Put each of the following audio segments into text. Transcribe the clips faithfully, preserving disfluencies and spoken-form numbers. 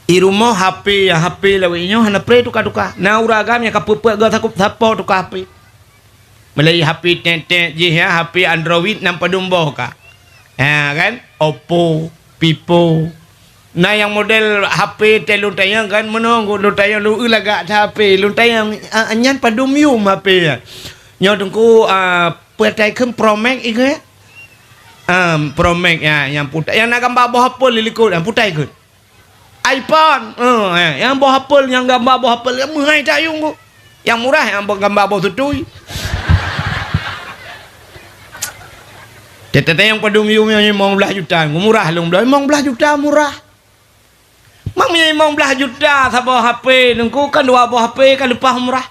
I rumoh H P, ya, H P lawét nyoe hana pré tuka-tuka. Na ureueng agam nyang ka peuet-peuet goe sakup sapo tuka H P. Mulai H P tet-tet jih, ya, H P Android nam padum boh ka. Ha, kan? Oppo, Vivo. Na nyang model H P teuh lôn tanyong kan, meunoe lôn tanyong lôn eu lagak that H P. Lôn tanyong, a, nyan padum yum H P nyan. Nyoe Teungku, a, peue tai kheun Pro Max ikheun? Em, Pro Max, ya, nyang putai, nyang na gamba boh apel di likot, nyang putai kheun. iPhone, eh, eh, nyang boh apel, nyang gamba boh apel, nyang meuhai that yum kheun. Nyang murah, nyang boh gamba boh tutui. Teuntèe nyang padum yum nyang limong blaih juta, murah lôn bloe, limong blaih juta murah. Mak, meunyoe limong blaih juta saboh H P, Teungku, kan dua boh H P ka leupah murah.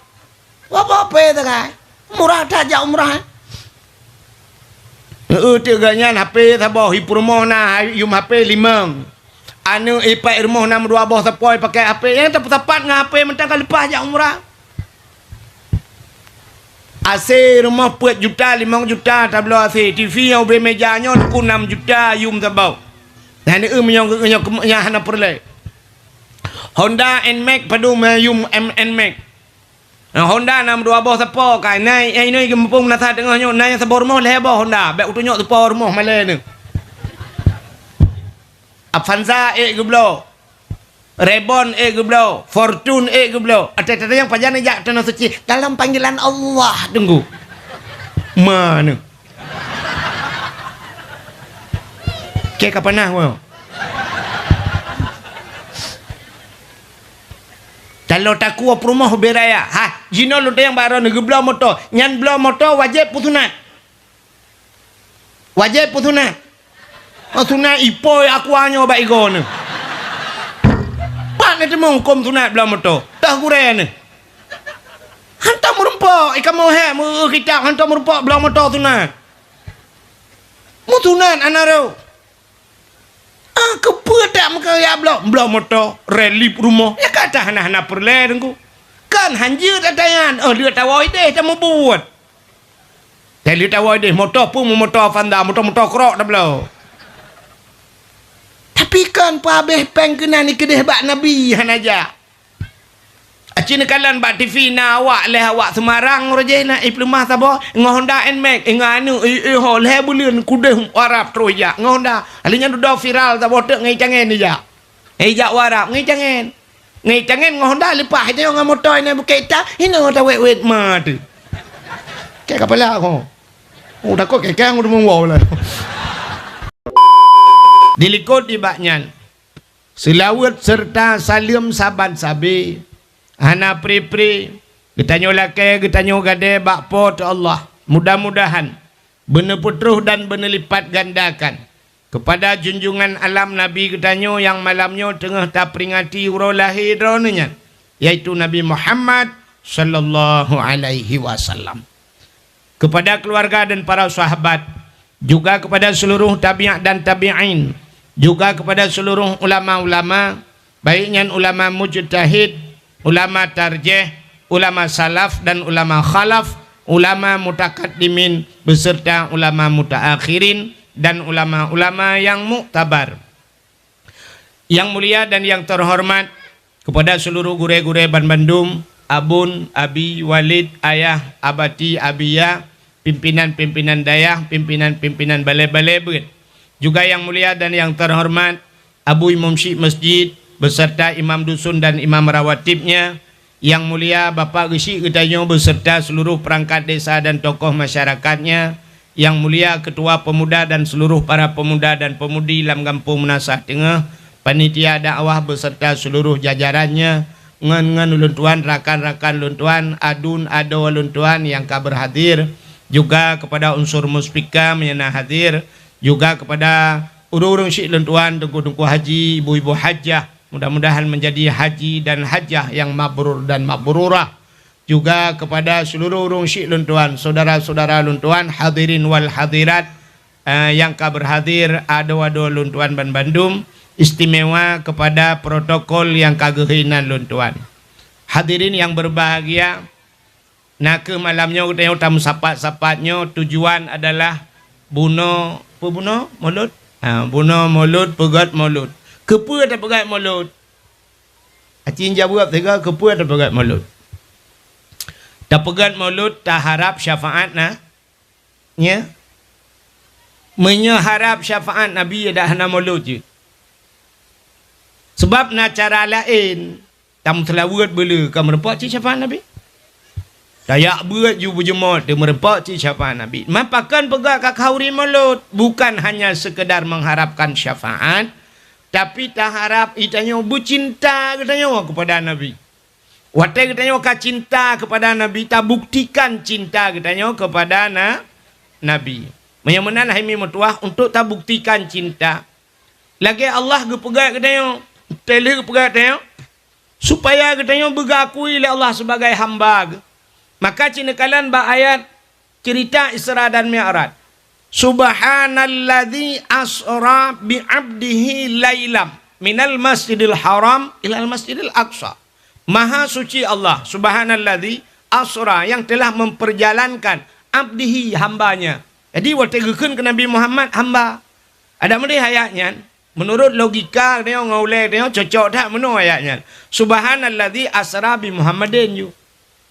Dua boh H P sagai. Murah that jak umrah, eh. Heeh, teuk geuh nyan H P saboh, i peurumoh na yum H P limong. Aneuk i pat rumoh na meudua boh sapo i pakai H P. Nyang tapeusapat ngon H P mantong ka leupah jak umrah. A C rumoh peuet juta, limong juta tabloe A C. T V nyang ubé meja nyoe Teungku nam juta yum saboh. Nyan, eh, meunyoe, meunyoe, meunyoe hana peureulèe. Honda Nmax padum, eh, yum M-, Nmax. Nah, Honda nam dua boh sapo ka. Na, eh, inoe geumuphom na that teungoh nyoe, na nyang saboh rumoh lhèe boh Honda. Bèk kutunyok sapo rumoh malèe nyoe. Avanza ék geubloe. Reborn ék geubloe, Fortuner ék geubloe. Até teuh nyang pajan jak Tanah Suci dalam panggilan Allah, Teungku. Mana? Kèe ka panas, wah. Talo takue peurumoh ubé raya. Ha, jinoe lôn tanyong bak droeneuh geubloe moto. Nyan bloe moto wajéb peusunat. Wajéb peusunat. Oh, sunat ipoi aqua nyoe bak igoe nyoe. Pat neuteumé hukôm sunat bloe moto? Toh gurèe nyoe. Hantom meurumpok, i kamoe hèk meu-, kitab hantom meurumpok bloe moto sunat. Meusunat hana rôh. Ah, keupeue tak meukeureuja bloe? Bloe moto, relief rumoh. Nyan ka that hana-hana peureulèe, Teungku. Kan hanjeuet ata nyan, oh, lheueh tawoe idéh tameubuet. Teuh lheueh tawoe idéh, moto peue, moto Avanza, moto-moto krok tabloe. Tapi kan peuhabéh péng keunan ikeudéh bak Nabi hana jak. Aci neukalon bak T V na awak lhèe awak Semarang roh jih na i peuleumah saboh ngon Honda Nmax, ngon aneuk, i, i, ho, lhèe buleuen kudéh u Arab troh ijak ngon Honda. Ahli nyan dudoe viral saboh teuk ngon icangén ijak. Eh, ijak u Arab ngon icangén. Ngon icangén ngon Honda leupah, ijak ngon moto inan bukét ita, inoe tawét-wét ma teuh. Kèe kapala ko. Oh, takot kèe-kèe ngon teumeuwoe lah. Dilikot di bak nyan. Seulaweuet seureuta saleuem saban sabe, hana pri-pri, geutanyoe lakèe, geutanyoe gadée bak Po teu Allah. Mudah-mudahan beuneupeutroh dan beuneulipat gandakan keupada junjungan alam Nabi geutanyoe nyang malam nyoe teungoh taperingati uroe lahé droeneuh nyan, yaitu Nabi Muhammad sallallahu alaihi wasallam. Kepada keluarga dan para sahabat, juga kepada seluruh tabi'at dan tabi'in, juga kepada seluruh ulama-ulama, baik nyan ulama mujtahid, ulama tarjih, ulama salaf dan ulama khalaf, ulama mutakaddimin beserta ulama mutaakhirin dan ulama-ulama yang muktabar. Yang mulia dan yang terhormat, kepada seluruh gurée-gurée banbandum, abon, abi, walid, ayah, abati, abiya, pimpinan-pimpinan dayah, pimpinan-pimpinan balée-balée beuet. Juga yang mulia dan yang terhormat, Abu Imum Syik Masjid beserta imam dusun dan imam rawatibnya, Yang mulia Bapak Geuchik geutanyoe beserta seluruh perangkat desa dan tokoh masyarakatnya, Yang mulia Ketua Pemuda dan seluruh para pemuda dan pemudi lam Gampông Meunasah Teungoh, panitia dakwah beserta seluruh jajarannya, ngon, ngon ulôn tuan, rakan-rakan lôn tuan, adun, adoe lôn tuan nyang ka berhadir, juga kepada unsur muspika nyang na hadir, juga kepada ureuëng-ureuëng syik lôn tuan, teungku-teungku haji, ibu-ibu hajah, Mudah-mudahan menjadi haji dan hajah yang mabrur dan mabrurah. Juga kepada seluruh ureuëng syik lôn tuan, saudara-saudara lôn tuan, hadirin wal hadirat, eh, yang ka berhadir, adoe-adoe lôn tuan banbandum, istimewa kepada protokol yang ka geuhinan lôn tuan. Hadirin yang berbahagia, Na kheueh malam nyoe geutanyoe tameusapat-sapat nyoe tujuan adalah bunoe, peue bunoe? Molot? Ha, bunoe molot, peugét molot. Keupeue tapeugét molot? Aci jaweueb sigoe, keupeue tapeugét mulod? Tapeugét mulod taharab syafaat na, nya? Meunyoe harab syafaat Nabi, dak hana mulod jeuet. Sabab na cara laén, tameuseulaweuet beuleu ka meurumpok cit syafaat Nabi. Tajak beuet ju beujeumo teuh meurumpok cit syafaat Nabi. Mapakon peugah ka khauri mulod, bukan hanya sekedar mengharapkan syafaat, tapi taharab geutanyoe beucinta geutanyoe keupada Nabi. Watée geutanyoe ka cinta keupada Nabi, tabuktikan cinta geutanyoe keupada na-, Nabi. Meunyoe meunan hai mi meutuwah, untuk tabuktikan cinta, lagée Allah geupeugah geutanyoe, teuh lheueh geupeugah geutanyoe, supaya geutanyoe beugakui lé Allah sibagai hamba Geuh. Maka ci neukalon bak ayat ceurita Isra dan Mi'raj. "Subhanalladzi asra bi 'abdihi lailam minal masjidil haram ilal masjidil aqsa." Maha suci Allah, subhanalladzi asra, yang telah memperjalankan, 'abdihi, hamba-Nya. Jadi, watée geukheun keu Nabi Muhammad, hamba. Adak meudeh ayat nyan, meunurot logika geutanyoe ngon ulée geutanyoe cocok that meunoe ayat nyan. "Subhanalladzi asra bi Muhammadin," ju.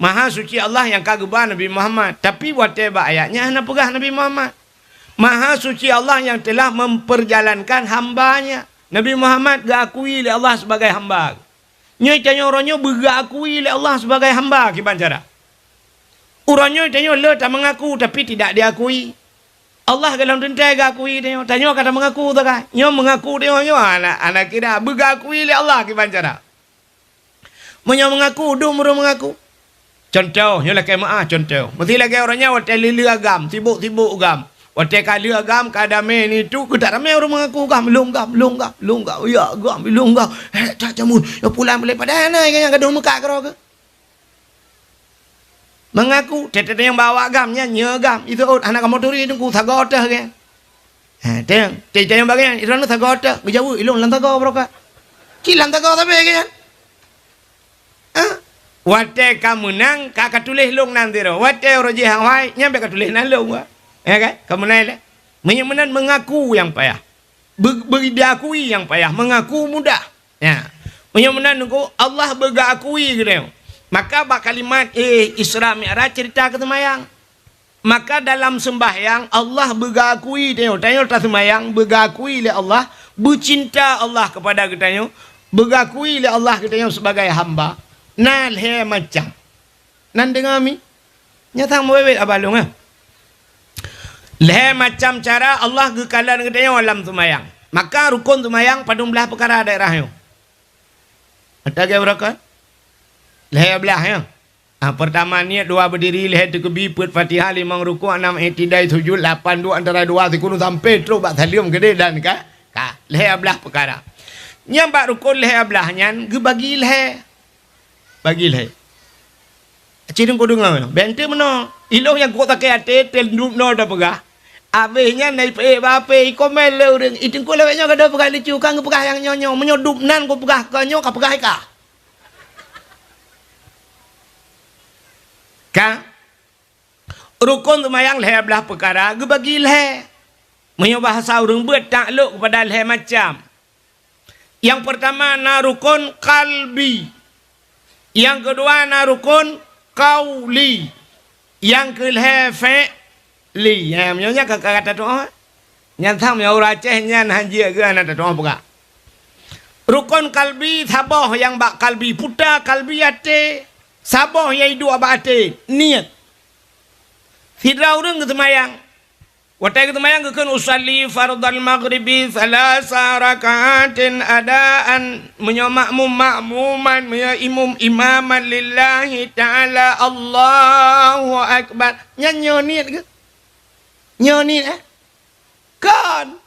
Maha suci Allah nyang ka geuba Nabi Muhammad. Tapi watée bak ayat nyan hana peugah Nabi Muhammad. Maha suci Allah yang telah memperjalankan hamba-Nya. Nabi Muhammad geuakui lé Allah sibagai hamba. Nyoe tanyoe uroe nyoe beugeuakui lé Allah sibagai hamba kiban cara. Uroe nyoe tanyoe le tameungaku tapi tidak diakui. Allah golom teuntée geuakui tanyoe. Tanyoe ka tameungaku teuka. Nyoe meungaku tanyoe nyoe hana, hana kira beugeuakui lé Allah kiban cara. Meunyoe meungaku, dum ureuëng meungaku. Cuntoh, nyoe lakée meuáh cuntoh. Meusti lagée uroe nyoe watée lheueh-lheueh agam, sibok-sibok agam. Watée ka lheueh agam, ka damé ni tu, keutak ramé ureuëng meungaku gam, lôn gam, lôn gam, lôn gam. Ya gam, lôn gam. Hek that jameun, ya pulan boleh padahai na nyang gadoh meukat keudroe keuh. Meungaku, teuh-teuh nyang bawa gam nyan, nyoe gam, itu ôt hana kamoe turi teungku sagoe teuh geuh. Ha, teuh, teuh nyang bagian, itu anu sagoe teuh, geujaweueb ilôn lam sagoe barokah. Cit lam sagoe sabe geuh nyan. Ha? Watée ka meunang, ka, ka tuléh lôn nan sidroe. Watée uroe jih hawai, nyan bèk ka tuléh nan lôn, wa. Ya kan? Ka meunang lé. Meunyoe meunan meungaku nyang payah. Be-, be-, diakui nyang payah, meungaku mudah. Ya. Meunyoe meunan nunggu Allah beugeuakui geutanyoe. Maka bak kalimat, eh, Isra Mi'raj cerita keu seumayang. Maka dalam seumbahyang Allah beugeuakui tanyoe, tanyoe taseumayang beugeuakui lé Allah, beucinta Allah keupada geutanyoe, beugeuakui lé Allah geutanyoe sibagai hamba. Na lhée macam. Nan deungoe mi? Nyatang meuwét-wét abah lôn, eh. Lhée macam cara Allah geukalon geutanyoe lam seumayang. Maka rukon seumayang padum blaih peukara daerah nyoe. Ata geuh beurokon? Lhée blaih, ya. Ah, peurtama niet, dua beudiri, lhée teukeubie, peuet Fatihah, limong rukuk, nam iktidai sujud, lapan duek antara dua sikureueng sampoe trok bak saleuem keudeh dan ka, ka lhée blaih peukara. Nyang bak rukon lhée blaih nyan geubagi lhée. Bagi lhée. Cit deungoe deungoe, bèk enteuk meunoe. Ilôn nyang kok sakét até, teuh dum noe tapeugah. Abéh nyan na ipeuék bak apé, ikomén lé ureueng, i teungku lawét nyoe gadoh peugah lucu, ka geupeugah nyang nyoe-nyoe. Meunyoe dum nan kupeugah keu nyoe, ka peugah i kah. Ka. Rukon seumayang lhée blaih peukara geubagi lhée. Meunyoe bahasa ureueng beuet taklok keupada lhée macam. Nyang peurtama na rukon kalbi. Nyang keudua na rukon kauli. Nyang keulhée fi'li. Ya, meunyoe nyan ka, ka, ka tatu'oh. Nyan sang meunyoe ureueng Aceh nyan hanjeuet geuh hana tatu'oh peugah. Rukon kalbi saboh nyang bak kalbi, puta kalbi até. Saboh nyang iduek bak até, niet. Sidroe ureueng geuseumayang. Watée geuseumayang geukheun, "Usalli fardhal maghribi tsalasa raka'atin adaan." Meunyoe makmum, makmuman, meunyoe imum, imaman lillahi ta'ala, Allahu akbar. Nyan nyoe niet keuh? Nyoe niet, eh? Kon.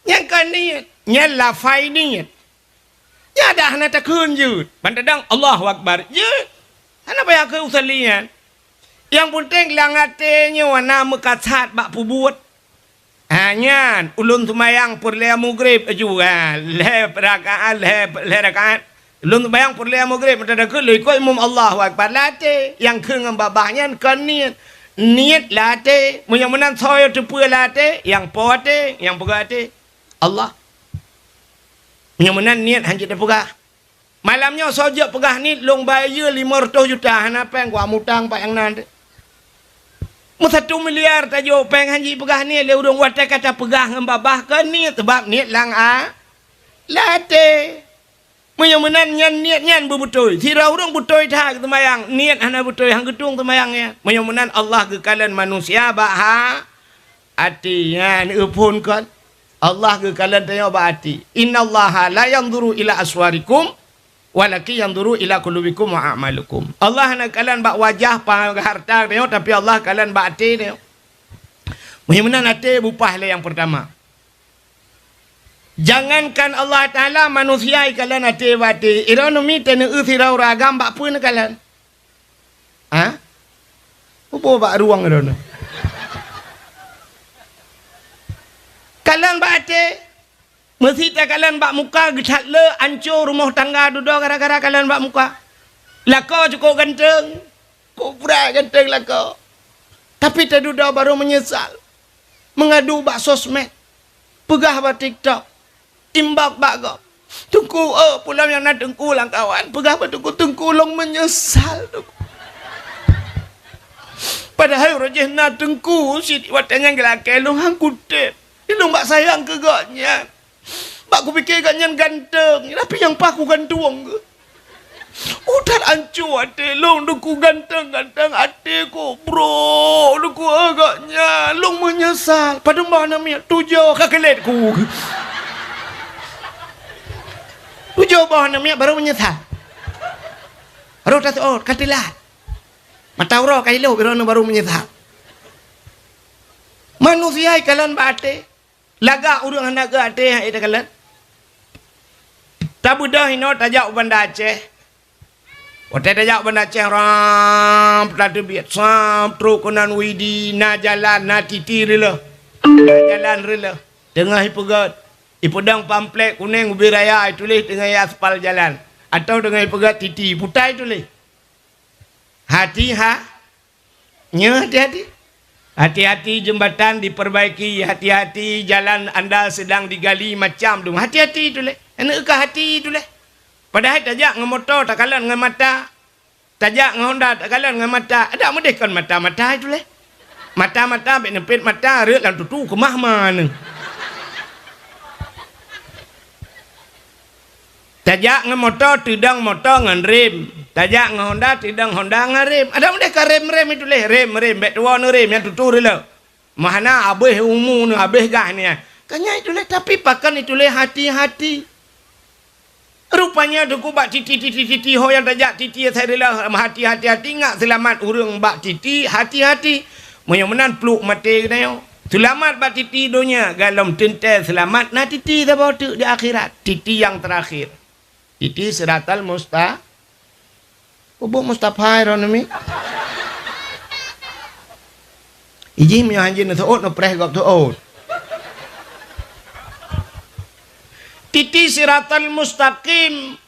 Nyan kon niet, nyan lafai niet. Nyan dak hana takheun jeuet. Ban tadong Allahu Akbar jeuet. Hana payah keu usalli nyan. Nyang peunteng lam até nyoe na meukasat bak peubuet. Ha nyan, ulôn seumayang peureulée mugreb aju, ha, lhée rakaat, lhée, lhée rakaat. Lôn seumayang peureulée mugreb, meuteudeukeue lôn ikot imum Allahu Akbar lam até. Nyang kheun ngon babah nyan kon niet. Niet lam até. Meunyoe meunan soe teupeue lam até, nyang po até, nyang peugah até, Allah. Meunyoe meunan niet hanjeuet teupeugah. Malam nyoe soe jeuet peugah niet, lôn bayeue limong reutôh juta, hana péng, kuamutang pat nyang na teuh. Meusatu miliar tajok péng, han jipeugah niet lé ureuëng, watée ka tapeugah ngon babah keu niet, sabab niet lam a-, lam até. Meunyoe meunan nyan niet nyan beubeutôi. Sidroe ureuëng beutôi that seumayang, niet hana beutôi, han geutueng seumayang nyan. Meunyoe meunan Allah geukalon manusia bak ha-, até nyan, euphon kon. Allah geukalon tanyoe bak até. "Innallaha la yanzuru ila aswarikum, walakin yanzuru ila qulubikum wa a'malikum." Allah hana kalon bak wajah, pa-, harta tanyoe, tapi Allah kalon bak até tanyoe. Meunyoe meunan até bupah lé nyang peurtama. Jangankan Allah Taala, manusia ikalon até bak até. Droeneuh mi taneu sidroe ureuëng agam bak peue neukalon? Ha? Muboh bak ruwang droeneuh. Kalon bak até. Meusé takalon bak muka, geuthat le, ancô rumoh tangga dudoe gara-gara kalon bak muka. Lakoe cukôp ganteng. Kobra ganteng lakoe. Tapi tadudoe barô meunyeusal. Meungadu bak sosmed. Peugah bak TikTok. Inbox bak gob. "Teungku, oh, peue lom nyang na Teungku lam kawan." Peugah bak Teungku, "Teungku, lôn meunyeusal, Teungku. Padahai uroe jih na Teungku, sit watée nyan geulakée lôn han kutem. Lôn bak sayang keu gobnyan. Bak kupike gobnyan ganteng, tapi nyang paih kugantung geuh. Utat ancô até lôn, Teungku, ganteng-ganteng até ku, bro, Teungku, eh, gobnyan, lôn meunyeusal." Padum boh aneuk miet? Tujoh, ka keulet ku. Tujoh boh aneuk miet barô meunyeusal. Roh taseuôt, ka teulat. Mata uroe ka ilôp, droeneuh barô meunyeusal. Manusia ikalon bak até. Lagak ureuëng hana geuh até hai takalon. Tabeudôh inoe tajak u Banda Aceh. Watée tajak u Banda Aceh, rab, tateubiet, sab, trok keunan Widi, na jalan, na titi reuloh. Na jalan reuloh. Teungoh ipeugét, ipeudong pamflet kunéng ubé raya ituléh teungoh aspal jalan. Atawa teungoh ipeugét titi, puta ituléh. Hati ha-, Nyoe hati-hati. Hati-hati jembatan diperbaiki, hati-hati jalan anda sedang digali, macam tu. Hati-hati tuléh. Aneuk ka hati tuléh. Padahai tajak ngon moto takalon ngon mata. Tajak ngon Honda takalon ngon mata. Adak meudeh kon mata-mata tuléh. Mata-mata bék neupet mata rhot lam tutu keumah ma neuh. Tajak ngon moto, teudong moto ngon rem. Tajak ngon Honda, teudong Honda ngon rem. Adak meudeh ka rem-rem ituléh, rem-rem, bék tuwoe neurem nyang tutu reuloh. Meuhana abéh umu neuh, abéh gah nyan. Ka nyan ituléh, tapi pakon ituléh hati-hati. Rupanya Teungku bak titi, titi, titi, ho nyang tajak titi asai reuloh, hati-hati, hati, ingat seulamat ureuëng bak titi, hati-hati. Meunyoe meunan pluek maté geutanyoe. Seulamat bak titi donya, galom teuntée seulamat na titi saboh teuk di akhirat. Titi nyang teurakhir. Titi siratal musta-, Ubuk Mustafa Iron mi. Ijih meunyoe hanjeuet neuseuôt, neupreh gob seuôt. Titi siratal mustaqim.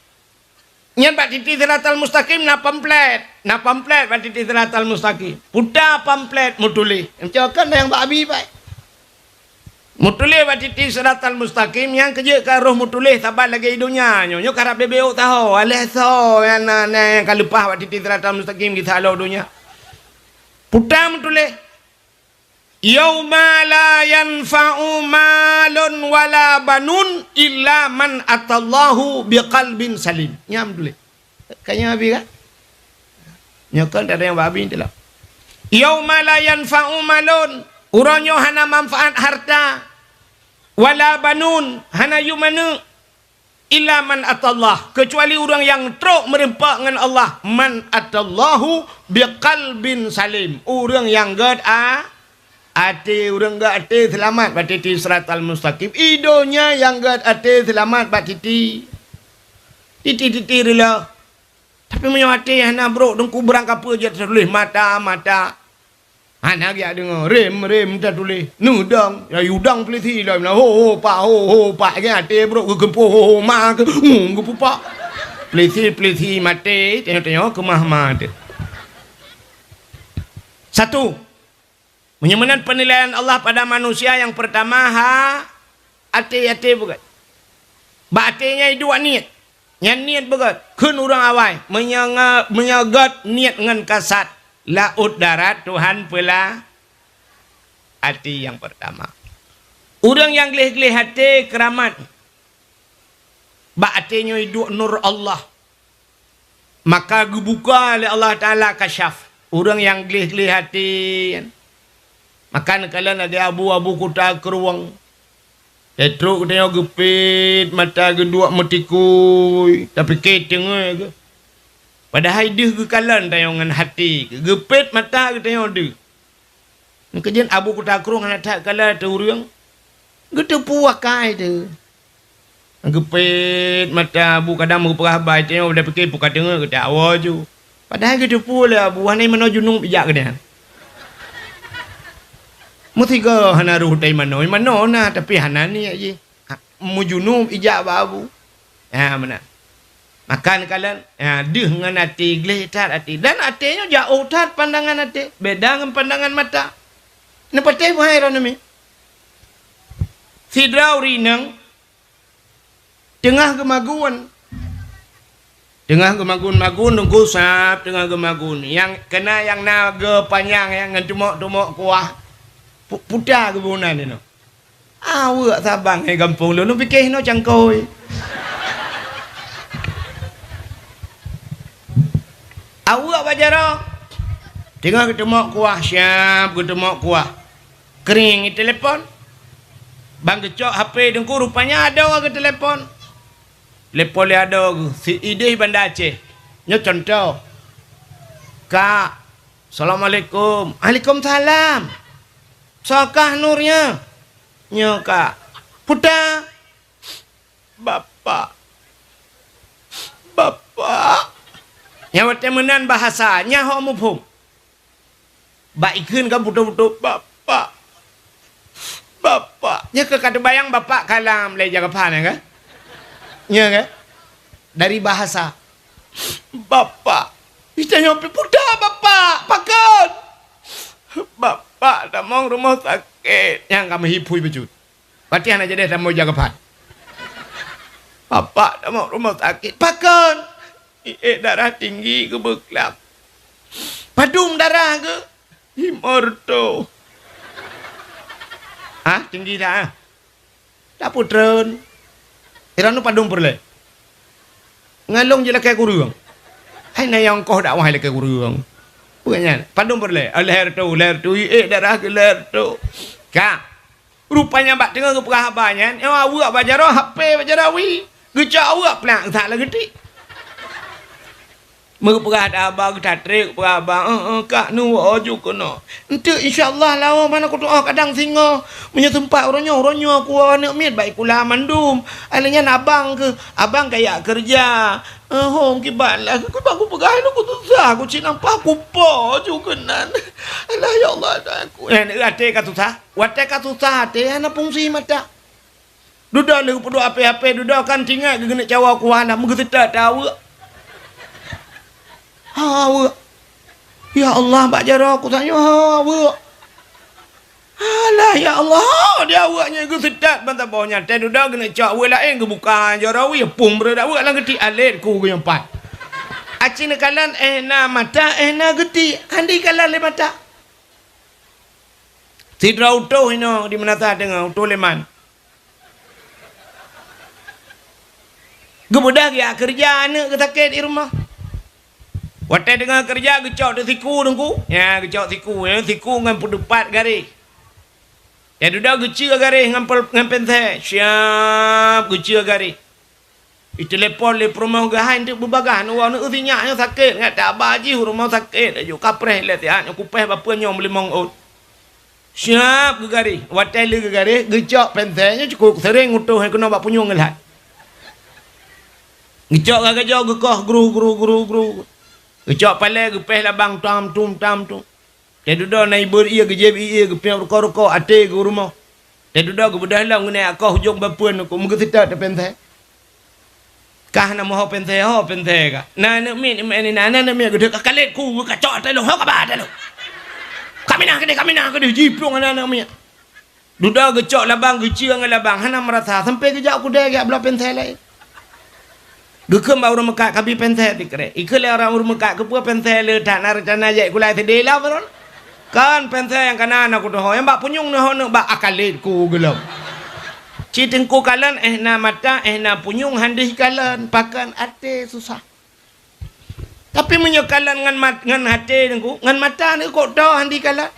Nyan bak titi siratal mustaqim na pamflet. Na pamflet bak titi siratal mustaqim. Puta pamflet meutuléh. Macam kan nyang bak abi bai. Meutuléh bak titi siratal mustaqim nyang keujeuet ka roh meutuléh saban lagée donya nyoe. Nyoe karab beubeuk taho, aléh soe nyang na, na nyang ka leupah bak titi siratal mustaqim gisa lom donya. Puta meutuléh. Yauma la yanfa'u malun wala banun illa man atallahu biqalbin salim. Nyan tuléh. Ka nyan abi kan? Nyoe kan ada nyang babi tu lah. Yauma la yanfa'u malun. Uroe nyoe hana manfaat harta. Wala banun, hana yum aneuk. Illa man atallah, keucuali ureuëng nyang trok meureumpok ngon Allah, man atallahu biqalbin salim, ureuëng nyang gét a-, até, ureuëng gét até seulamat bak titi siratal mustaqim. I donya nyang gét até seulamat bak titi, titi-titi reuloh. Tapi meunyoe até hana brok, deungku beurangkapeue jeuet tatuléh mata-mata. Hana geujak deungoe, rem-rem tatuléh. Neudong, ya udang pelisi lom na. Ho, ho, pak, ho, ho, pak. Nyan até brok geugeumpo, ho, ho, ma, ke, ngung, geupupak. Pelisi-pelisi maté, tanyoe-tanyoe keumah ma teuh. Satu, meunyoe meunan penilaian Allah pada manusia nyang peurtama, ha, até-até bukan. Bak até nyan iduek niet. Nyan niet beugét. Kheun ureuëng awai, meunyoe nge-, meunyoe gét niet ngon kasat, laôt darat Tuhan peula até nyang peurtama. Ureuëng nyang gleh-gleh até keuramat, bak até nyoe iduek nur Allah. Maka geubuka lé Allah Taala kasyaf ureuëng nyang gleh-gleh até nyan. Maka neukalon lagée abu-abu kuta krueng. Trok geutanyoe geupet mata geuduek meutikui, tapike teungoe geuh. Padahai deuh geukalon tanyoe ngon até, geupet mata geutanyoe deuh. Meukeujeuet abu kuta krueng hana that kala teu ureuëng, geuteupeue akai teuh. Geupet mata abu kadang meupeugah haba tanyoe, tapike peue ka teungoe geutanyoe ju. Padahai geuteupeue lé abu hana meunoe junub ijak geutanyoe. Meusigoe hana roh teuh manoe, manoe na tapi hana niet jih. Ha, meujunub ijak bak abu. Ha, meunan. Maka neukalon, ha, deuh ngon até, gleh that até. Dan até nyoe jaôh that pandangan até. Beda ngon pandangan mata. Neupatéh meuhai droeneuh mi. Sidroe ureuëng inong teungoh geumagun. Teungoh geumagun-magun, teungku sab teungoh geumagun. Nyang keuna nyang na geupanyang nyang ngon teumok-teumok kuah. Pu-, puta geubunan inoe. Aweuek sabang hai gampông lôn, lôn pike hinoe cangkôi. Aweuek bak jaroe. Teungoh geuteumok kuah, siab geuteumok kuah. Kring i telepon. Ban geucok H P teungku rupanya adoe geutelepon. Telepon lé adoe geuh, si idéh Banda Aceh. Nyoe contoh. Kak, assalamualaikum. Waalaikumsalam. Soe kah Nur nyoe? Nyoe ka. Puta. Bapak. Bapak. Nyang watée meunan bahasa, nyan ho muphom. Bak ikheun kan putôh-putôh, "Bapak. Bapak." Nyan keu ka teubayang bapak kalam lé Jagapan nyan kan? Nyan kan? Dari bahasa. "Bapak." Ita nyoe pi puta, "Bapak, pakon?" "Bapak tamong rumoh sakét." Nyang ka meuhipui bacut. Watée hana jadi tamong Jagapan. "Bapak tamong rumoh sakét." "Pakon?" "Ié darah tinggi geuh beuklam." "Padum darah geuh?" "Limong reutôh." "Ah, tinggi dah, ah." Tapeutrön. Droeneuh padum peureulée? Ngalong jilakée kureueng. Hai na nyang koh dakwah ilakée kureueng. Peue nyan? Padum peureulée? "Ah, lhée reutôh, lhée reutôh, ié darah geuh lhée reutôh." Ka. Rupanya bak teungoh geupeugah haba nyan, nyoe aweuek bak jaroe, H P bak jaroe wi. Geucok aweuek plak geusak lam geutik. Meupeugah haba geutatrék, peugah haba, "Eh, eh, Kak, nu woe ju keunoe." "Enteuk, insya Allah, lawa mana kutu'oh kadang singoh. Meunyoe seumpat uroe nyoe, uroe nyoe kuwoe aneuk miet bak sikula mandum. Alèh nyan abang keuh, abang kajak keureuja." "Eh, hom kiban lah, kiban kupeugah, nu kususah, kucit nampah kupo ju keunan. Alah, ya Allah, dah aku." Eh, até ka susah. Watée ka susah até, hana fungsi mata. Dudoe lheueh geupeuduek apé-apé, dudoe kan tingat geuneuk cawa kuah na, meugeuseutat aweuek. Ha, aweuek. Ya Allah, bak jaroe kutanyoe, ha, aweuek. Alah, ya Allah, di aweuek nyan geuseutat ban saboh nyan. Teuh dudoe geuneuk cok aweuek laén geubuka jaroe, ya pum breueh aweuek lam geutik alet ku geunyang pat. Aci neukalon, eh, na mata, eh, na geutik. Handi kalon lé mata. Sidroe utôh inoe di Meunasah teungoh, utôh Leman. Geubeudôh geujak keureuja, aneuk geusakét di rumoh. Watée teungoh keureuja geucok teuk siku teungku. Nya, geucok siku, ya, siku ngon peudeupat garéh. Teuh dudoe geuceue garéh ngon pel-, ngon pensé. Siab geuceue garéh. Itelepon lé peurumoh geuh hai, "Enteuk beubagaih neuwoe, neueu sinyak nyoe sakét, ngat taba jih u rumoh sakét, laju kapreh lé siat nyoe kupéh bak peue nyoe meulimong ôn." Siab geugaréh. Watée lheueh geugaréh, geucok pensé nyoe cukôp seuréng utôh nyang keunoe bak punyueng geuh lhah. Geucok gagajoe geukoh gru, gru, gru, gru. Geucok palée geupéh labang tam tum, tam tum. Teuh dudoe na ibeur ié geujieb ié geupiôh rukoe-rukoe até geuh u rumoh. Teuh dudoe geubeudôh lom geuneuk akoh ujong bak peue nyoe ku meugeuseutot teuh pensé. Kah na meuho pensé, ho pensé ka. Na aneuk miet, na aneuk miet geudeuk ka kalét ku, ka cok até lôn, ho kaba até lôn. Ka minah keudeh, ka minah keudeh, jiplueng aneuk miet. Dudoe geucok labang, geuceue ngon labang, hana meurasa, sampoe geujak u keudè geujak bloe pensé laén. Geukheun bak ureuëng meukat, "Kabi pénsel sikrek." Ikheun lé ureuëng meukat, "Keupeue pénsel le that, na reuncana jai kulai sideh lam ureuëng?" "Kan pénsel nyang kana na kutoho, nyang bak punyueng neuho neuk bak akalit ku geulom." Ci teungku kalon, éh na mata, éh na punyueng, han deuh kalon, pakon até susah. Tapi meunyoe kalon ngon mat-, ngon até teungku, ngon mata neuk kok toh han deuh kalon.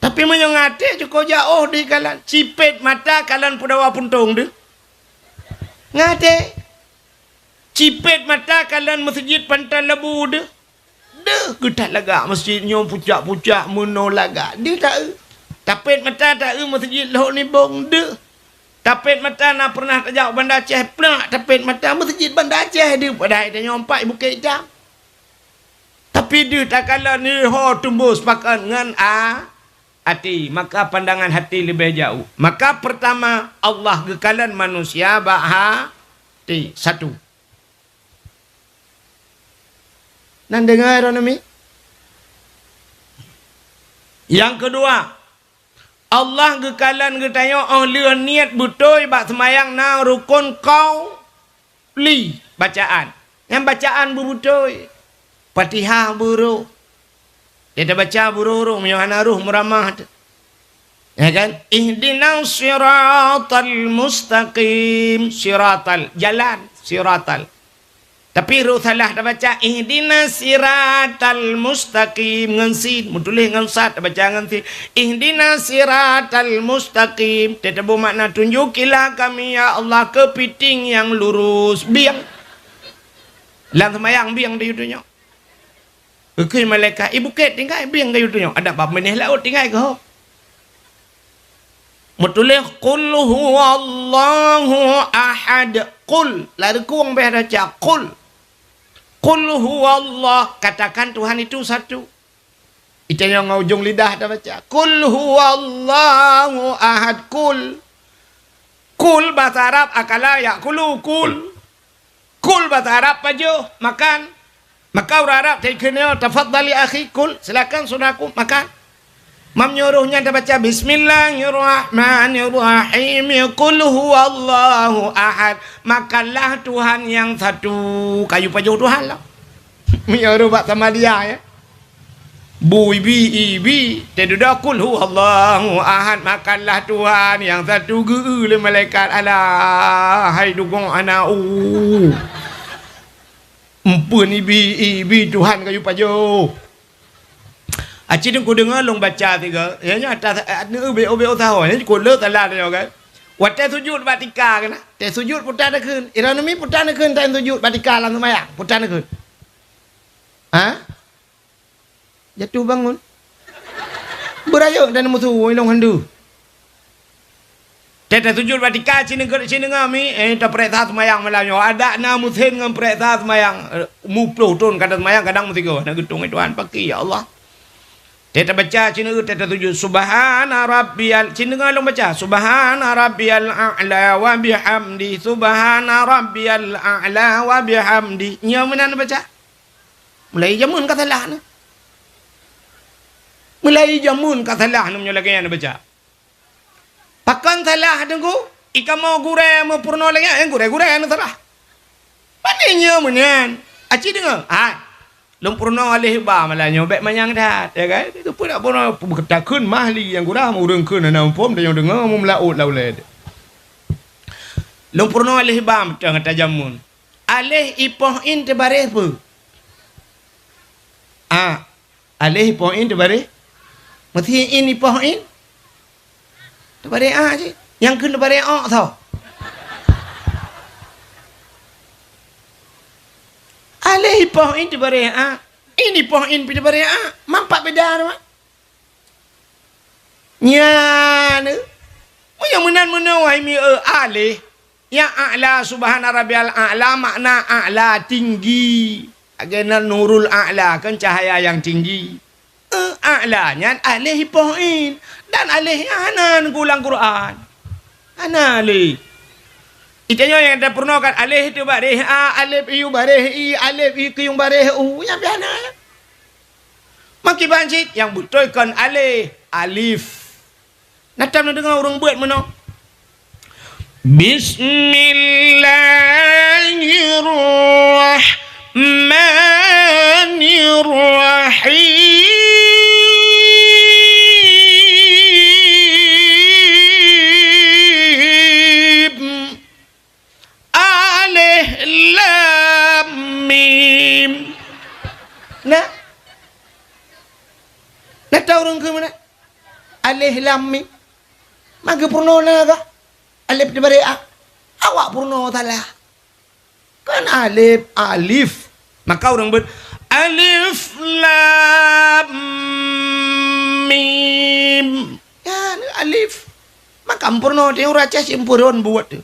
Tapi meunyoe ngon até cukôp jaoh deuh kalon, cipet mata kalon peudawa puntông deuh. Ngon até. Cipet mata kalon meuseujid Pantai Lebu deuh. Deuh, geutat lagak meuseujid nyoe pucak-pucak meunoe lagak. Deuh taeu. Tapet mata taeu meuseujid Lhok Nibong deuh. Tapet mata na pernah tajak Banda Aceh, plak tapet mata meuseujid Banda Aceh deuh, padahai tanyoe pat Bukét Itam. Tapi deuh takalon neuho teumbus pakon ngon a-, até, maka pandangan hati leubeh jaoh. Maka pertama, Allah geukalon manusia bak hati. Satu. Nan deungoe droeneuh mi? Nyang keudua, Allah geukalon geutanyoe óh lheueh niet beutôi bak seumayang na rukon qauli bacaan. Nyan bacaan beubeutôi. Fatihah beurôh. Dia tabaca beurôh-rôh meunyoe hana rôh meuramah tu. Ya kan? Ihdinas siratal mustaqim. Siratal, jalan, siratal. Tapi rôh salah tabaca, ihdinas siratal mustaqim ngon sin, meutuléh ngon sad, tabaca ngon sin. Ihdinas siratal mustaqim. Teutabeumakna, tunjukilah kami, ya Allah, keupiting nyang lurus. Bieng. Lam seumayang bieng di dunia. Geukheun malaikat, "I Bukét, tinggai bieng keu yue tunyok." Adak bak binéh laôt tinggai keuh. Meutuléh, "Qul huwallahu ahad." Qul, lareukong beh tabaca, qul. "Qul huwallah," katakan Tuhan itu satu. Itanyong ngon ujong lidah tabaca, "Qul huwallahu ahad." Qul. Qul bahasa Arab, akala ya'kulu, qul. Kul bahasa Arab pajoh, makan. Maka ureuëng Arab taikheun nyoe, "Tafadhal ya akhi, kul, silakan saudaraku, makan." Mam nyuruh nyan tabaca, "Bismillahirrahmanirrahim, qul huwallahu ahad." Makanlah Tuhan yang satu. Kayu pajoh Tuhan lah. Meunyoe bak sama dia, ya. Bu ibi, ibi, teududoe, "Qul huwallahu ahad, makanlah Tuhan nyang satu," geu lé malaikat, "Alah, hai dugong anau. Empeuen ibi, ibi Tuhan kayu pajoh." Aci deungku deungoe lôn baca tiga, ya, nyan atas, eh, neubeue-beue usaha, nyan kok le salah nyoe kan. Watée sujut bak tika keunan, tée sujut puta takheun. Ironomi puta takheun, tée sujut bak tika lam seumayang, puta takheun. Ha? Jatuh bangun. Beurayeuk dan musu ilong handu. Teuta sujud bak tika, ci deungoe, ci deungoe mi, eh, tapeuriksa seumayang malam nyoe. Adak na musén ngon peuriksa seumayang, eh, muploh thon ka taseumayang, kadang meusigoe. Na geutong, "Eh, Tuhan, pakri, ya Allah." Teuta baca, ci deungoe, teuta sujud, "Subhana rabbiyal," ci deungoe lôn baca, "Subhana rabbiyal a'la wa bihamdi, subhana rabbiyal a'la wa bihamdi." Nyoe meunan baca. Mulai jameun ka salah nyoe. Mulai jameun ka salah nyoe meunyoe lagée nyan baca. Pakon salah teungku? Ikamoe gurée meupeurunoe lagée nyan, gurée-gurée nyang salah. Pane nyoe meunyan? Aci deungoe? Hai. Lôn peurunoe aleh ba malam nyoe, bék manyang that, ya kan? Keupeue dak peurunoe, takheun mah li nyang gura, ureuëng kheun hana muphom, tanyoe deungoe meulaôt lam ulée. Lôn peurunoe aleh ba meuteung ata jameun. Aleh ipoh in teubareh peue? A. Aleh ipoh in teubareh. Meusi in ipoh in teubareh a cit. Nyang kheun teubareh ok soe? Aleh ipoh in teubareh a. In ipoh in pi teubareh a. Mampat beda teuma. Nyan, meunyoe meunan meunoe wahai mi, eh, aleh. Ya a'la, subhana rabbiyal a'la, makna a'la tinggi. Lagée na nurul a'la, kan cahaya yang tinggi. Eh, a'la nyan aleh ipoh in. Dan aleh nyan hana geulang Quran. Hana aleh. Itanyoe nyang tapeurunoe kan aleh teubareh a, alef i teubareh i, alef i keunyueng bareh u. Nyan pih hana. Makiban cit nyang beutôi kon aleh, alif. Na tam neudeungoe ureuëng beuet meunoe. Bismillahirrahmanirrahim. Alif Lam Mim. Nah. Nah, tahu ureueng keu mana? Alif Lam Mim. Maka peurunoe na kah? Alif dibari a. Awak peurunoe salah. Kan alif, alif. Maka ureueng beuet, "Alif Lam Mim." Ya, alif. Maka peurunoe teuh ureueng Aceh seumpeuron buet teuh.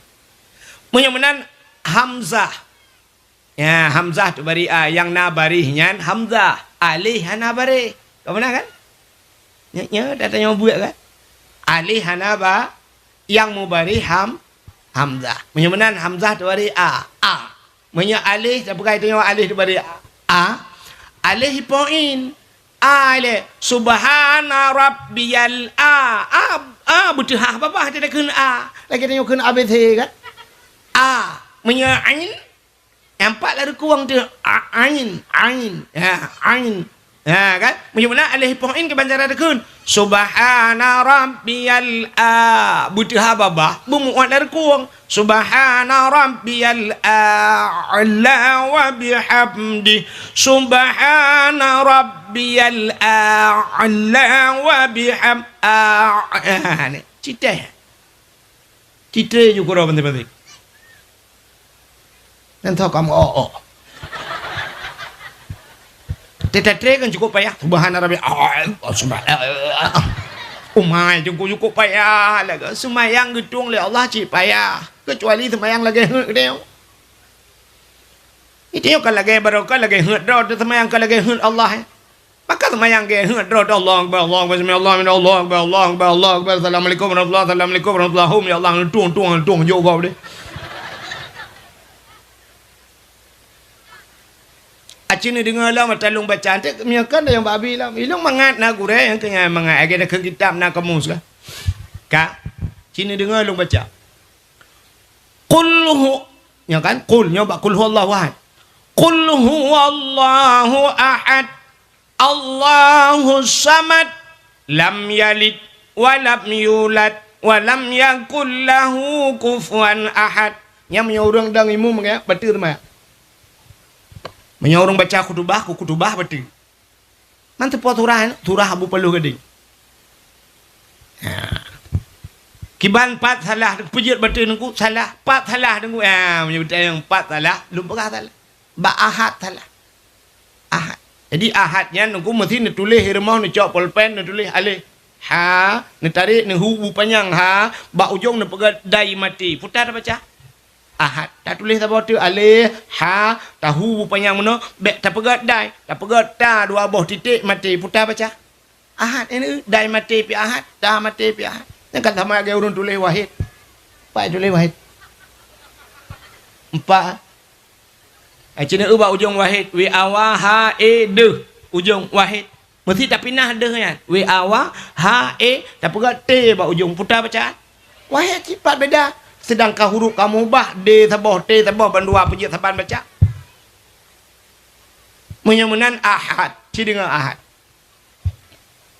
Meunyoe meunan, hamzah. Ya, hamzah teubari a, nyang na baréh nyan hamzah, alif hana baréh. Ka meunan kan? Nyo, nyo, tatanyoe buet kan? Alif hana ba-, nyang mubaréh ham-, hamzah. Meunyoe meunan hamzah teubari a, a. Meunyoe alif, tapeugah tanyoe alif teubari a, a. Alif ipoh in, a ilée. Subhana rabbiyal a. A, a beuteuhah babah teuh takheun a. Lagée tanyoe kheun A B C kan? A. Meunyoe ain, Nyang pat lam rukung teuh, a-, ain, ain. Ha, ain. Ha, kan? Meunyoe meunan alif ipoh in kiban cara takheun. Subhana rabbiyal a. Beuteuhah babah, beumuat lam rukung. Subhana rabbiyal a'la wa bihamdih. Subhana rabbiyal a'la wa biham-, a-, a-, ni. Citeh. Citré ju keudroe banté-banté. Nyan tho kamoe, oh, oh. Teutatri kan cukup payah. Subhana rabbi, ah, ah, subhana, ah, ah. Umai cukup, cukup payah lagée. Seumayang geutueng lé Allah cit payah. Keucuali seumayang lagée heuet geutanyoe. Geutanyoe ka lagée barokah, lagée heuet droe, seumayang ka lagée heuet Allah, eh. Maka seumayang gét, heuet droe, Allahu Akbar, Allahu Akbar, sami Allahu liman hamidah, Allahu Akbar, Allahu Akbar, Allahu Akbar, Assalamualaikum warahmatullahi, Assalamualaikum warahmatullahi, hum, ya Allah, tueng, tueng, tueng, jok gob deh. Aci neudeungoe lom ata lôn baca, ante meunyoe kan nyang babi lom. Ilôn mangat na gurée nyang keu nyan mangat, lagée na keu kitab na kamus ka. Ka, ci neudeungoe lôn baca. Qul hu-, nyoe kan, qul, nyoe bak qul huwallahu ahad. Qul huwallahu ahad. Allahus samad, lam yalid wa lam yulad wa lam yakul lahu kufuwan ahad. Nyan meunyoe ureuëng dang imeum nyan, bateue teuma. Meunyoe ureuëng baca khutubah, keu khutubah bateue. Man teupo surah, surah Abu Paloh Gadeng. Ha. Kiban pat salah, peujeuet bateue teungku, salah, pat salah teungku. Ha, meunyoe beutanyong pat salah, lôn peugah salah. Bak ahad salah. Ahad. Jadi ahad nyan teungku meusti neutuléh i rumoh neucok polpen neutuléh aleh. Ha, neutarek neuhu bu panyang ha, bak ujong neupeugah dai maté. Puta tabaca. Ahad. Tatuléh saboh teuk aleh, ha, tahu bu panyang meunoe, bék tapeugah dai, tapeugah ta dua boh titék maté. Puta baca. Ahad, ini dai maté pi ahad, ta maté pi ahad. Nyan ka sama lagée ureuëng tuléh wahid. Pat tuléh wahid. Empat. Ai cina eu bak ujong wahid, W A wa ha e deuh, ujong wahid. Meusti tapinah deuh nyan. W A wa ha e, tapeugah T bak ujong. Puta bacaan. Wahid cit pat beda. Seudangkan huruf kamoe bah, D saboh, T saboh, bandua peujeuet saban baca. Meunyoe meunan ahad, ci deungoe ahad.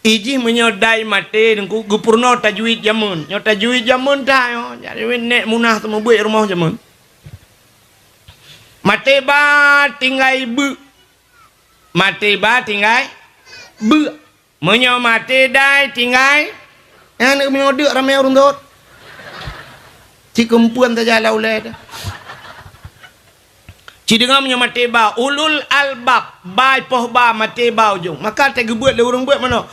Ijih meunyoe dai maté teungku geupeurunoe tajwid jameun. Nyoe tajwid jameun ta nyoe. Tajwid nek munah teumeubuet rumoh jameun. Maté ba tinggai beuk. Maté ba tinggai beuk. Meunyoe maté dai tinggai, nyan meunyoe deuk ramé ureuëng dot. Ci keumpuan saja lam ulée teuh. Ci deungoe meunyoe maté ba, ulul albab, ba ipoh ba maté ba ujong. Maka teugeubeuet lé ureuëng beuet meunoe.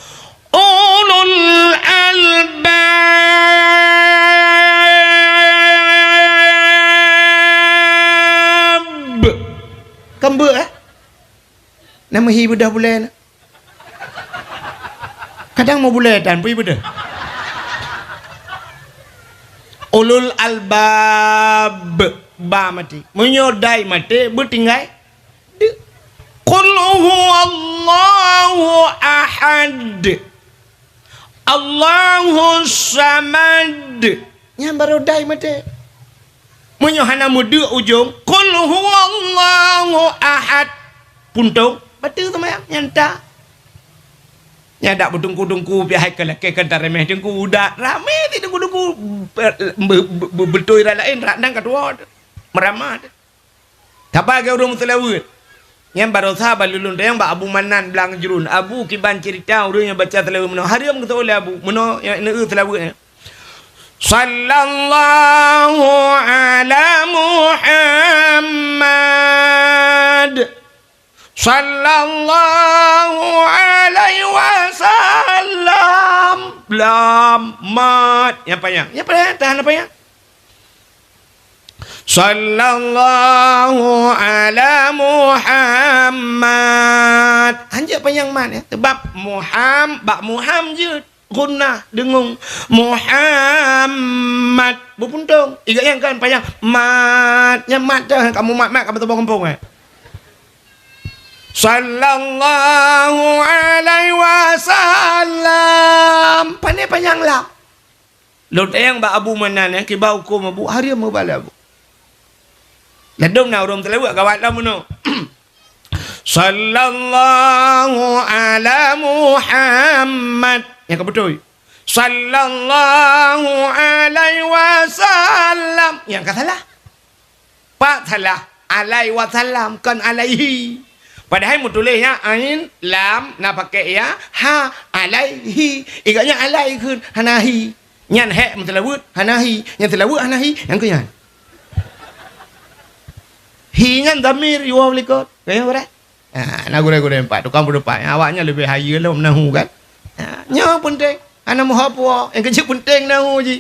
Ulul albab. Kan beuet, eh? Na meuhi beudoh bulée na. Kadang meu bulée tan pui beudoh. Ulul albab ba maté. Meunyoe dai maté beutinggai. Deuk. Qul huwallahu ahad. Allahus samad. Nyan barô dai maté. Meunyoe hana meudeuk ujong, "Qul huwallahu ahad." Puntông, bateue seumayang, nyan that. Nyan dak beutungku-tungku pih hai keu lakée keu tareumeh teungku, dak ramé si tungku-tungku, be-, be-, be-, beutôi rak laén, rak nyan ka tuwoe, meuramah. Saban lagée ureuëng meuseulaweuet. Nyan barosa ban lôn tanyong bak Abu Manan Blang Jrun. "Abu, kiban ceurita ureuëng nyang baca seulaweuet meunoe?" "Hareuem," geuseuôt lé Abu. "Meunoe nyang neueu seulaweuet nyan." "Sallallahu ala Muhammad. Sallallahu alaihi wasallam." Lam, mat. Nyang panyang. Nyang panyang, tahan apa ya? "Sallallahu ala Muhammad." Hanjeuet panyang mat, ya. Sebab Muham-, bak Muham jeuet. Gunnah, deungung. Muhammad. Beupuntông. Iga nyang kan panyang. Mat. Nyang mat tu, kamu mat-mat, kamu teuboh gampông, eh. "Sallallahu alaihi wasallam." Pane panyang lam. Lôn tanyong bak Abu Manan, eh, kiban hukôm Abu, hareuem meubalah Abu. Ladôm na ureuëng meuseulaweuet gawat lom meunoe. "Sallallahu ala Muhammad." Nyang ka beutôi. "Sallallahu alaihi wasallam." Nyang ka salah. Pat salah? Alaihi wasallam, kon alaihi. Padahai meutuléh nyan ain, lam, na pakai ya, ha, alaihi. Iga nyan alai kheun, hana hi. Nyan hék meuseulaweuet, hana hi. Nyan seulaweuet hana hi, nyang keu nyan. Hi nyan dhamir, yuwa likot. Kaya beureh? Ha, na gurée-gurée empat, tukang peudupat. Awaknyan leubeh hayeue lom nahu kan? Ha, nyoe peunteng. Hana meuho puwoe. Nyang keuh jeuet peunteng nahu jih.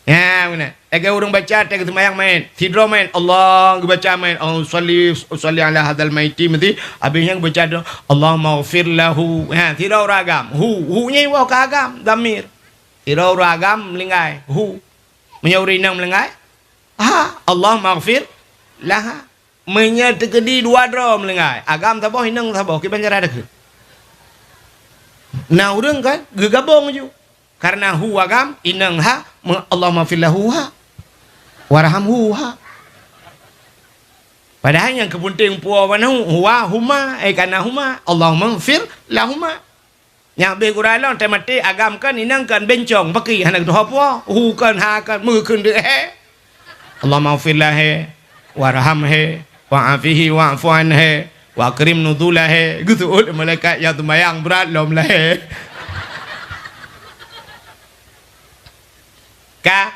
Ha, beuna. Lagée ureuëng baca teuh geuseumayang meu'en. Sidroe meu'en, Allah geubaca meu'en. Allahumma shalli, shalli ala hadzal maiti meuti. Habéh nyan geubaca droe, Allahumma ghfir lahu. Ha, sidroe ureuëng agam. Hu, hu nyan iwoe keu agam, dhamir. Sidroe ureuëng agam meuninggai. Hu. Meunyoe ureuëng inong meuninggai, ha, Allahumma ghfir laha. Meunyoe teukeudi dua droe meuninggai, agam saboh, inong saboh, kiban cara takheun? Na ureuëng kan geugabong ju. Karena hu agam, inong ha, me-, Allahumma ghfir lahu ha. Warhamhu ha. Padahai nyang keu peunteng puwoe ban hu, huwa, huma, eh, kana huma, Allahumma ghfir lahuma. Nyang beh gura lôn, teumaté agam kan, inong kan, bencong, paki, hana geutuho puwoe, hu kan, ha kan, meukheun deuh he. Allahumma ghfir lahu, warhamhu, wa'afihi, wa'fu anhu, wa akrim nuzulahu. Geuseuôt malaikat nyang seumayang brat lom lahé. Ka?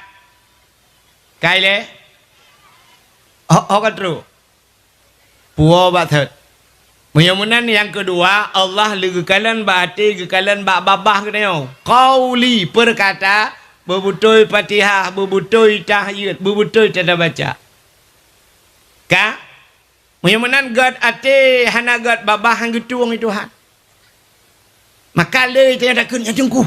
Ka ilée? Ho, ho ka trok? Puwoe bak thot. Meunyoe meunan nyang keudua, Allah lé geukalon bak até, geukalon bak babah geutanyoe. Qauli, peurkata, beubeutôi Fatihah, beubeutôi tahiyat, beubeutôi tanda baca. Ka? Meunyoe meunan gét até, hana gét babah, han geutueng lé Tuhan. Maka lé tanyoe takheun nyan teungku.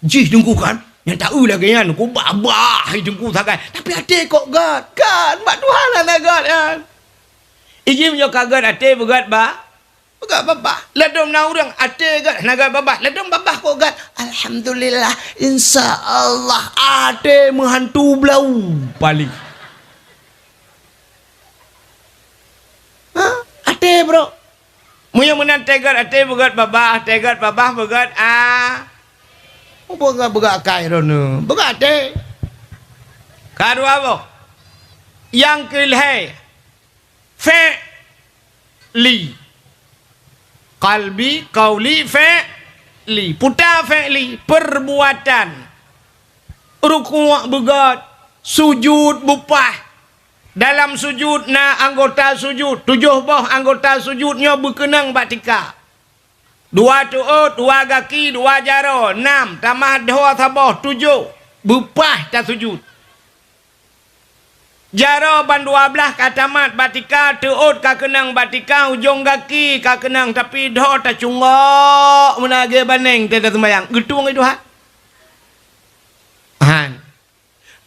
Jih teungku kan, nyang taeu lagée nyan, ku babah teungku sagai. Tapi até kok gét? Kan, bak Tuhan hana gét nyan. Iji meunyoe ka gét até, beugét ba-, beugét babah. Ladôm na ureuëng até gét, hana gét babah. Ladôm babah kok gét? Alhamdulillah, insya Allah até meuhantu blau paléng. Ha? Até, bro. Meunyoe meunan teugat até beugét babah, teugat babah beugét a-, beugét, beugét akai droeneuh, beugét até. Ka dua boh. Nyang keu lhée, fi'li. Qalbi, qauli, fi'li. Puta fi'li, perbuatan. Rukuk beugét, sujud beupah. Dalam sujud na anggota sujud, tujoh boh anggota sujud nyoe beukeunong bak tika. Dua teuôt, dua gaki, dua jaroe, nam, tamah dhoe saboh, tujoh. Beupah tasujud. Jaroe ban dua blaih ka tamat bak tika, teuôt ka keunong bak tika, ujong gaki ka keunong, tapi dhoe tacungok meunan lagée baneng teuh taseumayang. Geutueng lé Tuhan? Han.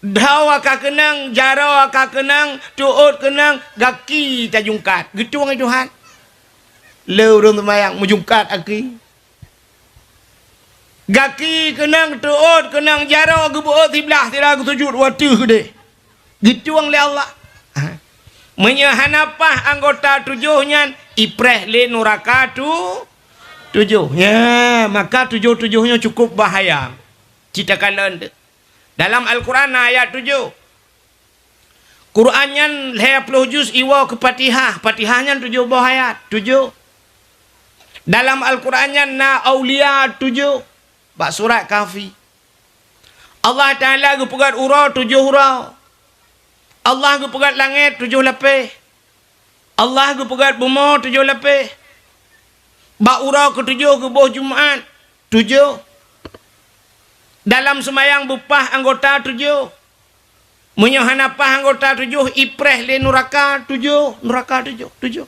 Dhoe ka keunong, jaroe ka keunong, teuôt keunong, gaki tajungkat. Geutueng lé Tuhan? Lé ureuëng seumayang meujungkat gaki. Gaki keunong, teuôt keunong, jaroe geubeuôt siblaih sira geusujud watée keudeh. Geutueng lé Allah? Meunyoe hana paih anggota tujoh nyan, ipreh lé nuraka tu-, tujoh. Nya, maka tujoh-tujoh nyoe cukup bahaya. Cit takalon teuh. Dalam Al-Quran na ayat tujoh. Quran nyan lhèe ploh juz iwoe keu Fatihah. Fatihah nyan tujoh boh ayat. Tujoh. Dalam Al-Quran nyan na aulia tujoh. Bak surat Kahfi. Allah Taala geupeugöt uroe tujoh uroe. Allah geupeugöt langèt tujoh lapéh. Allah geupeugöt bumoe tujoh lapéh. Bak uroe keutujoh geuboh Jumat, tujoh. Dalam seumayang beupaih anggota tujoh. Meunyoe hana paih anggota tujoh, ipreh lé nuraka tujoh, nuraka tujoh, tujoh.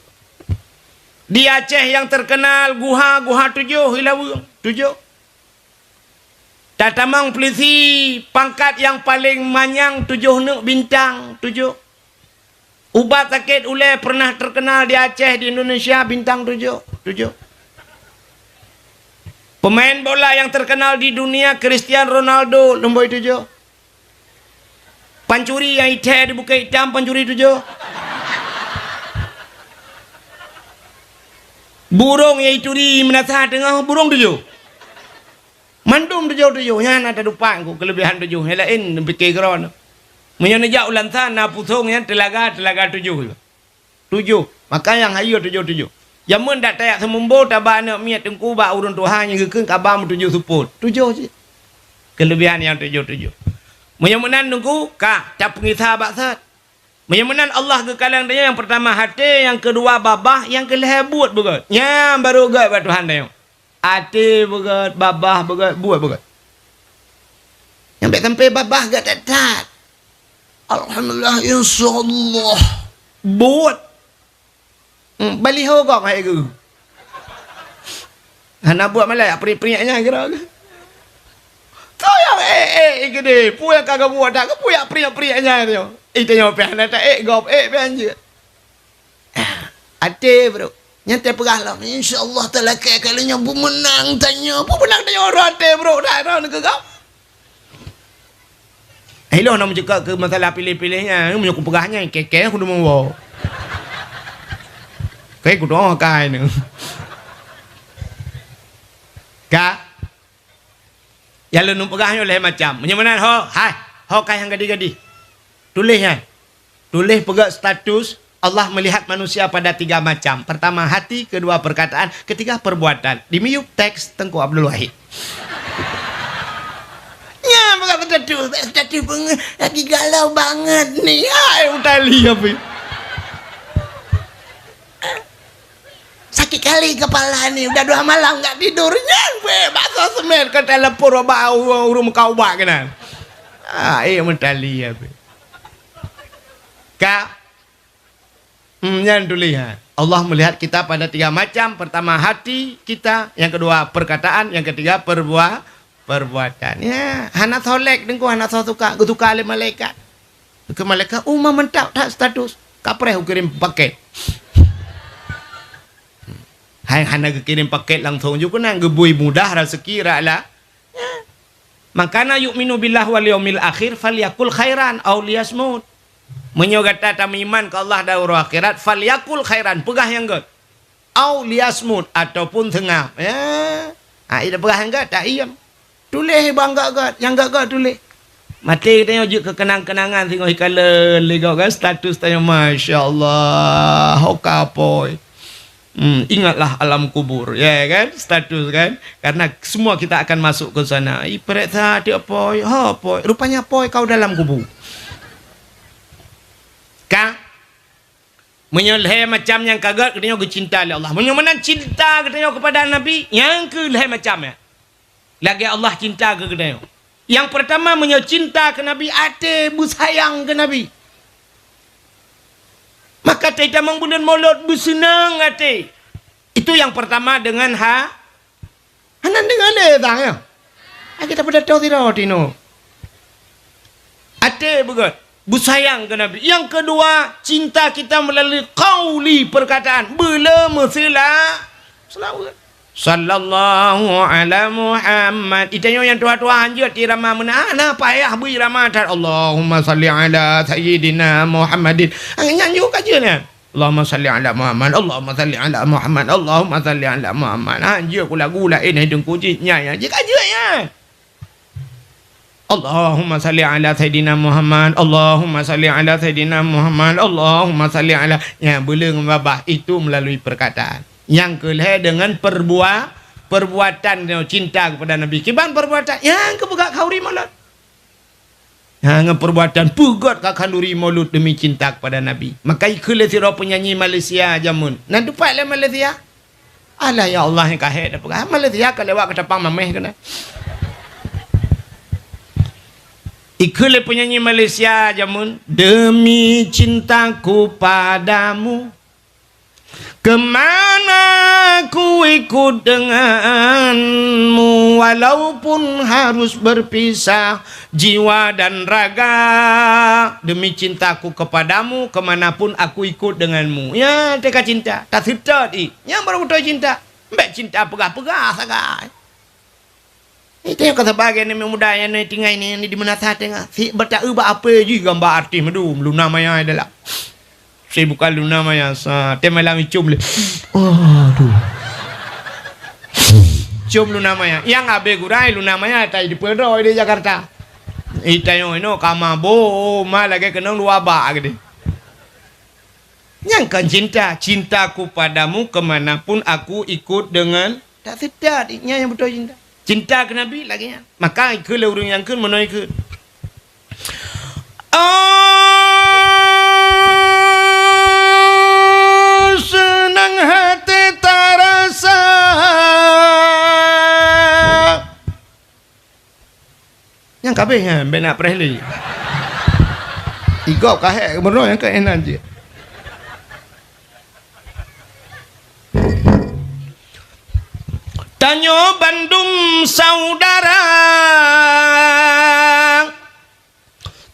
Di Aceh nyang terkenal guha, guha tujoh, Ilaweueng, tujoh. Tatamong peulisi pangkat nyang paleng manyang tujoh neuk bintang, tujoh. Ubat sakét ulèe pernah terkenal di Aceh, di Indonesia, bintang tujoh, tujoh. Pemain bola nyang terkenal di dunia, Cristiano Ronaldo, lumboi tujoh. Pancuri nyang ithèe di Bukét Itam, pancuri tujoh. Burông nyang ituri meunasah teungoh, burông tujoh. Mandum tujoh-tujoh, nyan na teudupat ku keuleubihan tujoh. Nyang laén neupiké keudroe. Meunyoe neujak u Langsa na pusong nyan teulaga, teulaga tujoh. Tujoh. Maka nyang hayeue tujoh-tujoh. Jameun dak tajak seumumbo taba aneuk miet teungku bak ureueng tuha nyang geukheun kaba meutujoh seupôt. Tujoh cit. Keuleubihan nyang tujoh-tujoh. Meunyoe meunan teungku, ka tapeungisa bak sat. Meunyoe meunan Allah geukalon tanyoe nyang peurtama até, nyang keudua babah, nyang keulhèe buet beugöt. Nyan barô göt bak Tuhan tanyoe. Até beugöt, babah beugöt, buet beugöt. Nyang bèk sampai babah göt that-that. Alhamdulillah, insyaallah. Buet. Hmm, baliho gob hai geu. Hana buet malah priek-priek nyan kira. Tu nyang ék, ék, ék geude. Peue nyang ka geubuet dak, peue nyang priek-priek nyan tu. Itu nyang pih hana ta ék gob, ék pih anjeut. Até, bro. Nyan teupeugah lom, "Insya Allah talakèe kali nyoe beumeunang tanyoe." Beumeunang tanyoe uroe até, bro. Dak droe keu gob. Eh, ilôn na meucukak keu masalah piléh-piléh nyan. Meunyoe kupeugah nyan, kèe-kèe kudeungoe woe. Kèe kudeungoe kai nyoe. Ka? Nyang lôn peugah nyoe lhèe macam. Meunyoe meunan ho, hai, ho ka nyang gadih-gadih. Tuléh nyan. Tuléh peugah status, Allah melihat manusia pada tiga macam. Pertama hati, kedua perkataan, ketiga perbuatan. Di miyup teks Teungku Abdul Wahid. Nyan peugah status, status peungeuh lagi galau banget ni. Hai, utali apa? Sakit kali kepala ni, udah dua malam nggak tidur. Nyan weh, bakso semen ka telepon bak ureueng, ureueng meukat ubat keunan. Ah, eh, mentali ya, be. Ka. Hmm, nyan tuléh, ha. Allah melihat kita pada tiga macam. Pertama, hati kita. Yang kedua, perkataan. Yang ketiga, perbua-, perbuatan. Ya, hana soe lek, Teungku, hana soe suka. Geusuka lé malaikat. Keu malaikat, "Oh, ma mantap that status." Kapreh ukirim paket. Hai hana geukirém pakét langsông ju keunan, geubui mudah raseuki rak la-, ya. "Man kana yu'minu billahi wal yaumil akhir falyakul khairan aw liyasmut." Meunyoe gata tameuiman keu Allah dan uroe akhirat, falyakul khairan, peugah nyang gét. Aw liyasmut, ataupun seungab. Ya. Ha, ida peugah nyang gét, tak iem. Tuléh bang gét-gét, nyang gét-gét tuléh. Maté geutanyoe jeuet keu keunang-keunangan singoh ikalon lé gob kan status tanyoe, masya Allah, ho ka apôi. Hmm, ingatlah alam kubur, ya kan? Status kan? Karena semua kita akan masuk ke sana. Ipereksa até apôi, ho apôi. Rupanya apôi kau dalam kubu. Ka? Meunyoe lhée macam nyang ka gét geutanyoe geucinta lé Allah. Meunyoe meunan cinta geutanyoe keupada Nabi, nyang keu lhée macam nyan. Lagée Allah cinta keu geutanyoe. Nyang peurtama, meunyoe cinta keu Nabi, até beusayang keu Nabi. Maka teutamong buleuen Molot beuseunang até. Itu nyang peurtama deungon ha-, Hana deungoe lé tang nyoe. Hai gata peudatoe sidroe tinoe. Até beugét, beusayang keu Nabi. Nyang keudua, cinta kita meulalu qauli, peurkataan. Beu le meuseula-, seulaweuet. Sallallahu ala Muhammad. Itanyoe nyang tuha-tuha hanjeuet irama meunan, hana payah bri irama that. Allahumma salli ala sayyidina Muhammadin. Nyan jeuet ka jeuet nyan. Allahumma salli ala Muhammad, Allahumma salli ala Muhammad, Allahumma salli ala Muhammad. Hanjeuet ku lagu laén hai teungku jih nyan, nyan jeuet ka jeuet nyan. Allahumma salli ala Sayyidina Muhammad, Allahumma salli ala Sayyidina Muhammad, Allahumma salli ala, nyan beuleueng babah itu melalui perkataan. Nyang keulhèe dengan perbua-, perbuatan cinta kepada Nabi. Kiban perbuatan nyang keupeugah khanduri maulud. Ha, ngon perbuatan peugöt ka khanduri maulud demi cinta kepada Nabi. Maka ikheun lé sidroe penyanyi Malaysia jameun. Na teupat lé Malaysia? Alah, ya Allah, nyang ka hék tapeugah. Malaysia ka lewat ka tapang mamèh keunan. Ikheun lé penyanyi Malaysia jameun, "Demi cintaku padamu, kemana ku ikut denganmu, walaupun harus berpisah jiwa dan raga. Demi cintaku kepadamu, kemanapun aku ikut denganmu." Ya, teuka cinta, taseutôt i. Nyang baru beutôi cinta. Bèk cinta peugah-peugah sagai. Itu nyang ka saban aneuk muda nyang tinggai ni, ni di meunasah tengah. Si bata-, eu bak apé jih gambar artis meudum, Luna Maya dalam. Si bukan Luna Maya, sa, teumalam icum lé. Aduh. Cium Luna Maya. Nyang abéh gurèe Luna Maya tai dipeudroe di Jakarta. Itanyoe inoe ka mabök, ma lagèe keunong dua bak geude. Nyang kon cinta, cintaku padamu kemanapun aku ikut dengan, taseutôt, nyan nyang beutôi cinta. Cinta keu Nabi lagèe nyan. Maka ikheun lé ureueng nyang kheun meunoe kheun. Oh, seunang haté tarasa. Nyang ka abéh nyan, bèk na preh lé. Igob ka hék meunoe nyang ka éh nan jih. Tanyoe bandum saudara,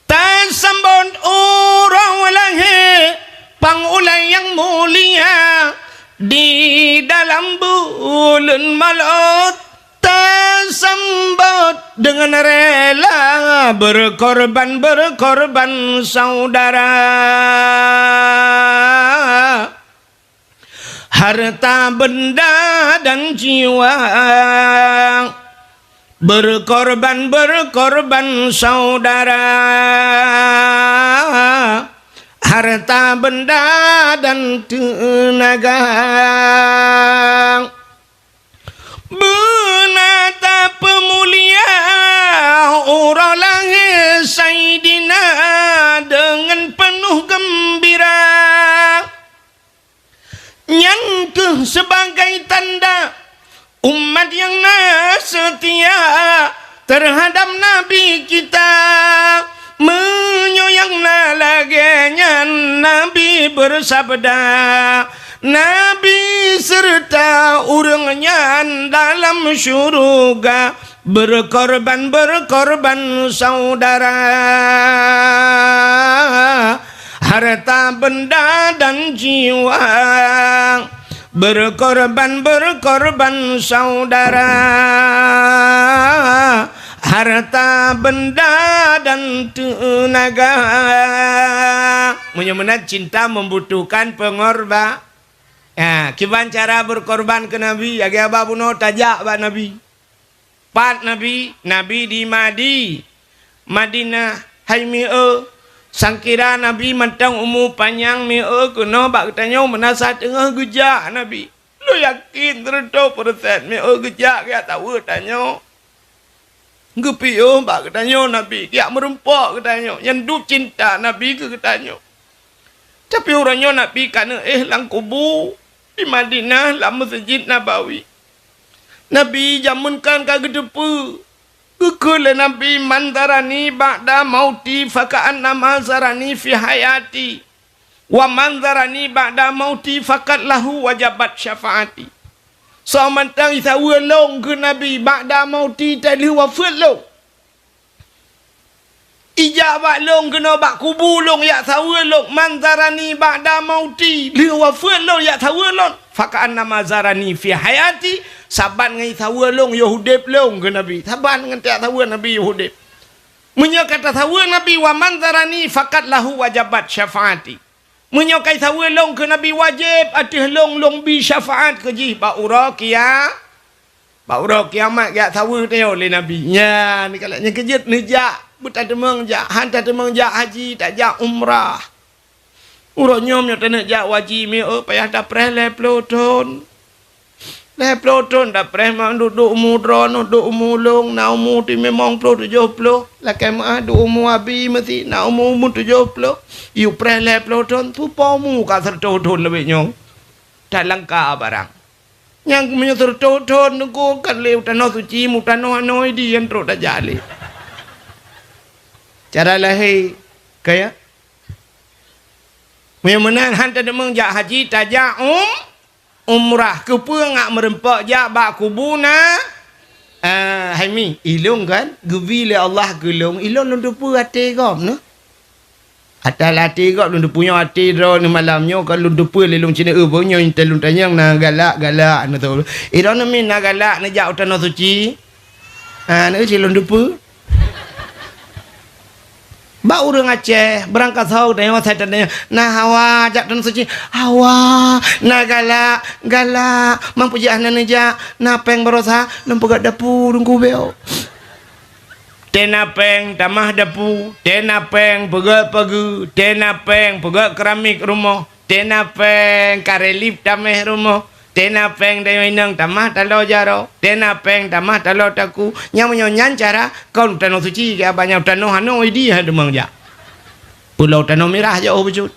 tasambot uroe lahé pang ulèe nyang mulia di dalam buleuen Maulud. Tasambot dengan rela berkorban-berkorban saudara. Harta benda dan jiwa berkorban-berkorban saudara. Harta benda dan teunaga. Beuna tapeumulia uroe lahé Saidina deungon peunoh geumbira. Nyan kheueh sibagai tanda umat nyang na seutia teuhadab Nabi kita. Meunyoe nyang na lagèe nyan, Nabi beusabda, Nabi seureuta ureueng nyan dalam syeuruga berkorban-berkorban saudara. Harta benda dan jiwa berkorban-berkorban saudara. Harta benda dan teunaga. Meunyoe meunan cinta membutuhkan pengorba-, ya, kiban cara berkorban keu Nabi, lagèe haba bunoe tajak bak Nabi. Pat Nabi? Nabi di Madi-, Madinah hai mieu. Sangkira Nabi mantong umu panyang mieu keunoe bak geutanyoe meunasah teungoh geujak Nabi. Lôn yakin seureutôh peureusén mieu geujak keu saweue tanyoe. Geupiôh bak geutanyoe Nabi, geujak meurumpok geutanyoe, nyan dum cinta Nabi keu geutanyoe. Tapi uroe nyoe Nabi ka neuéh lam kubu di Madinah lam Meuseujid Nabawi. Nabi jameun kan ka geuteupeue. Geukheun lé Nabi, "Man zarani ba'da mauti faka'annama zarani fi hayati. Wa man zarani ba'da mauti faqad lahu wajabat syafa'ati." Soe mantong jisaweue lôn keu Nabi ba'da mauti, teuma lheueh wafeuet lôn. Ijak bak lôn keunoe bak kubu lôn jak saweue lôn, man zarani ba'da mauti, lheueh wafeuet lôn jak saweue lôn. faka'annama zarani fi hayati, saban ngon saweue lôn yoh udeb lôn," kheun Nabi. Saban ngon tajak saweue Nabi yoh udeb. Meunyoe ka tasaweue Nabi, "Wa man zarani faqad lahu wajabat syafaati." Meunyoe ka jisaweue lôn keu Nabi, wajéb ateueh lôn, lôn bi syafaat keu jih bak uroe kia-, bak uroe kiamat, geujak saweue tanyoe lé Nabi. Nyan, kalak nyan keujeuet neujak, beutateumong jak, han tateumong jak haji, tajak umrah. Uroe nyoe meunyoe taneuk jak haji, mi, oh, payah tapreh lhèe ploh thon. Lhèe ploh thon tapreh, ma, duek, duek umu droeneuh, duek umu lôn, na umu ti limong ploh tujoh ploh. Lakèe meu'ah duek umu Abi meusi, na umu, umu tujoh ploh. Yue preh lhèe ploh thon, tupo umu ka seureutoh thon leubeh nyoe. Talangka barang. Nyang meunyoe seureutoh thon Teungku, kan lé u Tanoh Suci, meutanoh anoe di nyang trok tajak lé. Cara lahé, kaya. Meunyoe meunan han tateumong jak haji, tajak um-, umrah. Keupeue ngak meureumpok jak bak kubu na-, eh, hai mi, ilôn kan, geubi lé Allah keu lôn, ilôn lôn teupeue até gob nyoe. Ata até gob lôn teupeue nyoe, até droeneuh malam nyoe ka lôn teupeue lé lôn cit, eh, beunyoe teuh lôn tanyong na galak-galak neuh tu. Droeneuh mi na galak neujak u Tanoh Suci. Ha, na cit lôn teupeue. Bak ureueng Aceh, beurangkat soe tanyong, sai tanyong, "Na hawa jak Tanoh Suci?" "Hawa." "Na galak?" "Galak." "Mang peue jeuet hana neujak?" "Na péng baroesa?" "Lôn peugöt dapu Teungku bèk." Tena péng tamah dapu, tena péng peugöt pageue, tena péng peugöt keramik rumoh, tena péng karelip tamèh rumoh, tena péng tanyoe inong tamah taloe jaroe, tena péng tamah taloe takue. Nyang meunyoe nyan cara kon u Tanoh Suci keu abang nyan, u tanoh anoe di han teumong jak. Pulo Tanoh Mirah jak oh bacut.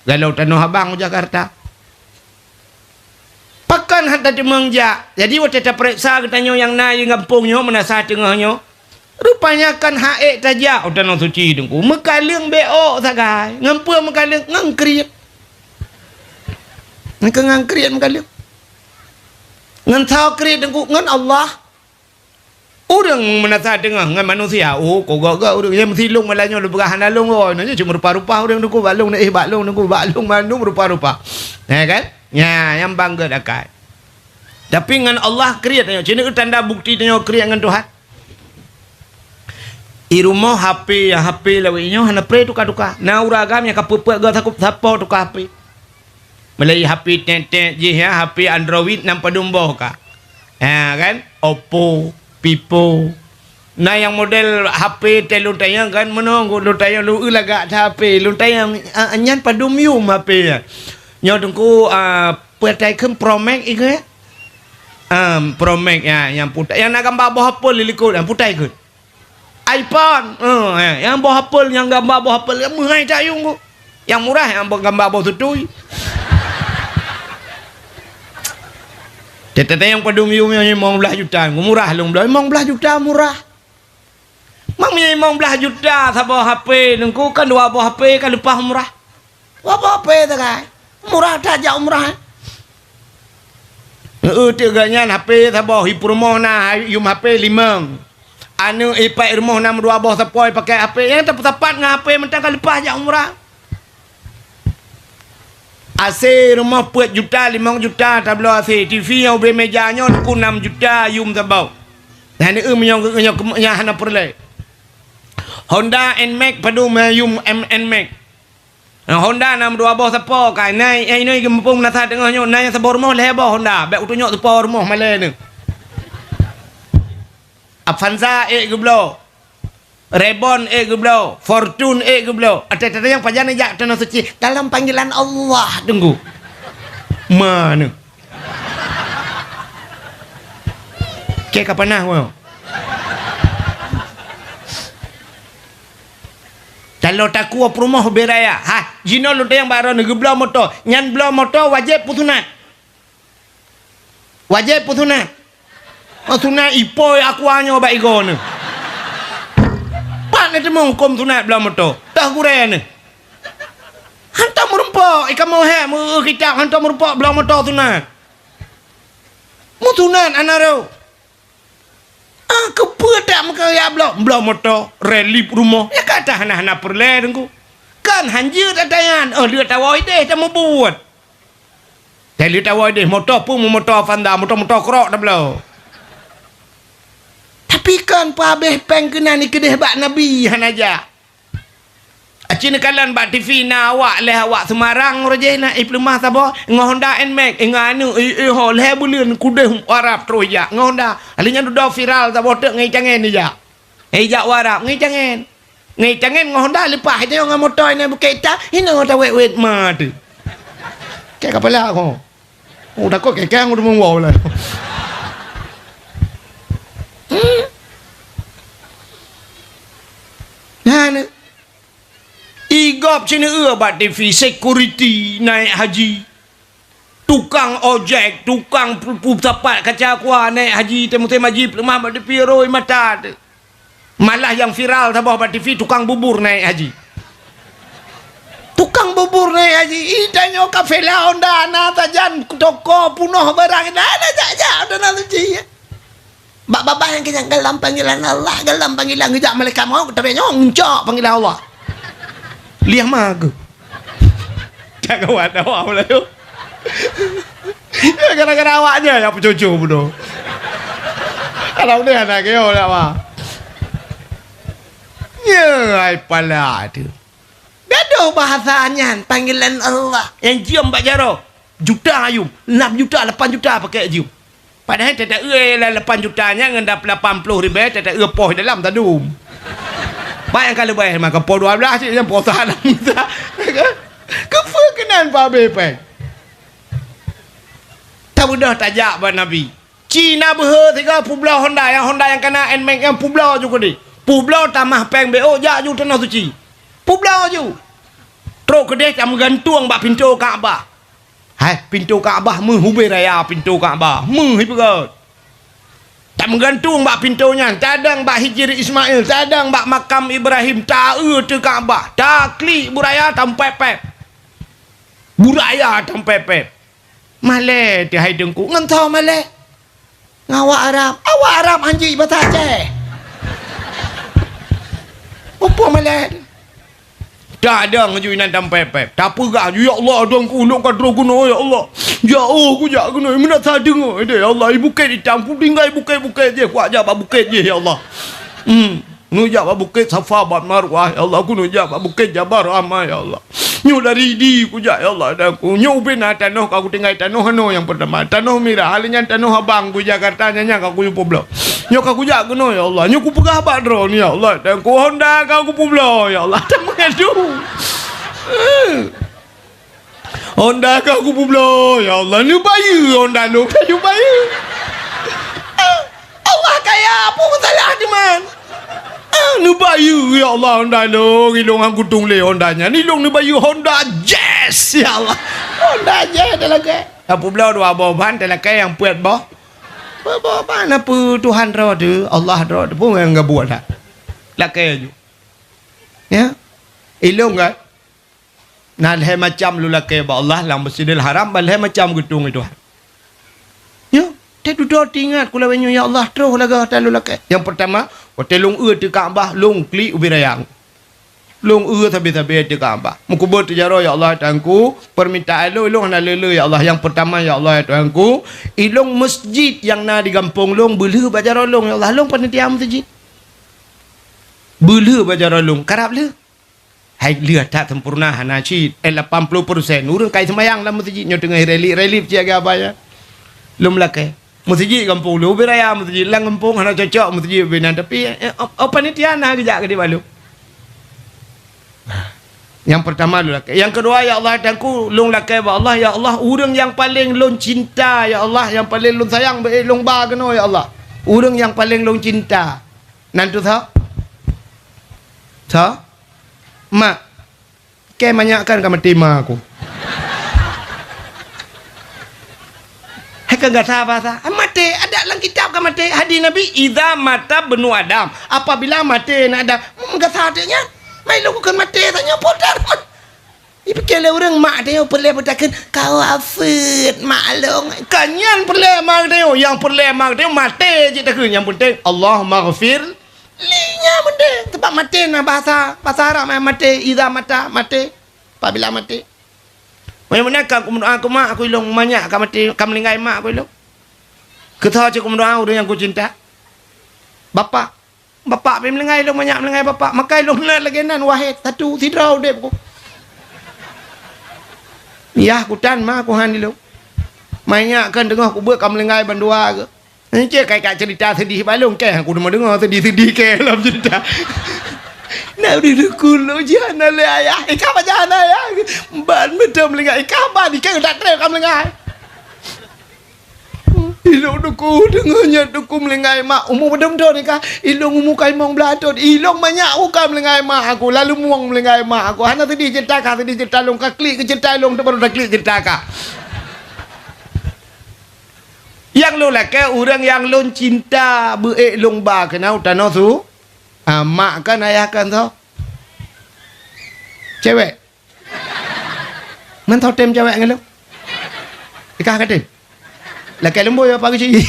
Galak u Tanoh Abang u Jakarta. Pakon han tateumong jak. Jadi watèe tapareksa geutanyoe nyang na di gampông nyoe, Meunasah Teungoh nyoe, rupanya kan han ék tajak u Tanoh Suci Teungku. Meukaleueng bèk ôk sagai. Ngon peue meukaleueng? Ngon kriet. Ngon keu ngon kriet meukaleueng. Ngon soe kriet Teungku? Ngon Allah. Ureueng Meunasah Teungoh ngon manusia, oh, kok gok-gok ureueng nyan meusilông malam nyoe lôn peugah hana lông, oh, nyoe cuma rupa-rupa ureueng Teungku, bak lông, eh, bak lông Teungku, bak lông mandum rupa-rupa. Ya kan? Nya, nyang bangga akai. Tapi ngon Allah kriet tanyoe, cit nyoe tanda bukti tanyoe kriet ngon Tuhan. I rumoh H P, ya, H P lawét nyoe hana pré tuka-tuka. Na ureueng agam nyang ka peuet-peuet goe sakup sapo tuka H P. Mulai H P tet-tet jih, ya, H P Android nam padum boh ka. Ha, kan? Oppo, Vivo. Na nyang model H P teuh lôn tanyong kan, meunoe lôn tanyong lôn eu lagak that H P. Lôn tanyong, a, nyan padum yum H P nyan. Nyoe Teungku, a, peue tai kheun Pro Max ikheun? Am, Pro Max, ya, nyang putai, nyang na gamba boh apel di likot, nyang putai kheun. iPhone. Eh, eh, nyang boh apel, nyang gamba boh apel, meuhai that yum ku. Nyang murah, nyang boh gamba boh tutui. Teuntèe nyang padum yum nyoe limong blaih juta, murah lôn bloe. Limong blaih juta murah. Mang meunyoe limong blaih juta saboh H P, Teungku, kan dua boh H P ka leupah murah. Dua boh H P sagai. Murah that jak umrah, eh. Heeh, teuk geuh nyan H P saboh, i peurumoh na yum H P limong. Aneuk ipat i rumoh na meudua boh sapo ipakai H P, nyang tapeusapat ngon H P mantong ka leupah jak umrah. A C rumoh peuet juta, limong juta tabloe A C. T V nyang ubé meja nyoe Teungku nam juta yum saboh. Nyan, eh, meunyoe, meunyoe, meunyoe hana peureulèe. Honda N-Max padum, eh, yum M-, N-Max. Nah, Honda nam dua boh sapo ka. Nai, eh, inoe geumpung Meunasah Teungoh nyoe, nai saboh rumoh lhèe boh Honda. Bèk utunyok sapo rumoh malèe nyoe. Avanza ék geubloe. Reborn ék geubloe. Fortuner ék geubloe. Até tanyong pajan jak Tanoh Suci. Dalam panggilan Allah, Teungku. Mana? Kèe ka panas, woe. Taloe takue peurumoh ubé raya. Ha, jinoe lôn tanyong bak droeneuh geubloe moto. Nyan bloe moto wajéb peusunat. Wajéb peusunat. Oh, sunat ipoi Aqua nyoe bak igoe nyoe. Pat neuteumé hukôm sunat bloe moto. Toh gurèe nyoe. Hantom meurumpok, i kamoe hèk meu-, kitab hantom meurumpok bloe moto sunat. Meusunat hana rhot. Ah, keupeue tak meukeureuja bloe, bloe moto, relief rumoh. Ya kata hana-hana peureulèe Teungku. Kan hanjeuet ata nyan, oh, lheueh tawoe idéh tameubuet. Tali tawoe deh, moto pun moto Avanza, moto-moto krok tabloe. Tapi kon peuhabéh péng keunan dikeudeh bak Nabi hana jak. Aci neukalon bak T V na awak lhèe awak Semarang roh jih na ipeuleumah saboh ngon Honda Nmax, ngon aneuk, eh, eh, ho, lhèe buleuen kudeh Arab troh jak ngon Honda. Akhirnya dudoe viral saboh teuk ngon itangen ijak. Eh, ijak u Arab ngon itangen. Ngon itangen ngon Honda leupah, ijak ngon moto inan bukét ita, inoe tawét-wét ma teuh. Cek kapala ko. Oh, takot kekeng udah meuwoe lah. Hmm. Nah, ni. Igop sini eu bak T V, security naik haji. Tukang ojek, tukang pu-, pu-, sapat kaca aqua naik haji, teuh musém haji peuleumah bak T V roi mata teuh. Malah nyang viral saboh bak T V, tukang bubur naik haji. Tukang bubur naik haji, ih, tanyoe kafela Honda na sajan toko punoh barang na, na jak-jak Honda na suci. Bak babah nyang kenyang, dalam panggilan Allah, dalam panggilan geujak malaikat maut, tapi nyoe ngucok panggilan Allah. Liah ma keuh. Tak kawan awak Melayu. Gara-gara awak je yang pecucu bodoh. Kalau dia anak keo tak apa. Ya, ai pala tu. Gadoh bahasa nyan panggilan Allah. Yang cium bak jaroe. Juta ayum. Enam juta, lapan juta pakai cium. Padahai tata-eu lapan juta nyan ngon lapan ploh ribèe tata-eu poh dalam tadum. Bayangkan leubeh maka poh dua belas cit nyan poh salam. Keupeue keunan pabé péng? Tabeudôh tajak bak Nabi. Ci na beuhe sigoe publoe Honda, nyang Honda nyang kana Nmax nyang publoe ju keudeh. Publoe tamah péng B O jak ju Tanah Suci. Publoe ju. Trok keudeh tameugantung bak pintoe Ka'bah. Hai, pintoe Ka'bah meuhubé raya pintoe Ka'bah. Meuh ipeugöt. Tameugantung bak pintoe nyan, tadong bak Hijri Ismail, tadong bak makam Ibrahim, ta-eu teuh Ka'bah, taklik buraya tampép-pép. Buraya tampép-pép. Malèe teuh hai Teungku, ngon soe malèe? Ngon awak Arab. Awak Arab hanjeuet basa Aceh. Muphom malèe. Tadong ju inan tampép-pép. Tapeugah ju, "Ya Allah, Tuhanku, lôn ka troh keunoe, ya Allah. Jauh kujak keunoe, meunan sa deungoe deh, ya Allah. I Bukét Itam, kutinggai bukét-bukét jih, kuhak jak bak bukét jih, ya Allah. Hmm, neujak bak Bukét Safa bak Marwah, ya Allah. Kuneuk jak bak Bukét Jabal Rahmah, ya Allah. Nyoe dari di kujak, ya Allah, Tuhanku. Nyoe ubé na tanoh ka kutinggai, tanoh anoe nyang peurtama. Tanoh mirah, hal nyan tanoh abang ku Jakarta, nyan, nyan ka kuyue peubloe. Nyoe ka kujak keunoe, ya Allah. Nyoe kupeugah bak droeneuh, ya Allah. Dan ku Honda ka kupeubloe, ya Allah. Tameuadu. Eh. Honda ka kupeubloe, ya Allah. Neubayeue Honda lôn, neubayeue. Allah kaya, peue masalah teuma? Ah, neubayeue, ya Allah, Honda lôn. Ilôn han kutung lé Honda nyan. Ilôn neubayeue Honda Jazz, ya Allah. Honda Jazz talakèe. Tapeubloe dua boh ban, talakèe nyang peuet boh. Peuet boh ban, apa Tuhan droe teuh, Allah droe teuh, peue nyang geubuet that. Lakèe ju. Ya. Ilôn kan? Na lhèe macam lôn lakèe bak Allah lam Masjidil Haram, ban lhèe macam geutueng lé Tuhan. Ya, teududoe teuingat kulawèe nyoe, ya Allah, troh lagèe tan lôn lakèe. Nyang peurtama, watèe lôn eu teuh Ka'bah, lôn klik ubé raya. Lôn eu sabe-sabe teuh Ka'bah. Meukeubeuet teuh jaroe, ya Allah, Tuhanku, peurmintaan lôn, ilôn hana le-le, ya Allah. Nyang peurtama, ya Allah, Tuhanku, ilôn masjid nyang na di gampông lôn, beulheueh bak jaroe lôn, ya Allah, lôn panitia masjid. Beulheueh bak jaroe lôn, karab lheueh. Hai lheueh that sempurna hana cit, eh, lapan ploh persen. Ureueng kai seumayang lam meuseujid nyoe teungoh relief-relief cit lagèe abah nyan. Lôn lakèe. Meuseujid gampông lôn, ubé raya meuseujid lam gampông hana cocok meuseujid ubé nan, tapi, eh, oh, oh, panitia na geujak keu di balu. Nyang peurtama lôn lakèe. Nyang keudua, ya Allah, Tuhanku, lôn lakèe bak Allah, ya Allah, ureueng nyang paleng lôn cinta, ya Allah, nyang paleng lôn sayang, beu lôn ba keunoe, ya Allah. Ureueng nyang paleng lôn cinta. Nan tu soe? Soe? Mak. Kèe manyak kan ka maté ma aku. Hai kan gasa basa. Maté, ada lam kitab ka maté. Hadis Nabi, "Idza mata bnu Adam." Apabila maté aneuk Adam, hmm, gasa teuk nyan. Mai lôn kukheun maté tanyoe putar. Ipike lé ureueng mak tanyoe peureulèe beutakheun, "Ka wafeuet mak lôn." Ka nyan peureulèe mak tanyoe, nyang peureulèe mak tanyoe maté cit takheun. Nyang peunteng, Allahummaghfir Li nyan meudeh, teumpat maté na bahasa, bahasa Arab nyan maté, idza mata, maté, apabila maté. Meunyoe meunan ka kumeudoa keu mak aku ilong, manyak ka maté, ka meuninggai mak aku ilong. Keu soe cit kumeudoa ureueng nyang kucinta? Bapak. Bapak pih meuninggai ilong, manyak meuninggai bapak. Maka ilong na lagèe nan, wahé satu sidroe udép ku. Yah kutan ma kuhan ilong. Manyak kan teungoh kubeuet ka meuninggai bandua geuh. Encik kai ka cerita sedih balong keh, aku deungo-deungo sedih-sedih keh lam cerita. Nak duduk kulo jana lé ayah. Ikah ba jana ayah. Ban beutôi meulinggai. Ikah ban ikah tak trép ka meulinggai. Ilong duku deungo nyan duku meulinggai mak. Umu padum thon ikah? Ilong umu kaimong blah thon. Ilong manyak uka meulinggai mak aku. Lalu mueng meulinggai mak aku. Hana sedih cerita kah, sedih cerita long ka klik keu cerita long tu baru dah klik cerita kah. Nyang lôn lakèe ureueng nyang lôn cinta beu ék lôn ba keunoe u tanoh su. Ah, mak kan ayah kan soe? Cewek. Man soe tem cewek ngon lôn? Ikah ka tem. Lakèe leumbôi apa keuci?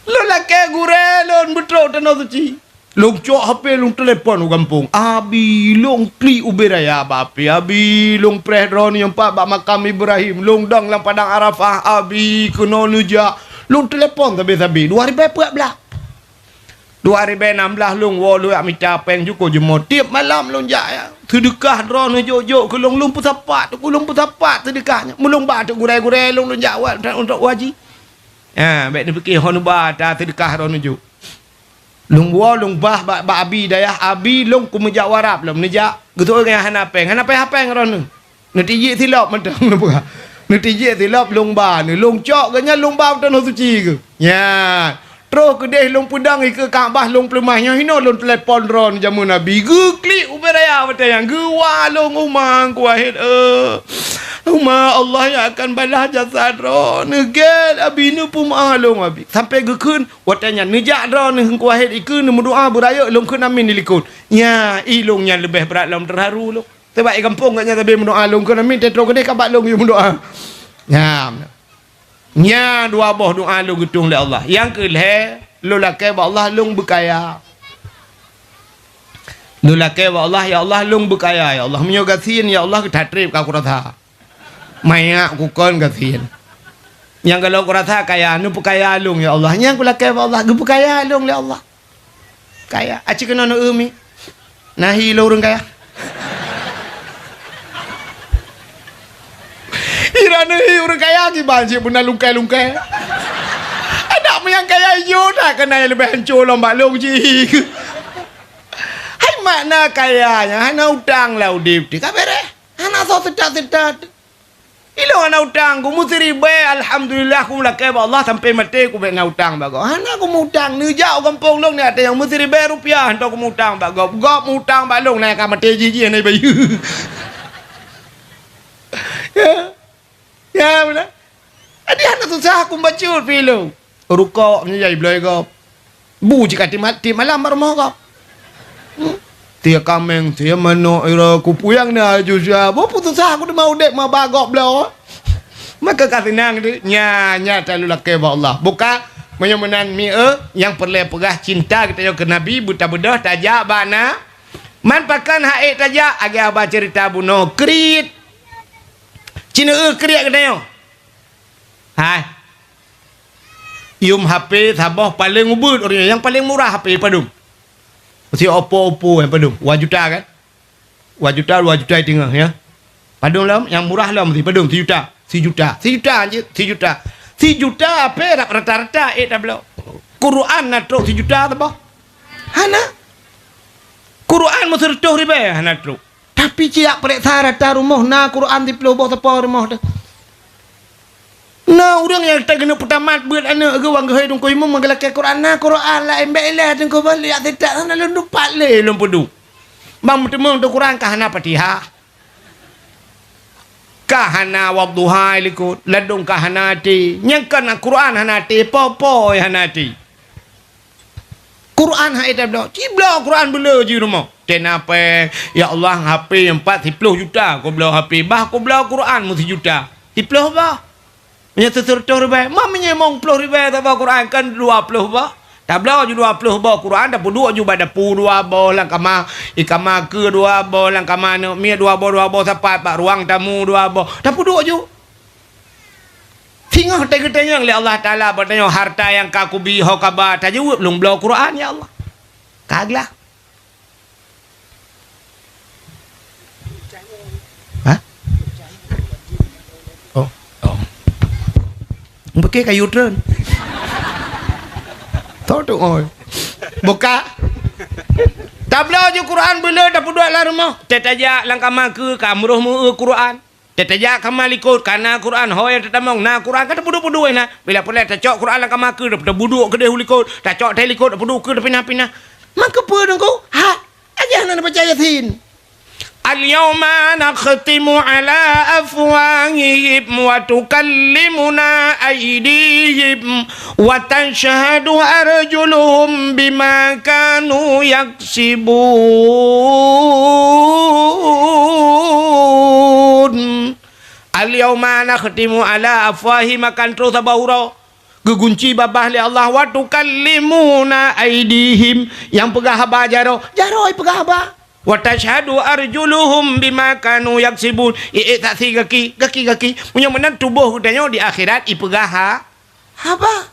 Lôn lakèe gurèe lôn beutrok tanoh suci. Lôn cok H P lôn telepon u gampông. Abi, lôn klik ubé raya bak H P. Abi, lôn preh droeneuh nyoe pat bak makam Ibrahim. Lôn dong lam padang Arafah. Abi, keunoe neujak. Lôn telepon sabe-sabe. Dua ribèe peuet blah. Dua ribèe nam blah lôn woe lôn jak mita péng jukôt jumo. Tiep malam lôn jak, ya. Seudeukah droeneuh jok-jok keu lôn, lôn peusapat. Teungku lôn peusapat seudeukah nyan. Meulôn ba teuk gurèe-gurèe lôn, lôn jak wat, untuk haji. Ha, bèk neupiké hon uba ta seudeukah droeneuh jok. Lôn woe lôn bah bak, bak abi dayah, abi lôn kumeujak warab lom neujak. Geutôi ngon hana péng, hana péng hapéng droeneuh. Neutijik silop mantong neupeugah. Neutijik silop lôn ba neuh, lôn cok geuh nyan lôn ba u tanoh suci geuh. Nyan. Troh keudeh lôn peudong ikeue Ka'bah lôn peuleumah nyoe hinoe lôn telepon droeneuh jameun abi. Geuklik ubé raya watèe nyan geuwa lôn uma kuwahét, eh. Uma Allah nyang akan balah jasa droeneuh gèt abi neupeumeu'ah lôn abi. Sampoe geukheun Watèe nyan neujak droeneuh Teungku Wahid ikeue neumeudoa beurayeuk lôn kheun amin dilikot. Nya, i lôn nyan leubeh brat lom teuharu lôn. Sabab i gampông gobnyan sabe meudoa lôn kheun amin, teutroh keudeh ka bak lôn yue meudoa. Nya. Nya dua boh doa lôn geutueng lé Allah. Nyang keu lhèe, lôn lakèe bak Allah lôn beukaya. Lôn lakèe bak Allah, ya Allah lôn beukaya, ya Allah. Meunyoe gasien, ya Allah, geutatreb ka kurasa. Manyak kukon gasien. Nyang galak kurasa kaya, neupeukaya lôn ya Allah. Nyang kulakèe bak Allah, geupeukaya lôn lé Allah. Kaya, aci keunoe neueu mi. Nahi lôn ureueng kaya. Ira neuhi ureueng kaya kiban cit beuna lungkai-lungkai. Adak meunyo kaya ijô that keunan leubeh hanco lom bak lôn cit. Hai makna kaya nyan hana utang lam udép teuh ka bereh. Hana soe seutat-seutat. Ilôn hana utang, ku meusiribèe, alhamdulillah, ku meulakèe bak Allah, sampoe maté ku bèk na utang bak gob. Hana ku meu-utang, neujak u gampông lôn nyan, nyang meusiribèe rupiah, hantom ku meu-utang bak gob. Gob meu-utang bak lôn, na ka maté jih-jih, hana bayeue. Ya. Ya, beuna. Jadi hana susah ku bacut pi lôn. Rukok meunyo jai bloe gob. Bu cit ka tiep ma-, tiep malam bak rumoh gob. Hmm. Tiep kaméng, tiep manok, ira kupuyang na aju sia. Boh putus asa aku teuma udép ma bak gob bloe. Maka ka seunang tu. Nya, nya talu lakèe bak Allah. Buka, meunyoe meunan mi, eh, nyang peureulèe peugah cinta geutanyoe keu Nabi, beutabeudôh tajak bak na. Man pakon han ék tajak, lagèe haba ceurita bunoe kriet. Ci neueu kriet geutanyoe. Hai. Yuem H P saboh paleng ubeuet ureueng nyoe, nyang paleng murah H P padum? Si Oppo, Oppo nyang padum? Dua juta kan? Dua juta, dua juta teungoh, ya. Padum lom, nyang murah lom si padum? Sijuta. Sijuta. Sijuta jeuet, sijuta. Sijuta H P rata-rata ék tabloe. Quran na trok sijuta saboh? Hana. Quran meuseureutoh ribèe hana trok. Tapi ci jak peuriksa rata rumoh na Quran siplôh boh sapo rumoh teuh. Na ureueng nyang teugeuneup peutamat beuet aneuk geuh wan geuhôi Teungku Imum meugeulakèe Quran, na Quran laén bèk ilèe Teungku Bali jak sitak, hana lôn dupat lé lôn peuduek. Bang meuteumeung tu Quran ka hana Fatihah. Ka hana Wadduha likot, ladôm ka hana até. Nyang ka na Quran hana até, po-po hana até. Quran han ék tabloe. Ci bloe Quran beu le jih rumoh. Tena péng, ya Allah, H P nyang pat siplôh juta kubloe H P, bah kubloe Quran meusijuta. Siplôh bah. Meunyoe siseureutoh ribèe, ma meunyoe limong plôh ribèe tabloe Quran kan dua plôh bah. Tabloe ju dua ploh boh Quran, tapeuduek ju bak dapu dua boh lam kama, i kama keue dua boh lam kama aneuk miet dua boh, dua boh sapat bak ruang tamu dua boh. Tapeuduek ju. Singoh teugeutanyong lé Allah Taala, bak tanyoe, "Harta nyang ka kubi ho kaba?" Tajaweueb, "Lôn bloe Quran, ya Allah." Ka glah. Hah? Oh, oh. Bukit kayu tren. Tahu tu, oi. Buka. Tabloe ju Quran beuleu tapeuduek lam rumoh. Teutajak lam kama keue ka meuroh meu Quran. Teutajak kama likot, ka na Quran, ho nyang teutamong, na Quran, ka tapeuduek-peuduek na. Bila peureulèe tacok Quran lam kama keue, tapeuduek keudeh u likot, tacok thèe likot, tapeuduek keue tapinah-pinah. Maka peue Teungku? Ha, aja hana baca Yasin. Al-yauma nakhtimu ala afwahihim wa tukallimuna aidihim wa tashhadu arjuluhum bima kanu yaksibun. Al-yauma nakhtimu ala afwahihim, akan troh saboh uroe geugunci babah lé Allah, wa tukallimuna aidihim, nyang peugah haba jaroe, jaroe peugah haba. Wa tashhadu arjuluhum bima kanu yaksibun, ié saksi gaki, gaki-gaki. Meunyoe meunan tuboh geutanyoe di akhirat ipeugah ha-, haba.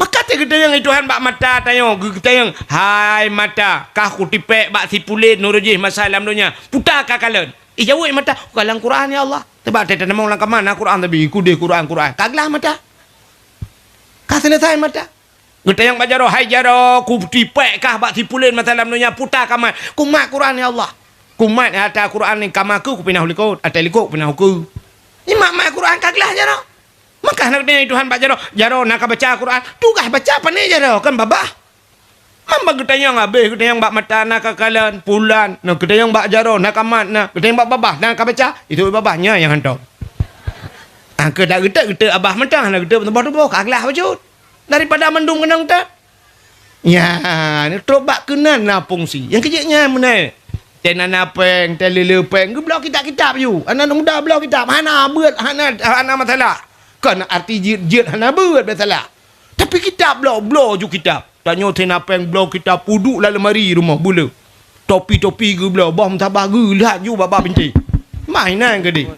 Maka teugeutanyong lé Tuhan bak mata tanyoe, geugeutanyong, "Hai mata, kah kutipék bak si pulen uroe jih masa lam donya, peue ta kakalon?" Ijaweueb mata, "Kalon Quran, ya Allah." Sabab teutamong lam kama na Quran, tapi kudeh Quran, Quran. Ka glah mata. Ka seuleusai mata. Geutanyong bak jaroe, "Hai jaroe, kutipék kah bak si pulen masa lam donya, peue ta kamat?" "Kumat Quran, ya Allah." "Kumat ata Quran ngon kama keue, kupinah u likot, ata likot kupinah u keue." Imat-mat Quran ka glah jaroe. Maka na geutanyong lé Tuhan bak jaroe, "Jaroe, na kabaca Quran?" "Tugaih baca pane jaroe, kon babah." Mamba geutanyong habéh, geutanyong bak mata na kakalon, pulan, na geutanyong bak jaroe na kamat na, geutanyong bak babah na kabaca, itu babah nyan nyang hantom. Angka dak geutek-geutek abah mantong, na geutek tuboh-tuboh, ka glah bacut. Daripada mandum keunong teuk. Nyan, trok bak keunan na fungsi. Nyang keujeuet nyan meunan. Tena na péng, tena lé péng, geubloe kitab-kitab ju. Aneuk muda bloe kitab, hana beuet, hana, hana masalah. Kon arti jeuet-jeuet hana beuet masalah. Tapi kitab bloe, bloe ju kitab. Tanyoe tena péng bloe kitab, peuduek lam lemari rumoh buleue. Topi-topi geubloe, boh meutabah geulhat ju bak-bak bintéh. Mainan keudeh.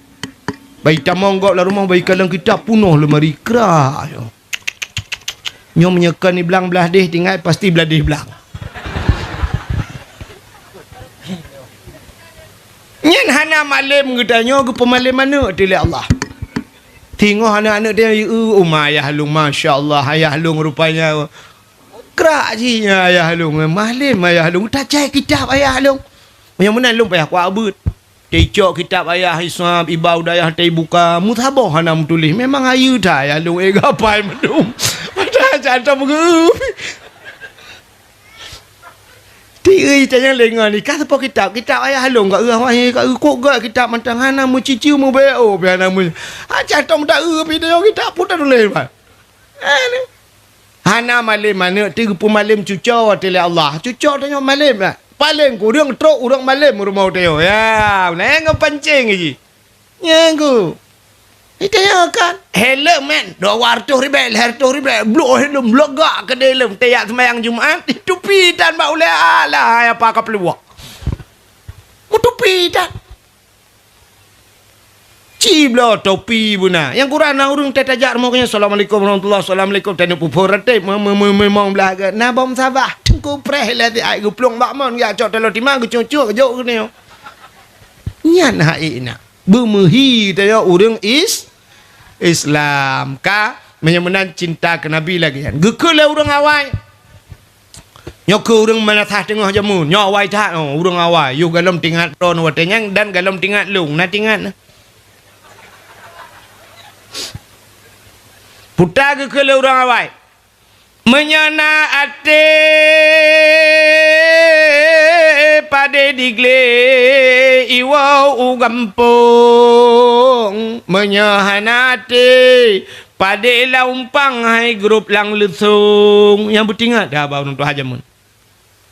Bai tamong gob lam rumoh, bai kalon kitab punoh lemari krak. Nyoe meunyoe kon i blang blah deh, tingat pasti blah deh blang. Nyan hana malem geutanyoe geupeumalem aneuk teuh lé Allah. Singoh aneuk-aneuk teuh, "Eu, uma ayah lôn, masya Allah, ayah lôn rupanya krak jih nyan ayah lôn, malem ayah lôn, tacai kitab ayah lôn." Meunyoe meunan lôn payah kuat beuet. Teuicok kitab ayah isab, iba u dayah teuibuka, meusaboh hana meutuléh. Memang hayeue that ayah lôn, eh, gapai meudum. Padahai cantong geuh. Tiui tanyong lé ngon ni, ka seupôt kitab, kitab ayah lôn ka eu, ka eu kok gak kitab mantong hana meucici meubeo pi hana meuci. Ha cantong ta eu pi tanyong kitab peue tatuléh ban. Eh, ni. Hana malem aneuk teuh geupeumalem cuco watée lé Allah. Cuco tanyoe malem lah. Paleng kureueng trok ureuëng malem rumoh tanyoe. Ya, na nyang geupancéng jih. Nyang ku. Itu ya kan. Helm kan. Dua ratus ribet, lhèe ratus ribet. Blok helm, blok gak keudeh helm. Tiap sembahyang Jumat, tupi tan bak ulèe alah, apa ka peuluwak. Meutupi tan. Ci bloe topi beuna. Nyang kurang na ureuëng teuh tajak rumoh geuh nyan, "Assalamualaikum warahmatullah, assalamualaikum." Taneuk pupur ratéb, me-, me-, me-, meumong blah geuh. Na bom sabah, teungku preh lé ti ai geuplueng bak mon, geujak cok taloe tima, geucok-cok, geujok geuh nyoe. Nyan hak ék na. Beumeuhi tanyoe ureuëng is-, Islam. Ka, meunyoe meunan cinta keu Nabi lagée nyan. Geukheun lé ureuëng awai. Nyoe keuh ureuëng meunasah teungoh jameun. Nyoe awai that, oh, ureuëng awai. Yoh galom tingat droe watée nyan dan galom tingat lôn. Na tingat na. Puta geukheun lé ureuëng awai. Meunyoe na até padé diglé iwoe u gampông. Meunyoe hana até padé lam umpang hai grup lam leusông. Nyang beutingat dah bak ureuëng tuha jameun.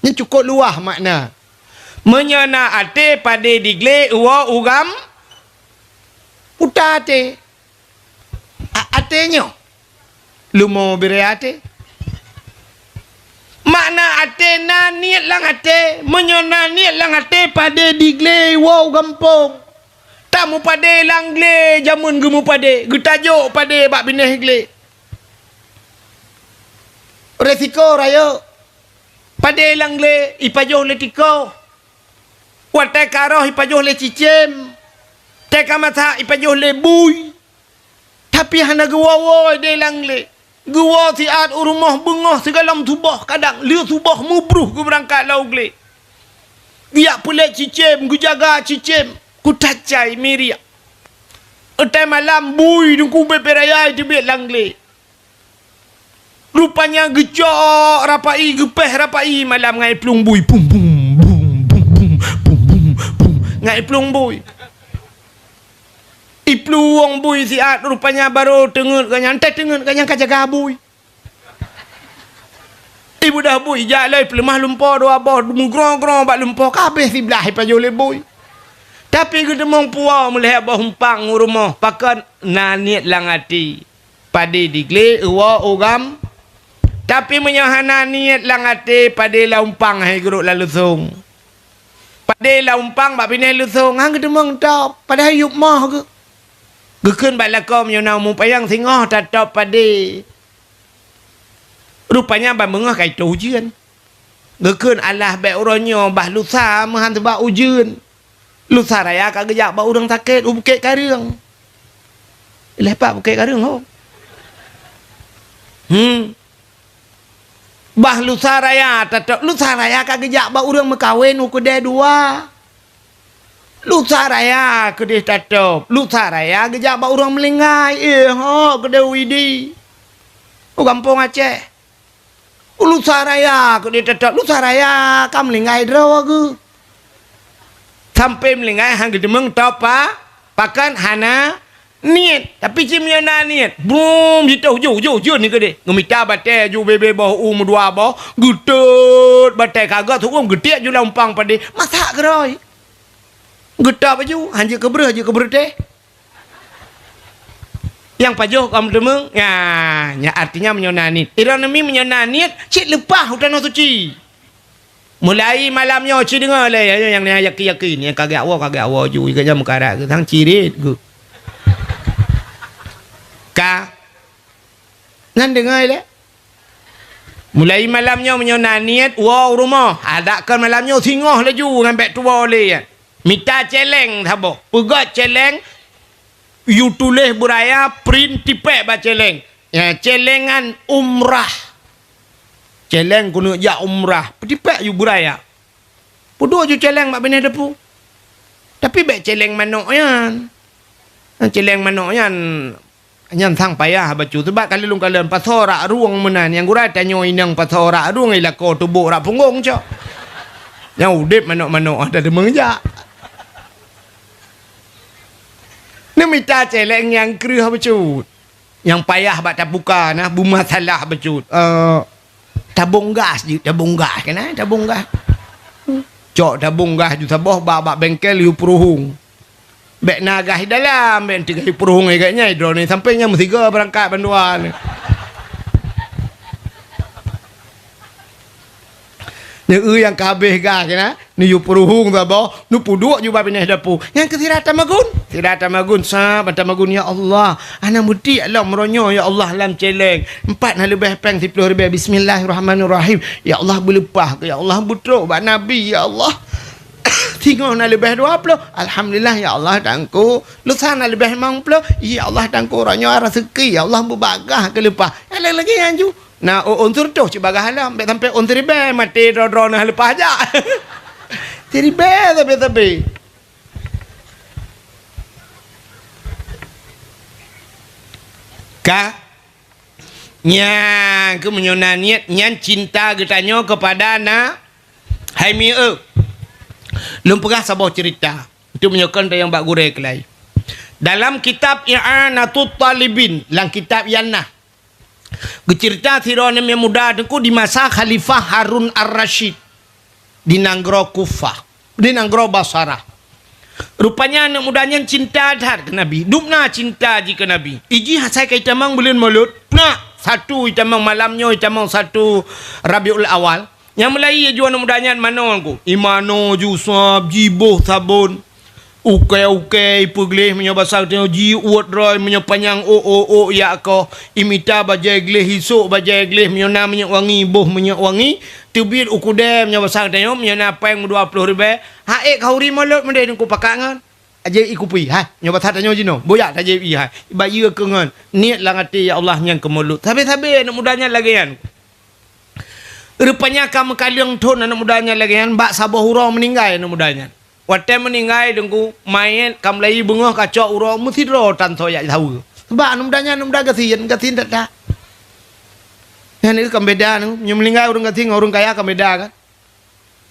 Nyan cukôp luwah makna. Meunyoe na até padé diglé uwoe u gam-, uta até. A-, até nyoe. Lumo biré até. Na até, na niet lam até. Meunyoe na niet lam até, padé di glé iwoe u gampông. Tameupadé lam glé jameun geumeupadé, geutajok padé bak binéh glé. Resiko rayeuk. Padé lam glé ipajoh lé tikoh. Watée karoh ipajoh lé cicém. Tée kamasak ipajoh lé bui. Tapi hana geuwoe-woe idé lam glé. Geuwoe siat u rumoh beungoh sigohlom suboh, kadang lheueh suboh meubruh geubeurangkat lam glé. Geujak peulet cicém, geujaga cicém, kutacai miriek. Watée malam bui deungku bée-bée raya iteubiet lam glé. Rupanya geucok rapai, geupéh rapai malam ngon plueng bui. Pum, pum, pum, pum, pum, pum, pum, pum. Ngon plueng bui. Iplueng bui siat rupanya barô teungeut gobnyan, teuh teungeut gobnyan ka jaga bui. Ibeudôh bui, jak lé ipeuleumah lumpoe dua boh, meugrong-grong bak lumpoe, ka habéh siblaih ipajoh lé bui. Tapi geuteumong puwoe meulhèe boh umpang u rumoh, pakon na niet lam até. Padé di glé, iwoe u gam. Tapi meunyoe hana niet lam até, padé lam umpang hai geurok lam lusong. Padé lam umpang bak binéh lusong, han geuteumong top, padahai yup moh geuh. Geukheun bak lakoe meunyoe na umu panyang singoh tatop padé. Rupanya ban beungoh ka itôh ujeuen. Geukheun alah bék uroe nyoe bah lusa meuhan sabab ujeuen. Lusa raya ka geujak bak ureuëng sakét u Bukét Kareueng. Ilée pat Bukét Kareueng ho. Hmm. Bah lusa raya tatôp, lusa raya ka geujak bak ureuëng meukawen u keudée dua. Lusa raya keudeh tatôp, lusa raya geujak bak ureuëng meulinggai, eh, ho keudeh u Idi. U gampông Aceh. Lusa raya keudeh tatôp, lusa raya ka meulinggai droe geuh. Sampoe meulinggai han geuteumeung top pa, pakon hana niet. Tapi cit meunyoe na niet, brum, jitôh, ju, ju, ju ni keudeh. Ngeumita batée ju bebe boh u meudua boh, geutot batée ka gét, huköm geutiek ju lam umpang padé, masak keudroe. Geutôb baju, han jeuet keu breueh, jeuet keu breueh teh. Nyang pajoh kaum teumeueng, ya, nya artinya meunyoe na niet. Ironomi meunyoe na niet, cit leupah u tanoh suci. Mulai malam nyoe ci deungoe lé, ya, nyang na yakin-yakin, nyang ka geujak woe, ka geujak woe ju, ikeu nyang meukarat geuh, sang cirit geuh. Ka. Nyan deungoe lé. Mulai malam nyoe meunyoe na niet woe u rumoh, adak kon malam nyoe singoh laju ngon bék tuwoe lé. Mita céléng saboh. Peugét céléng, yue tuléh beuraya, print tipék bak céléng. Ya, céléngan umrah. Céléng keuneuk jak umrah. Peutipék yue beuraya. Peuduek ju céléng bak binéh depu. Tapi bék céléng manok nyan. Céléng manok nyan, nyan sang payah bacut. Sabab ka lôn kalon pasoe rak rueng meunan. Nyang gura tanyoe inong pasoe rak rueng, i lakoe tubôk rak punggong cok. Nyang udeb manok-manok dah teumeung jak. Neumita céléng nyang kreueh bacut. Nyang payah bak tabuka na, beumasalah bacut. Eh, tabong gas jeuet, tabong gas kan, eh, tabong gas. Cok tabong gas ju saboh bak, bak bengkel yue peuruhueng. Bék na gas di dalam, bék teuka yue peuruhueng lagée nyan, droeneuh sampoe nyang meusigoe beurangkat bandua nyoe. Nyoe nyang ka habéh gas kan, eh. Neuyue peuruhueng saboh, neupeuduek ju bak binéh dapu. Nyan keu sira tamagun. Sira tamagun, sa ban tamagun, "Ya Allah, hana meutik lom uroe nyoe, ya Allah, lam céléng. Empat na leubeh péng siploh ribée. Bismillahirrahmanirrahim. Ya Allah, beuleupah keu, ya Allah, beutrok bak Nabi, ya Allah. Singoh na leubeh dua ploh. Alhamdulillah, ya Allah, Teungku. Lusa na leubeh limong ploh. Ya Allah, Teungku, uroe nyoe raseuki, ya Allah, beubagaih keu leupah." Nyang lagée nyan ju. Na, oh, ôn sireutôh cit bagaih lom, bék sampoe ôn siribée, maté droe-droe na leupah jak. Siribée sabe-sabe. Ka? Nyan keuh meunyoe na niet, nyan cinta geutanyoe keupada na. Hai mieu, lôn peugah saboh ceurita. Itu meunyoe kon tayang bak gurée keulai. Dalam kitab I'anatut Talibin, lam kitab nyan na. Geuceurita sidroe aneuk muda teungku di masa Khalifah Harun Ar-Rasyid di nanggroe Kufah, di nanggroe Basarah. Rupanya aneuk muda nyan cinta that keu Nabi, dum na cinta jih keu Nabi. Ijih asai ka itamong buleuen Molot, na satu itamong malam nyoe, itamong satu Rabiul Awal. Nyang meulayi ju aneuk muda nyan manoe ku. Imanoe ju sab, jiboh sabon. Ukée-ukée ipeugleh meunyoe basa geutanyoe, jiuet droe meunyoe panyang ôk, ôk, ôk, yak koh. Imita bajée gleh, isok bajée gleh, meunyoe na minyeuk wangi, boh minyeuk wangi. Teubiet u keudée meunyoe basa geutanyoe, meunyoe na péng dua ploh ribée. Haék khauri mulod meudeh Teungku pakat ngon. Ajaéb ié kupi, hai. Nyoe basa tanyoe jinoe, boyak tajaéb ié, hai. Bayeue keu ngon. Niet lam até, ya Allah, nyang keu mulod. Sabe-sabe aneuk muda nyan lagée nyan. Rupanya ka meukaleueng thon aneuk muda nyan lagée nyan, bak saboh uroe meuninggai aneuk muda nyan. Watée meuninggai Teungku, manyét ka meulayi beungoh ka cok uroe meusidroe tan soe jak saweue. Sabab aneuk muda nyan aneuk muda gasien, gasien that-that. Nyan ka beda nyoe, meuninggai ureuëng gasien ngon ureuëng kaya ka beda kan.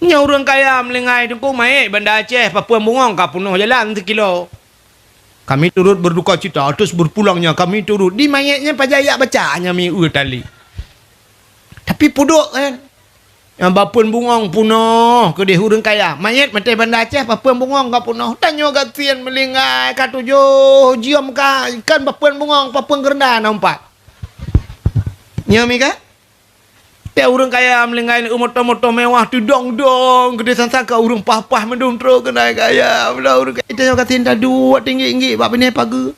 Nyoe ureuëng kaya meuninggai Teungku, manyét Banda Aceh, papeuen bungöng ka peunoh jalan sikilo. Kami turut berduka cita atas berpulangnya kami turut. Di manyét nyan pajan jak baca nyan mi eu tali. Tapi pudok kan. Nyang papeuen bungöng peunoh keudeh ureuëng kaya. Manyét maté Banda Aceh, papeuen bungöng ka peunoh. Tanyoe gasien meuninggai ka tujoh jeuem ka, kan papeuen bungöng, papeuen geureunda na umpat. Nyoe mi kan? Tiep ureuëng kaya meuninggai, moto-moto mewah, teudong-dong, keudeh sang-sang ka ureuëng paih-paih mandum trok keunan kaya. Meunan ureuëng kaya, tanyoe gasien taduek tinggik-tinggik bak binéh pageue.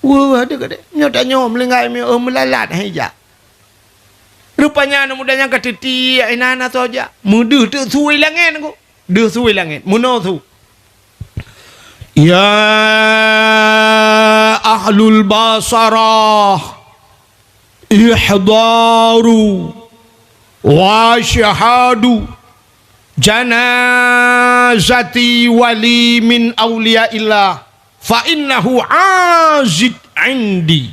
Weueh, aduh, kadeh. Nyoe tanyoe meuninggai, meunan, oh, meulalat hai jak. Rupanya aneuk muda nyan ka teutiek, inan na soe jak. Meudeuh teuk su i langét Teungku. Deuh su i langét, meunoe su. Ya ahlul Basarah, ihdaru wa syahadu janazati wali min auliyaillah, fa innahu azid indi.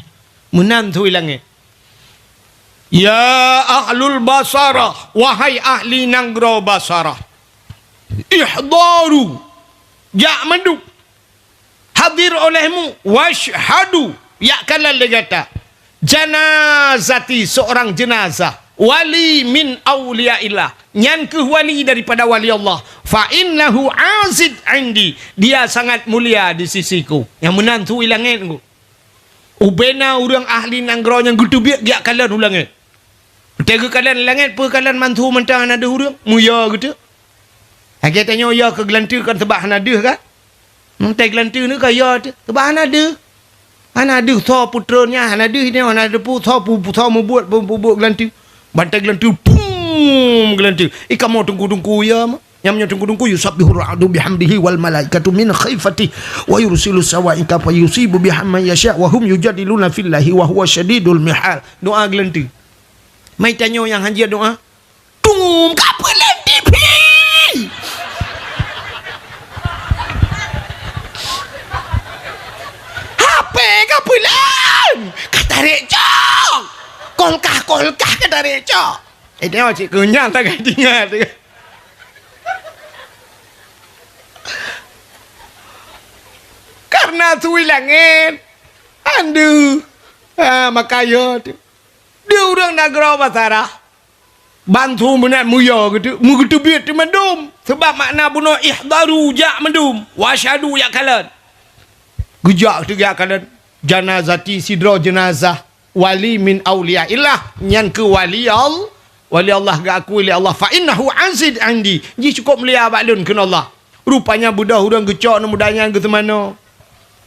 Meunan su i langét. Ya ahlul Basarah, wahai ahli nanggroe Basarah, ihdaru, jak mandum, hadir olehmu, wasyhadu, jak kalon lé gata, janazati, seorang jenazah, wali min auliyaillah, nyan kheueh wali daripada wali Allah, fa innahu azid indi, dia sangat mulia di sisiku. Nyang meunan su i langét Teungku. Ubena ureuëng ahli nanggroe nyang geuteubiet geujak kalon u langét. Watée geukalon u langét, peue kalon mandum mantong hana deuh ureuëng, muyo geuteuk. Lagée tanyoe yo keu geulanteue kan sabab hana deuh kan? Watée geulanteue nyoe ka yo teuk, sabab hana deuh. Hana deuh soe peutreun nyan, hana deuh nyoe, hana deuh peue soe pu-, soe mubuet, pu-, mubuet geulanteue. Bantai geulanteue, pum, geulanteue. I kamoe teungku-teungku yo meuh. Nyang meunyoe teungku-teungku, "Yusabbihur ra'du bihamdihi wal malaikatu min khifatihi wa yursilu sawa'iqa fa yusibu biha man yasha wa hum yujadiluna fillahi wa huwa syadidul mihal." Doa geulanteue. Mai tanyoe nyang hanjeuet doa. Tum, ka peulén T V. H P ka peulén. Ka tarek cok. Kolkah-kolkah ka tarek cok. Eh, tengok cik kunyang tak ingat. Karena su i langét. Andu. Ha, maka yo tu. Di ureuëng nanggroe Basarah. Ban su meunan muyo geuteuk, meugeuteubiet teuk mandum. Sabab makna bunoe ihdaru, jak mandum. Wasyhadu, jak kalon. Geujak teuk jak kalon. Janazati, sidroe jeunazah. Wali min auliyaillah, nyan kheueh wali Al-, wali Allah geuakui lé Allah. Fa innahu azid indi, jih cukôp mulia bak lôn kheun Allah. Rupanya beudôh ureuëng geucok aneuk muda nyan geuseumanoe,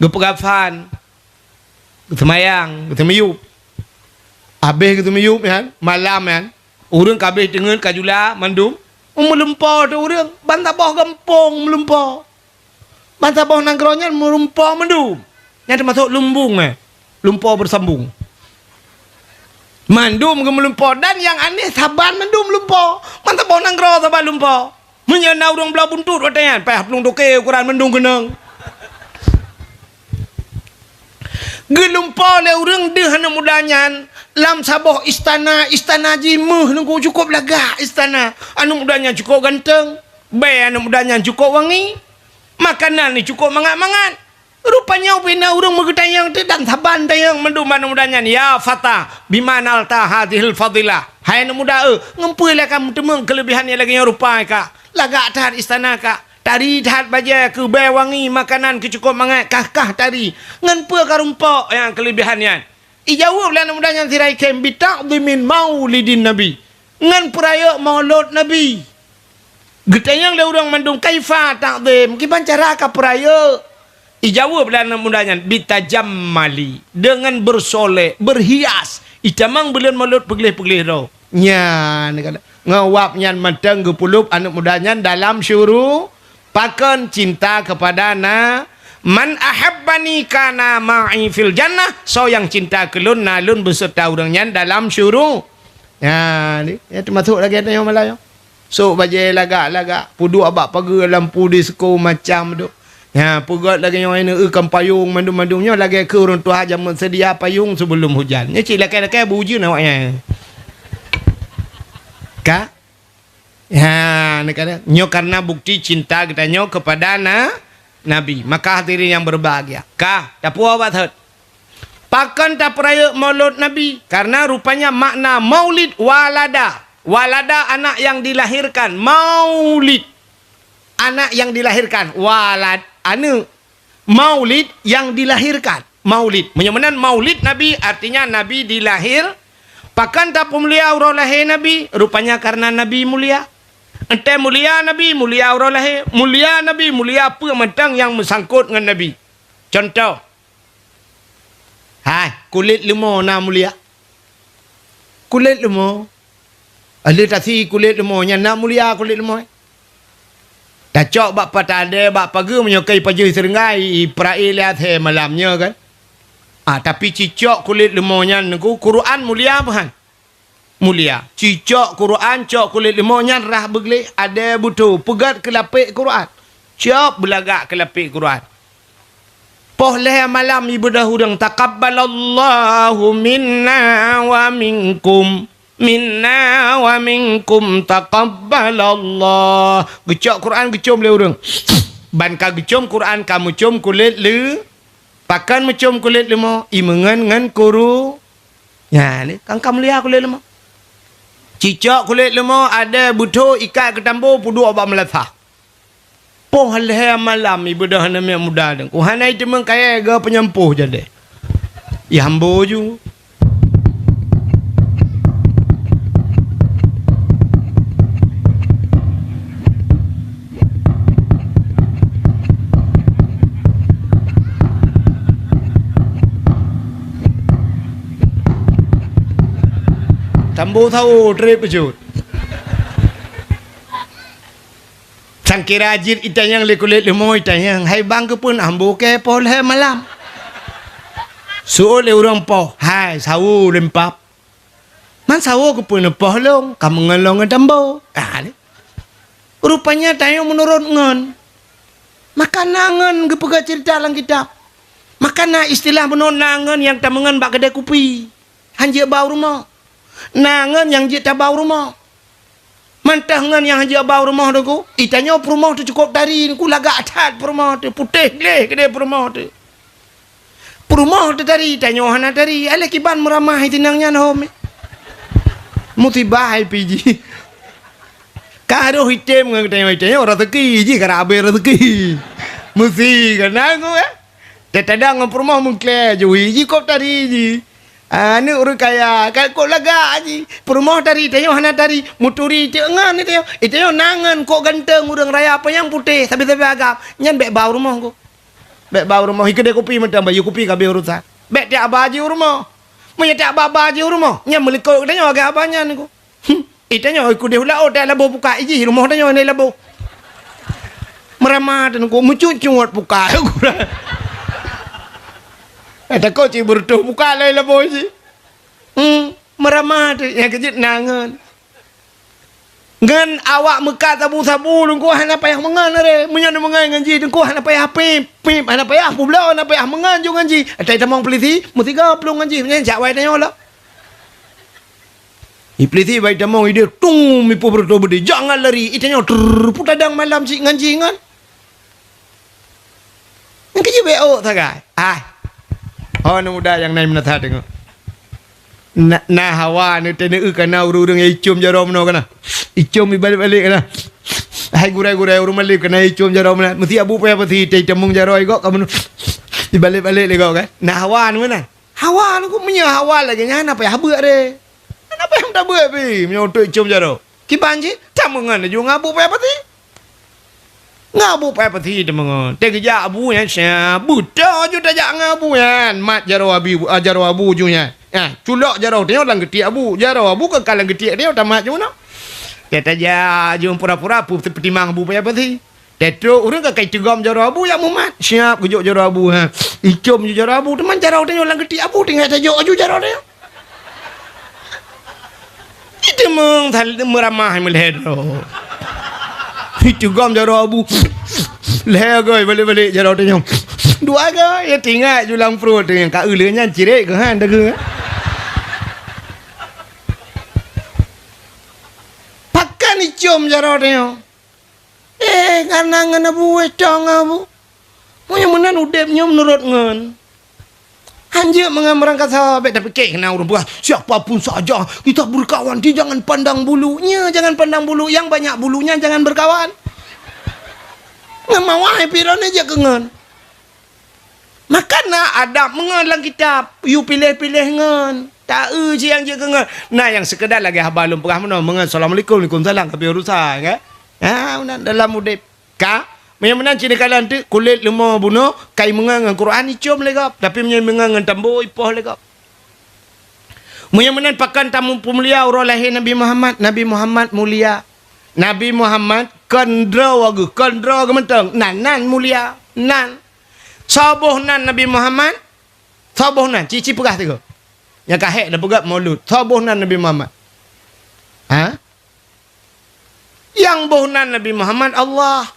geupeukafan, geuseumayang, geuseumiyueb. Habéh geuseumiyueb nyan, malam nyan, ureuëng ka habéh teungeut ka jula mandum, meulumpoe teuk ureuëng, ban saboh gampông meulumpoe. Ban saboh nanggroe nyan meulumpoe mandum. Nyan teumasok lumbung, eh. Lumpoe beusambung. Mandum geumeulumpoe dan nyang aneh saban mandum lumpoe. Ban saboh nanggroe saban lumpoe. Meunyoe na ureuëng bloe buntut watée nyan, paih plueng toke ukuran mandum keunong. Geulumpoe lé ureuëng deuh aneuk muda nyan lam saboh istana, istana jih méuh Teungku, cukôp lagak istana. Aneuk muda nyan cukôp ganteng, bèe aneuk muda nyan cukôp wangi. Makanan ni cukôp mangat-mangat. Rupanya ubena ureuëng meugeutanyong teuk dan saban tanyong mandum aneuk muda nyan, "Ya fata, bima nalta hadzihil fadilah?" Hai aneuk muda, eh, ngon peue lé ka meuteumeung keuleubihan nyang lagée nyoe rupa ka? Lagak that istana ka, tari that bajée keu bèe wangi, makanan keu cukôp mangat, kah-kah tari. Ngon peue ka rumpok nyang keuleubihan nyan? Ijaweueb lé aneuk muda nyan sira ikhém, "Bita'dhimin maulidin nabi." ngon peurayeuk Maulud Nabi. Geutanyong lé ureuëng mandum, "Kaifa ta'zim?" Kiban cara kapeurayeuk? Ijaweueb lé aneuëk muda nyan, "Bitajammali," deungon beusolek, beurhias. Itamong buleuen Maulud peugleh-peugleh droe. Nyan, ngon wab nyan mantong geupulop aneuëk muda nyan dalam syuru-, pakon cinta keupada na, "Man ahabbani kana ma'i fil jannah," soe nyang cinta keu lôn, na lôn beuseureuta ureuëng nyan dalam syuru-, Nyan, ya, teumasok lagée tanyoe malam nyoe. Sok bajée lagak-lagak, peuduek bak pageue lampu disko macam tu. Nya, peugét lagée nyoe, ineuk kan payong mandum-mandum nyoe lagée keu ureuëng tuha jameun seudia payong sebelum hujan. Nyoe cit lakée-lakée beuujeuen awaknyan. Ka? Ya, nyoe karena bukti cinta geutanyoe kepada na-, Nabi. Maka hadirin yang berbahagia. Ka, tapuwoe bak thot. Pakon tapeurayeuk Maulud Nabi? Karena rupanya makna maulid walada. Walada anak yang dilahirkan. Maulid. Anak yang dilahirkan. Walad, aneuëk. Maulid yang dilahirkan. Maulid. Meunyoe meunan maulid Nabi, artinya Nabi dilahir. Pakon tapeumulia uroe lahé Nabi? Rupanya karena Nabi mulia. Entée mulia Nabi, mulia uroe lahé. Mulia Nabi, mulia peue mantong nyang meusangkot ngon Nabi. Contoh, Hai, kulét leumo na mulia. Kulét leumo. Aleuh tasi kulét leumo nyan na mulia kulét leumo. Tacok bak patadée, bak pageue meunyoe ka ipajoh seureuenggai, ipeurayeuk lé asée malam nyoe kan. Ah, tapi cicok kulét leumo nyan nungku, Quran mulia meuhan. Mulia. Cicok Quran, cok kulét leumo nyan rhah beugleh, adée beuto, peugét keu lapék Quran. Cok beulagak keu lapék Quran. Poh lhée malam ibeudôh ureuëng, "Taqabbalallahu minna wa minkum. Minna wa minkum taqabbalallah." Geucok Quran geucom lé ureuëng. Ban ka geucom Quran ka meucom kulét leu-, pakon meucom kulét leumo, imeungon ngon kuru. Nyan, kan ka mulia kulét leumo. Cicok kulét leumo, adée beuto ikat keu tambo peuduek bak meulasah. Poh lhée malam ibeudôh aneuëk muda nyoe. Ku hana iteumeung kayée geuh peunyampôh jadi. Ihambo ju. Tambo sawo trép peujeuet. Sangkira jeuet itanyong lé kulét leumo itanyong, "Hai bang, keupeue hambo kée poh lhée malam?" Seuôt lé ureuëng poh, "Hai, sawo leumpap." "Man sawo keupeue neupoh lôn, ka meungon lôn ngon tambo?" Ah, ni. Rupanya tanyoe meunurot ngon. Maka na ngon geupeugah ceurita lam kitab. Maka na istilah bunoe na ngon nyang tameungon bak keudée kupi. Han jeuet ba u rumoh. Na ngon nyang jeuet taba u rumoh. Mantong ngon nyang han jeuet ba u rumoh teungku, itanyoe peurumoh teuh cukôp tari teungku, lagak that peurumoh teuh, putéh gleh keudeh peurumoh teuh. Peurumoh teuh tari, itanyoe hana tari, alah kiban meuramah itinang nyan hom. Musibah hai pih jih. Ka harôh item ngon geutanyoe, itanyoe raseuki jih, ka abéh raseuki. Meusi keunan ku, eh. Teutada ngon peurumoh meuklée jui jikôp tari jih. Aneuëk ureuëng kaya, ka kôp lagak jih. Peurumoh tari, tanyoe hana tari. Meuturi teuk ngon itanyoe. Itanyoe na ngon kôk ganteng ureuëng raya panyang putéh, sabe-sabe agam. Nyan bék ba u rumoh ku. Bék ba u rumoh, ikeudeh kupi mantong, bayeue kupi ka abéh urosan. Bék tiak ba jih u rumoh. Meunyoe tiak ba ba jih u rumoh, nyan meulikot geutanyoe agam ba nyan ku. Hmm. Itanyoe kudeh u laôt, eh, laboh pukat, ijih rumoh tanyoe nyan laboh. Meuramah teungku, meucut-cut pukat. Eh, takot cit beureutoh pukat lé laboh jih. Hmm, meuramah teuh, nyang keujeuet na ngon. Ngon awak meukat sabu-sabu teungku hana payah meungon re. Meunyoe neumeungon ngon jih teungku hana payah pip, pip, hana payah peubloe, hana payah meungon ju ngon jih. Atai tamong peulisi, meusigoe plueng ngon jih, nyan jak wai tanyoe lom. Iblih bak itamong ideh, tum, ipoh beureutoh beudeh, jangan lari. Itanyoe, trrr, peutadang malam cit ngon jih ngon. Nyang keujeuet bék ôk sagai. Ah. Oh, aneuk muda nyang na meunan that deungoe. Na, na hawa neuteuneu kana ureuëng-ureuëng nyang icom jaroe meunoe kana. Icom ibalek-balek kana. Hai gurée-gurée ureuëng malem kana icom jaroe meunan. Meusti abu payah pasi tei tamong jaroe igok ka meunoe. Ibalek-balek lé gok kan. Na hawa meunan. Hawa nungku, meunyoe hawa lagée nyan, hana payah beuet re. Napa nyang tabeuet pih meunyoe utôk icôm jaroe? Kiban cit, tameungon laju ngon Abu Paya Pasi. Ngon Abu Paya Pasi tameungon. Teugeujak Abu nyan siap. Beutôi ju tajak ngon Abu nyan. Mat jaroe Abi, ah, jaroe Abu ju nyan. Ah, culok jaroe tanyoe lam geutiek Abu. Jaroe Abu keu ka lam geutiek tanyoe tamat ju meunoe. Tajak ju pura-pura pu-, peutimang Abu Paya Pasi. Teutôp ureueng ka kai teugom jaroe Abu jak mumat. Siap geujok jaroe Abu, ha. Icôm ju jaroe Abu, teuma jaroe tanyoe lam geutiek Abu tinggai tajok aju jaroe tanyoe. Iteumong sal-, meuramah meulhèe droe. Iteugom jaroe Abu. Lhèe goe balek-balek jaroe tanyoe. Dua goe, ya tinggai ju lam pruet tanyoe. Ka ulèe nyan cirek keuhan dageueng. Pakon icôm jaroe tanyoe. Eh, karena ngon Abu, eh, cong Abu. Meunyoe meunan udép nyoe meunurot ngon. Hanjeuet meungon meurangkasoe, bèk tapike keunan ureueng peugah, siapa pun saja kita berkawan, dia jangan pandang bulu. Nyo, jangan pandang bulu, nyang banyak bulunya jangan berkawan. Ngon mawah, eh, pih droeneuh jeuet keu ngon. Maka na adab meungon lam kitab, yue piléh-piléh ngon. Taeu siang jeuet keu ngon. Na nyang seukeudar lagèe haba lôn peugah meunoe, meungon assalamualaikum, waalaikumsalam, ka pih urusan, kan? Ha, meunan dalam udép. Ka, meunyoe meunan cit neukalon teuk, kulét leumo bunoe, kai meungon ngon Quran icôm lé gob, tapi meunyoe meungon ngon tambo ipoh lé gob. Meunyoe meunan pakon tamu peumulia uroe lahé Nabi Muhammad, Nabi Muhammad mulia. Nabi Muhammad kon droe geuh, kon droe geuh mantong, nan, nan mulia, nan. Soe boh nan Nabi Muhammad? Soe boh nan? Ci-ci peugah sigoe. Nyang ka hék tapeugah Maulud. Soe boh nan Nabi Muhammad? Ha? Nyang boh nan Nabi Muhammad Allah.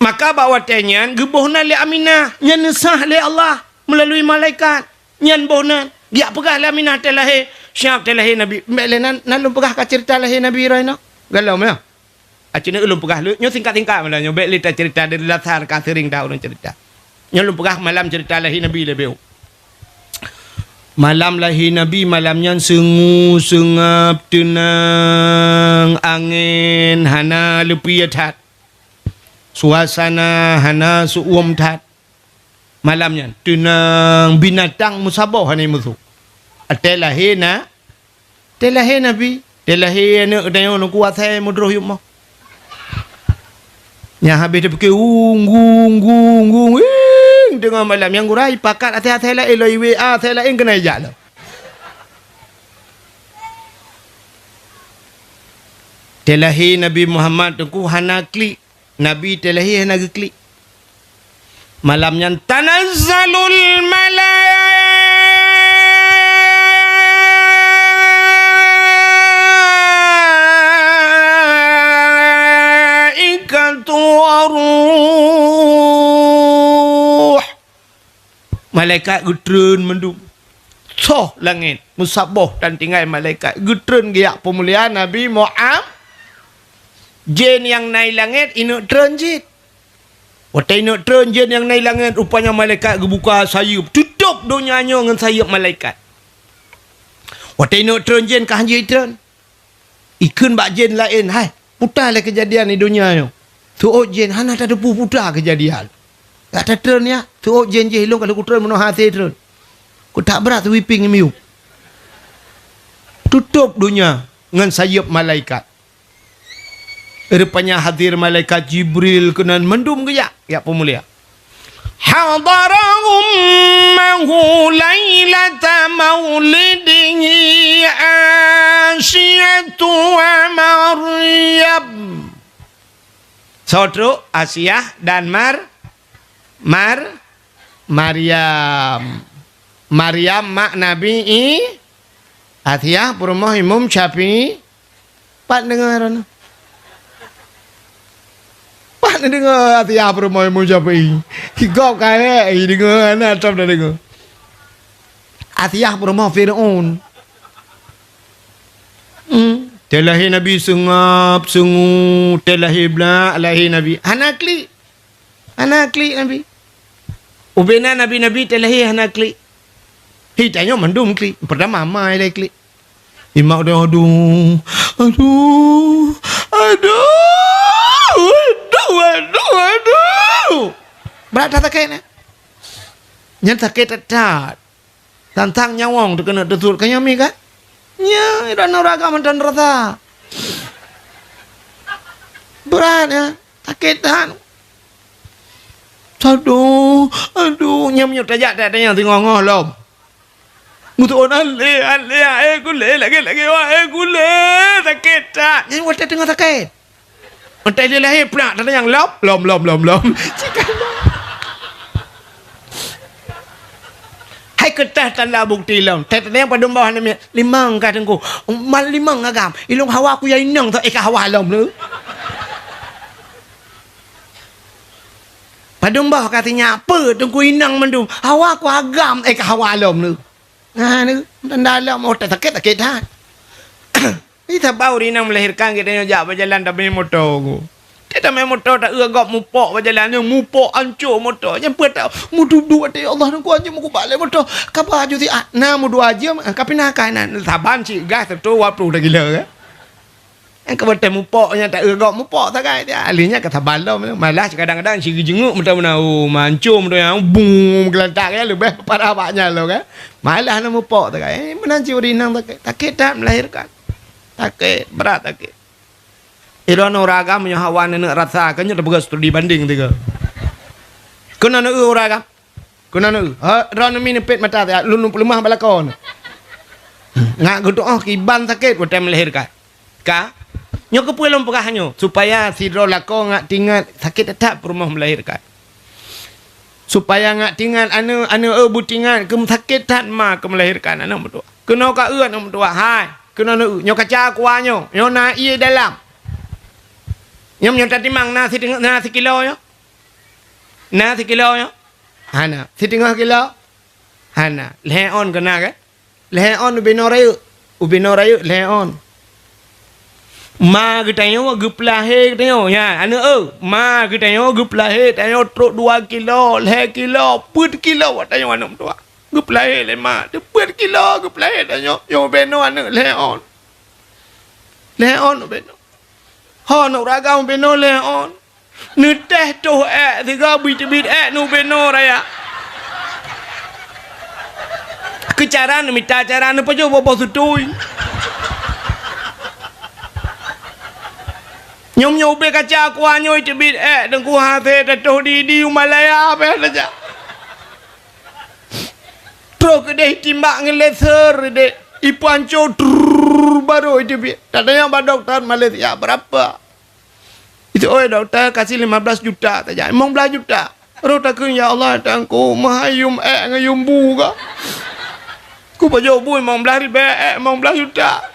Maka bak watèe nyan geuboh nan lé Aminah, nyan neusah lé Allah meulalui malaikat. Nyan boh nan, geujak peugah lé Aminah watèe lahé, siap watèe lahé Nabi. Bèk lé nan, nan lôn peugah ka ceurita lahé Nabi droeneuh. Galom nyoe. Aci nyoe ulôn peugah lé, nyoe singkat-singkat malam nyoe, bèk lé taceurita, dari lasar ka seuring dah ureueng ceurita. Nyoe lôn peugah malam ceurita lahé Nabi leubeh. Malam lahé Nabi, malam nyan seungue, seungab, teunang, angén hana leupie that. Suasana hana seu-uem that. Malam nyan, teunang, binatang meusaboh hana musoh. Watèe lahé na-, watèe lahé Nabi, watèe lahé aneuk geutanyoe Teungku, asai meudroh yup moh. Nyang habéh tapike, ung, gung, gung, gung, ing, teungoh malam. Nyang gura ipakat asai-asai laén, lom i-W A asai laén keunan ijak lom. Watèe lahé Nabi Muhammad Teungku hana klik. Nabi watèe lahé hana geuklik. Malam nyan tanazzalul malaikatu waruh. Malaikat geutreun mandum. Soh langét, meusaboh dan tinggai malaikat. Geutreun geujak peumulia Nabi Muhammad. Jén nyang na i langét, ineuk treun cit. Watèe ineuk treun jén nyang na i langét, rupanya malaikat geubuka sayeuep, tutôp donya nyoe ngon sayeuep malaikat. Watèe ineuk treun jén ka hanjeuet treun. Ikheun bak jén laén, "Hai, peue lé keujadian di donya nyoe?" Seuôt jén hana tateupeue peue keujadian. Ka tatreun nyan, seuôt jén jih lôn ka lheueh kutreun meunoe hase treun. Kutak brat sweeping miyueb. Tutôp donya ngon sayeuep malaikat. Rupanya hadir malaikat Jibril keunan mandum geujak, jak peumulia. Hadara ummahu lailata maulidihi Asiyatu wa Maryam. Soe trok? Asiah dan Mar-, Mar-, Maryam. Maryam mak Nabi I-, Asiah peurumoh Imam Syafi'i. Pat deungoe droeneuh? Pat neudeungoe Asiah peurumoh Imam Syafi'i? Gob ka hék, i deungoe hana tom na deungoe. Asiah peurumoh Fir'aun. Hmm. Teulahé Nabi seungab, seungue, teulahé blak, lahé Nabi. Hana klik. Hana klik Nabi. Ubena nabi-nabi teulahé hana klik. Hi tanyoe mandum klik. Peurtama ma ilèe klik. Imak dia, aduh, aduh, aduh, aduh, aduh, aduh. Brat that sakét nyan. Nyan sakét that-that. Tantang nyawöng teukeunöng teusut ka nyan mi kan? Nyan, droeneuh ureueng agam mantong rasa. Brat, ya. Sakét that. Aduh, aduh, nyan meunyoe tajak that, tanyong teungoh-ngoh lom. Meutuon alé, alé, eh, kulé, lagèe-lagèe, wah, eh, kulé, sakét that. Nyan watèe teungoh sakét. Watèe lé lahé, plak, tatanyong lom, lom, lom, lom, lom. Hai keutah tanda bukti lom. Tatanyong padum boh aneuk miet, limong ka teungku. Mal limong agam. Ilôn hawa ku ya inong tho, eh, ka hawa lom lé. Padum boh ka sinyak, peue teungku inong mandum. Hawa ku agam, eh, ka hawa lom lé. Nah, ni, dan dalam otak sakét, sakét that. Ni sabab ureueng inong melahirkan, geutanyoe jak bak jalan tabri moto ku. Dia tamé moto, ta-eu gob mupok bak jalan nyoe, mupok ancô moto. Nyan peue tau, meududu até, "Ya Allah, nangku anjing meukubat lé moto." Kaba aju si, ah, na meuduah jeuem, ah, ka pinah ka na, saban cit gas seratus dua puluh dah gila kan. Nyang keubeutôi mupok nyan ta-eu gob mupok sagai dia. Ahli nyan ka saban lom. Malah kadang-kadang si geujenguk meuta meunan, oh, mancom meuta nyang bung geulantak nyan leubeh parah bak nyan lom kan. Malah na mupok sagai. Eh, meunan cit ureueng inong sakét. Sakét that melahirkan. Sakét, brat sakét. Droeneuh ureueng agam meunyoe hawa neuneuk rasa, keu nyoe tapeugah studi banding tiga. Keunoe neu ureueng agam. Keunoe neu, ha, droeneuh mi neupet mata, lôn peuleumah bak lakoe. Ngat geutu'oh kiban sakét watèe melahirkan. Ka? Nyoe keupeue lôn peugah nyoe? Supaya sidroe lakoe ngat tingat sakét that peurumoh melahirkan. Supaya ngat tingat aneuk, aneuk eu beutingat keu sakét that ma keu melahirkan aneuk meutuah. Keunoe ka eu aneuk meutuah, hai, keunoe neu, nyoe kaca kuah nyoe, nyoe na ié dalam. Nyoe, nyoe tatimang na siteungoh, na sikilo nyoe? Na sikilo nyoe? Hana. Siteungoh kilo? Hana. Lhèe on keu na kan? Lhèe on ubé noe rayeuk. Ubé noe rayeuk lhèe on. Ma geutanyoe geupeulahé geutanyoe. Nyan, aneuk eu, ma geutanyoe geupeulahé tanyoe trok dua kilo, lhèe kilo, peuet kilo watèe tanyoe aneuk meutuah. Geupeulahé lé ma, teupeuet kilo geupeulahé tanyoe, nyoe ubé noe aneuk lhèe on. Lhèe on ubé noe. Ho, aneuk ureueng agam ubé noe lhèe on. Neutéh toh èk sigoe bit-bit èk neu ubé noe raya. Keu cara neumita cara neupajoh boh-boh sutui. Nyoe meunyoe ubé kaca kuah nyoe teubiet èk teungku hase tatoh di-di u Malaya beh saja. Troh keudeh timbak ngon laser dek, ipanco trrrr, baru iteubiet. Tatanyong bak dokto Malaysia, "Berapa?" Itu, "Oi dokto, kasih lima belas juta saja." Limong blaih juta. Roh takheun, "Ya Allah, Tuhanku, meuhai yum èk ngon yum bu ka. Kupajoh bu limong blaih ribèe, èk limong blaih juta."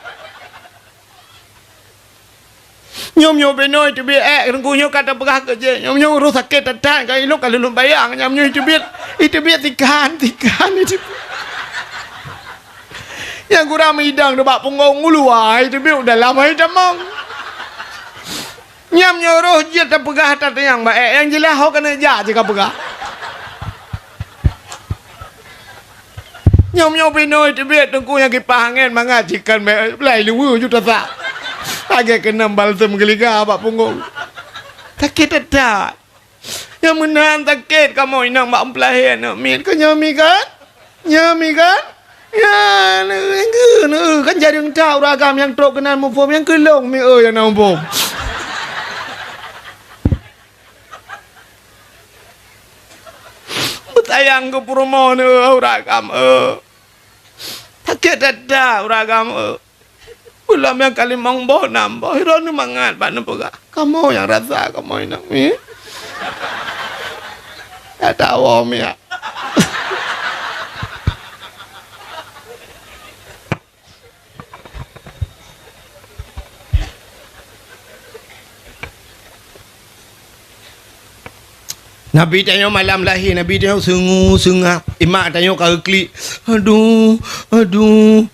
Nyoe meunyoe binoe iteubiet èk, teungku nyoe ka tapeugah keu jih. Nyoe meunyoe roh sakét that-that, ka ilôn ka lôn bayang, nyoe meunyoe iteubiet, iteubiet sikan, sikan iteubiet. Nyang gura meudong nibak punggong uluwa, iteubiet u dalam hai tamong. Nyoe meunyoe roh jeuet tapeugah that nyang ba èk, nyang jeulaih ho keuneuk jak jih ka peugah. Nyoe meunyoe binoe teubiet teungku nyang kipah angén mangat sikan me-, lai luweue ju tasak. Lagèe keunong balsem geuliga bak punggong. Sakét that-that. Nyang meunan sakét kamoe inong bak meulahé aneuk miet. Keu nyoe mi kan? Nyoe mi kan? Nyan, nyang keu, kan jareueng that ureueng agam nyang trok keunan muphom, nyang keu lôn mi, eu, nyang na muphom. Beutayang keu peurumoh nyoe, ureueng agam, eu. Sakét that-that, ureueng agam, eu. Ulôn nyang ka limong boh, nam boh, droeneuh mangat bak neupeugah. Kamoe nyang rasa, kamoe inong, mi. That-that awom, ya. Nabi tanyoe malam lahé, Nabi tanyoe seungue-seungab. Ié mak tanyoe ka geuklik. Aduh, aduh.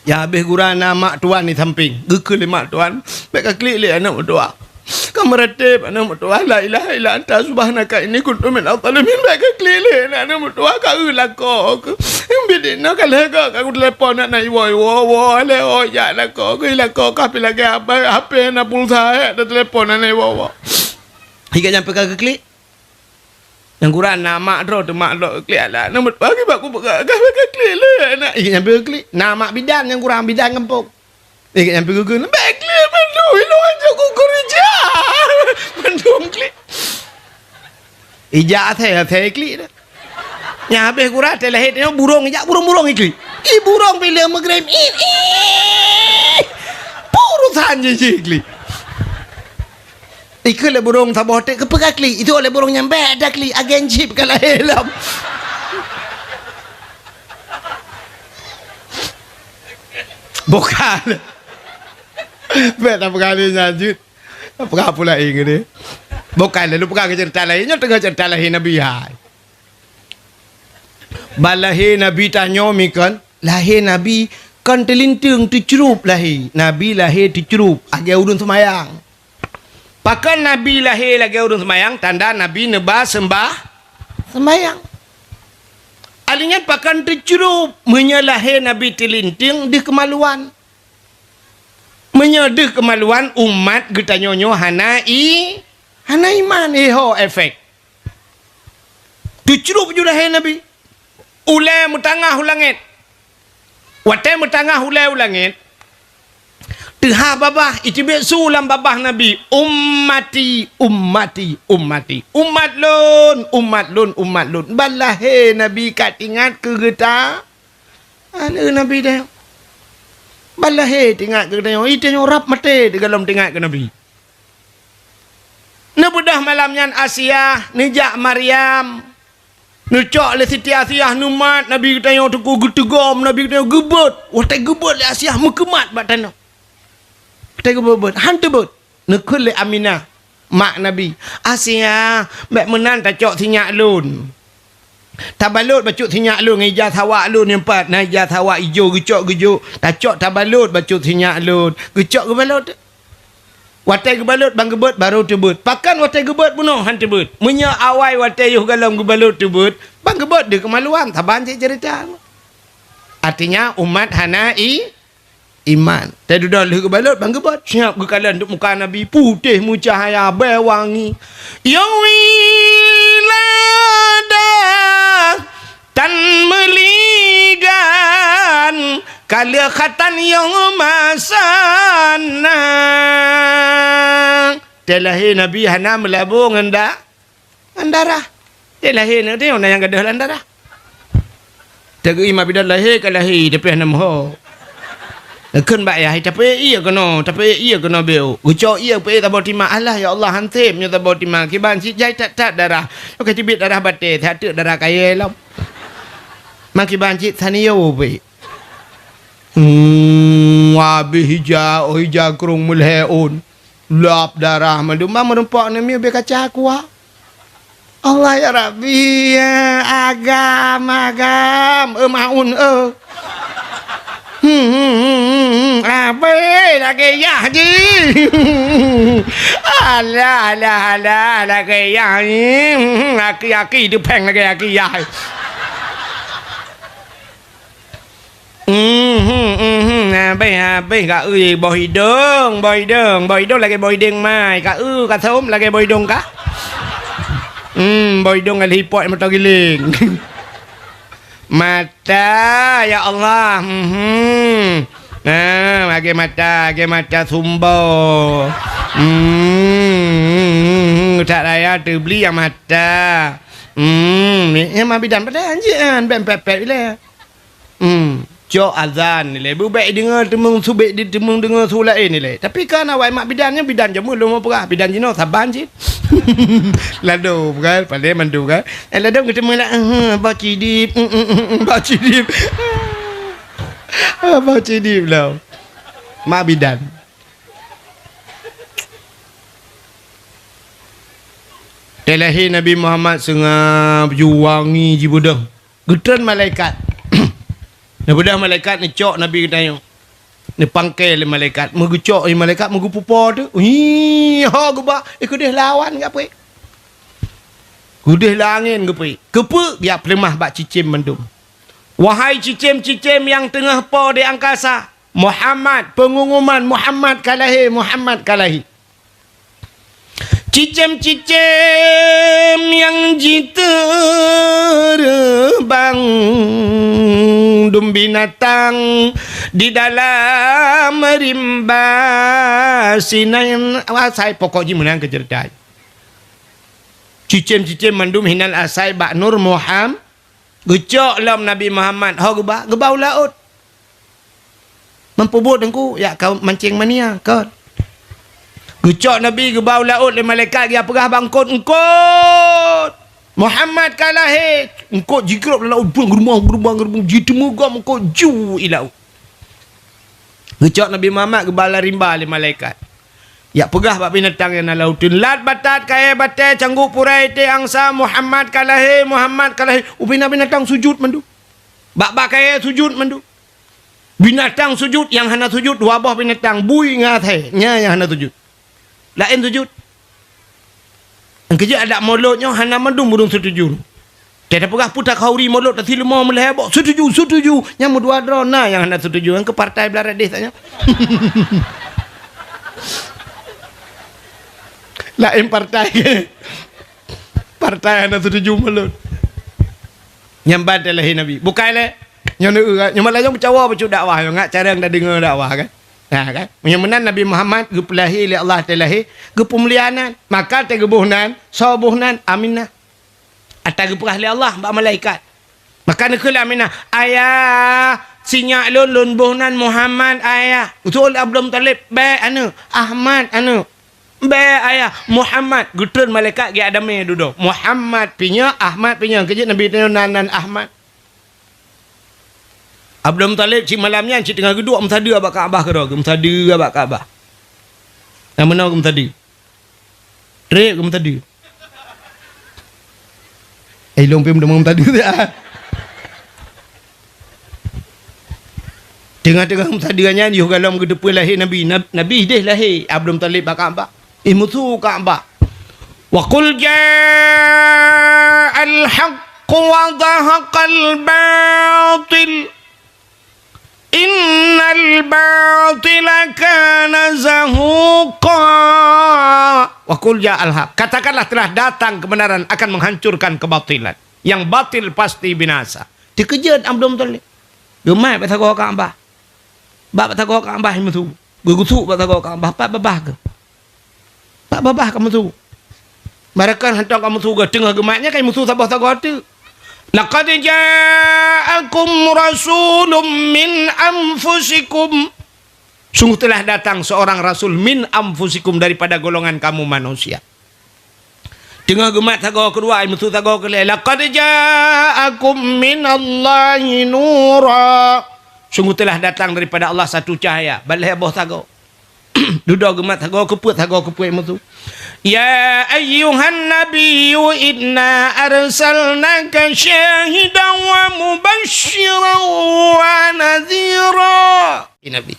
Ya habéh gura na mak tuan di sampéng. Geukheun lé mak tuan, "Bèk kaklik lé aneuk meutuah." Ka meuratéb aneuk meutuah, "La ilaha illa anta subhanaka inni kuntu minaz zalimin." Bèk kaklik lé aneuk meutuah, ka eu lakoe keuh. Biet inoe ka lhèe goe ka kutelepon aneuk iwoe-iwoe, woe lé, oh, jak lakoe keuh, lakoe kah pi lagèe apa, H P na pulsa, eh, da telepon aneuk iwoe-woe. Hingga nyang peuka geuklik. Nyang kurang na mak droe teuh mak droe klik alah. Nama bagi bak kupeugah ka klik lé anak. Ih, nyang klik. Na mak bidan nyang kurang bidan gampông. Eh, nyang peugeugeu, "Bèk klik mandum, ilôn hanjeuet kukeurija." Mandum klik. Ija asai, asai klik dah. Nyang habéh gura, teuh lahé teuh nyoe burông ija, burông-burông iklik. Ih, burông bila meugrem, ih, ih. Purusan jih, jih klik. Ikheun lé burông saboh teuk keupeue ka klik, itu lé burông nyang bèk ada klik, agen chip ka lahé lom. Bukan. Bèk tapeugah lé nyan jeuet. Tapeugah pula ingat deh. Bukan, lalu peugah keu ceurita lahé. Nyoe teungoh ceurita lahé Nabi hai. Ban lahé Nabi tanyoe mi kon, lahé Nabi kon teulinteung teucrup lahé. Nabi lahé teucrup, lagèe ureueng seumayang. Pakon Nabi lahé lagèe ureueng seumayang? Tanda Nabi neuba seumbah-, seumayang. Ahli nyan pakon teucrup, meunyoe lahé Nabi teulinteung deuh keumaluan. Meunyoe deuh keumaluan, umat geutanyoe nyoe hana i-, hana iman, eh ho efek. Teucrup ju lahé Nabi. Ulèe meutangah u langèt. Watèe meutangah ulèe u langèt, teuhah babah, iteubiet su lam babah Nabi, "Ummati, ummati, ummati." Umat lôn, umat lôn, umat lôn. Ban lahé Nabi ka teuingat keu geuta-, Aneuk Nabi teuh. Ban lahé teuingat keu geutanyoe, i tanyoe rab maté teugalom teuingat keu Nabi. Neubeudôh malam nyan Asiah, neujak Maryam. Neucok lé Siti Asiah neumat Nabi geutanyoe teungku geuteugom, Nabi geutanyoe geubeuet. Watèe geubeuet lé Asiah meukeumat bak tanoh. Watèe geubeuet-beuet, han teubeuet. Neukheun lé Aminah, mak Nabi, "Asiah, bèk meunan tacok sinyak lôn. Tabalot bacut sinyak lôn ngon ija sawak lôn nyang pat, na ija sawak ijo geucok geujok, tacok tabalot bacut sinyak lôn, geucok geubalot. Watèe geubalot ban geubeuet barô teubeuet. Pakon watèe geubeuet bunoe han teubeuet. Meunyoe awai watèe yoh galom geubalot teubeuet, ban geubeuet deuh keumaluan, saban cit ceurita." Artinya, umat hana i-, iman. Teududoe lheueh geubalot ban geubeuet, siap geukalon deuek muka Nabi, putéh meucahya, bèe wangi. Ya wiladah, tan meuligan, ka lheueh khatan yoh masa na. Teuh lahé Nabi hana meulabô ngon da-, Ngon darah. Teuh lahé na, teuh na nyang gadôh lam darah. Teuh geuima bidan lahé ka lahé, tapi hana meuho. Kheun bak yah, "Tapi iya keunoe, tapi iya keunoe beu." Geucok iya peuék saboh timak. "Alah ya Allah, han sép nyoe saboh timak. Kiban cit jai that-that darah. Nyoe ka teubiet darah batée, that teuk darah kayée lom. Ma kiban cit saniyô peuék." Hmm, habéh ija, oh ija krông meulhée ôn. Lap darah mandum, ban meurumpok neumiyueb kaca kuah. Allah ya Rabbi, ya agam, agam, eh, maun, eh. Hmm, hmm, hmm, hmm, hmm. Abai lagée yah jih. Alah, alah, alah, lagée yah jih. Hmm, aki-aki teupeng lagée aki yah. Mhm, mhm, habéh, habéh ka eu boh idong, boh idong, boh idong lagée boh idong mai, ka eu ka sôm lagée boh idong ka. Hmm, boh idong ka lhipot moto giling. Mata, ya Allah, mhm. Nah, lagée mata, lagée mata sumbo. Hmm, tak raya teubeli ya mata. Hmm, ni, ni ma bidan padahai anjing, ben pepet ilée. Hmm, cok azan ilée. Beubek deungoe teumeung subek di teumeung deungoe su laén ilée. Tapi kan awai mak bidan nyan bidan jameun lom peugah, bidan jinoe saban cit. Lado kan, pandai mandu kan. Eh, lado geuteumeung lah, eh, eh, ba cidip, mm, mm, mm, mm, ba cidip. Ah, ba cidip lah. Mak bidan. Teulahé Nabi Muhammad seungab ju wangi jibeudôh. Geutreun malaikat. Neubeudôh malaikat neucok Nabi geutanyoe. Neupangke lé malaikat. Meugeucok lé malaikat meugeupupo teuh. Hii, ho geuba, eh, keudeh lawan geupeue. Keudeh la angén geupeue. Keupeue biak peuleumah bak cicém mandum. Wahai cicém-cicém nyang teungoh po di angkasa, Muhammad, peungumuman Muhammad ka lahé, Muhammad ka lahé. Cicém-cicém nyang jiteureumbang, dum binatang di dalam rimba sinan asai, pokok jih meunan keu ceurita. Cicém-cicém mandum hinan asai bak nur Muham-, geucok lom Nabi Muhammad, ho geuba, geuba u laôt. Meupubuet Teungku, jak ka mancing mania, kon. Geucok Nabi geuba u laôt lé malaikat, geujak peugah bak eungkôt, "Eungkôt, Muhammad ka lahé." Eungkôt jigrôp lam laôt, bang, geureumbang, geureumbang, geureumbang, jiteumé gam eungkôt ju i laôt. Geucok Nabi Muhammad geuba lam rimba lé malaikat. Jak peugah bak binatang nyang na lam uteuen, "Lat batat, kayèe batèe, cangguk purèe, iték angsa, Muhammad ka lahé, Muhammad ka lahé." Ubena binatang sujut mandum. Bak-bak kayèe sujut mandum. Binatang sujut, nyang hana sujut dua boh binatang, bui ngon asèe, nyan nyang hana sujut. Laén sujut. Nyang keujeuet adak molot nyoe hana mandum ureueng setuju. Teupeugah peue takhauri molot, tasileumô meulhèe boh, setuju, setuju. Nyang meudua droe na nyang hana setuju, nyang keu partai blah radeh tanyoe. Laén partai. Partai hana setuju molot. Nyang ban teulahé Nabi. Bukai lé. Nyoe neu-, nyoe malah nyang meucawa bacut dakwah, nyoe ngat carông tadeungoe dakwah kan. Nah, kan? Meunyoe meunan Nabi Muhammad geupeulahé lé Allah teulahé, geupeumulia nan. Maka teugeuboh nan, soe boh nan? Aminah. Ata geupeugah lé Allah bak malaikat. Maka neukheun lé Aminah, "Ayah, sinyak lôn, lôn boh nan Muhammad, Ayah." Geutu'oh lé Abdul Muthalib, "Bèk aneuk, Ahmad aneuk." "Bèk Ayah, Muhammad." Geutreun malaikat geujak damé dudoe. Muhammad pih nyoe, Ahmad pih nyoe. Keujeuet Nabi tanyoe nan, nan Ahmad. Abdul Muthalib cit malam nyan cit teungoh geuduek meusadeue bak Ka'bah keudroe, geumeusadeue bak Ka'bah. Nyang meunoe geumeusadeue. Trép geumeusadeue. Eh, ilôn pih meuteumé meusadeue siat. Teungoh-teungoh meusadeue nyan, yoh gohlom geuteupeue lahé Nabi. Nab-, Nabi idéh lahé, Abdul Muthalib bak Ka'bah. Imusu Ka'bah. "Wa qul ja'al haqq wa zahaqal batil. Innal batila kana zahuqa." "Wa qul ja'al haq." Katakanlah, "Telah datang kebenaran akan menghancurkan kebatilan." Yang batil pasti binasa. Teukeujot Abdul Muthalib. Geumat bak sagoe Ka'bah. Bak sagoe Ka'bah imusu. Geugusuk bak sagoe Ka'bah, pat babah keuh. Pat babah ka musu. Barangkapeue hantom ka musu, teungoh geumat nyan ka musu saboh sagoe teuk. "Laqad ja'akum rasulun min anfusikum." Sungguh telah datang seorang rasul min anfusikum, daripada golongan kamu manusia. Teungoh geumat sagoe keudua, musu sagoe keulhèe, "Laqad ja'akum minallahi nura." Sungguh telah datang daripada Allah satu cahaya, bak lhèe boh sagoe. Dudoe geumat sagoe keupeuet, sagoe keupeuet musu. "Ya ayyuhan nabiyyu inna arsalnaka syahidan wa mubasysyiran wa nadhira." Nabi.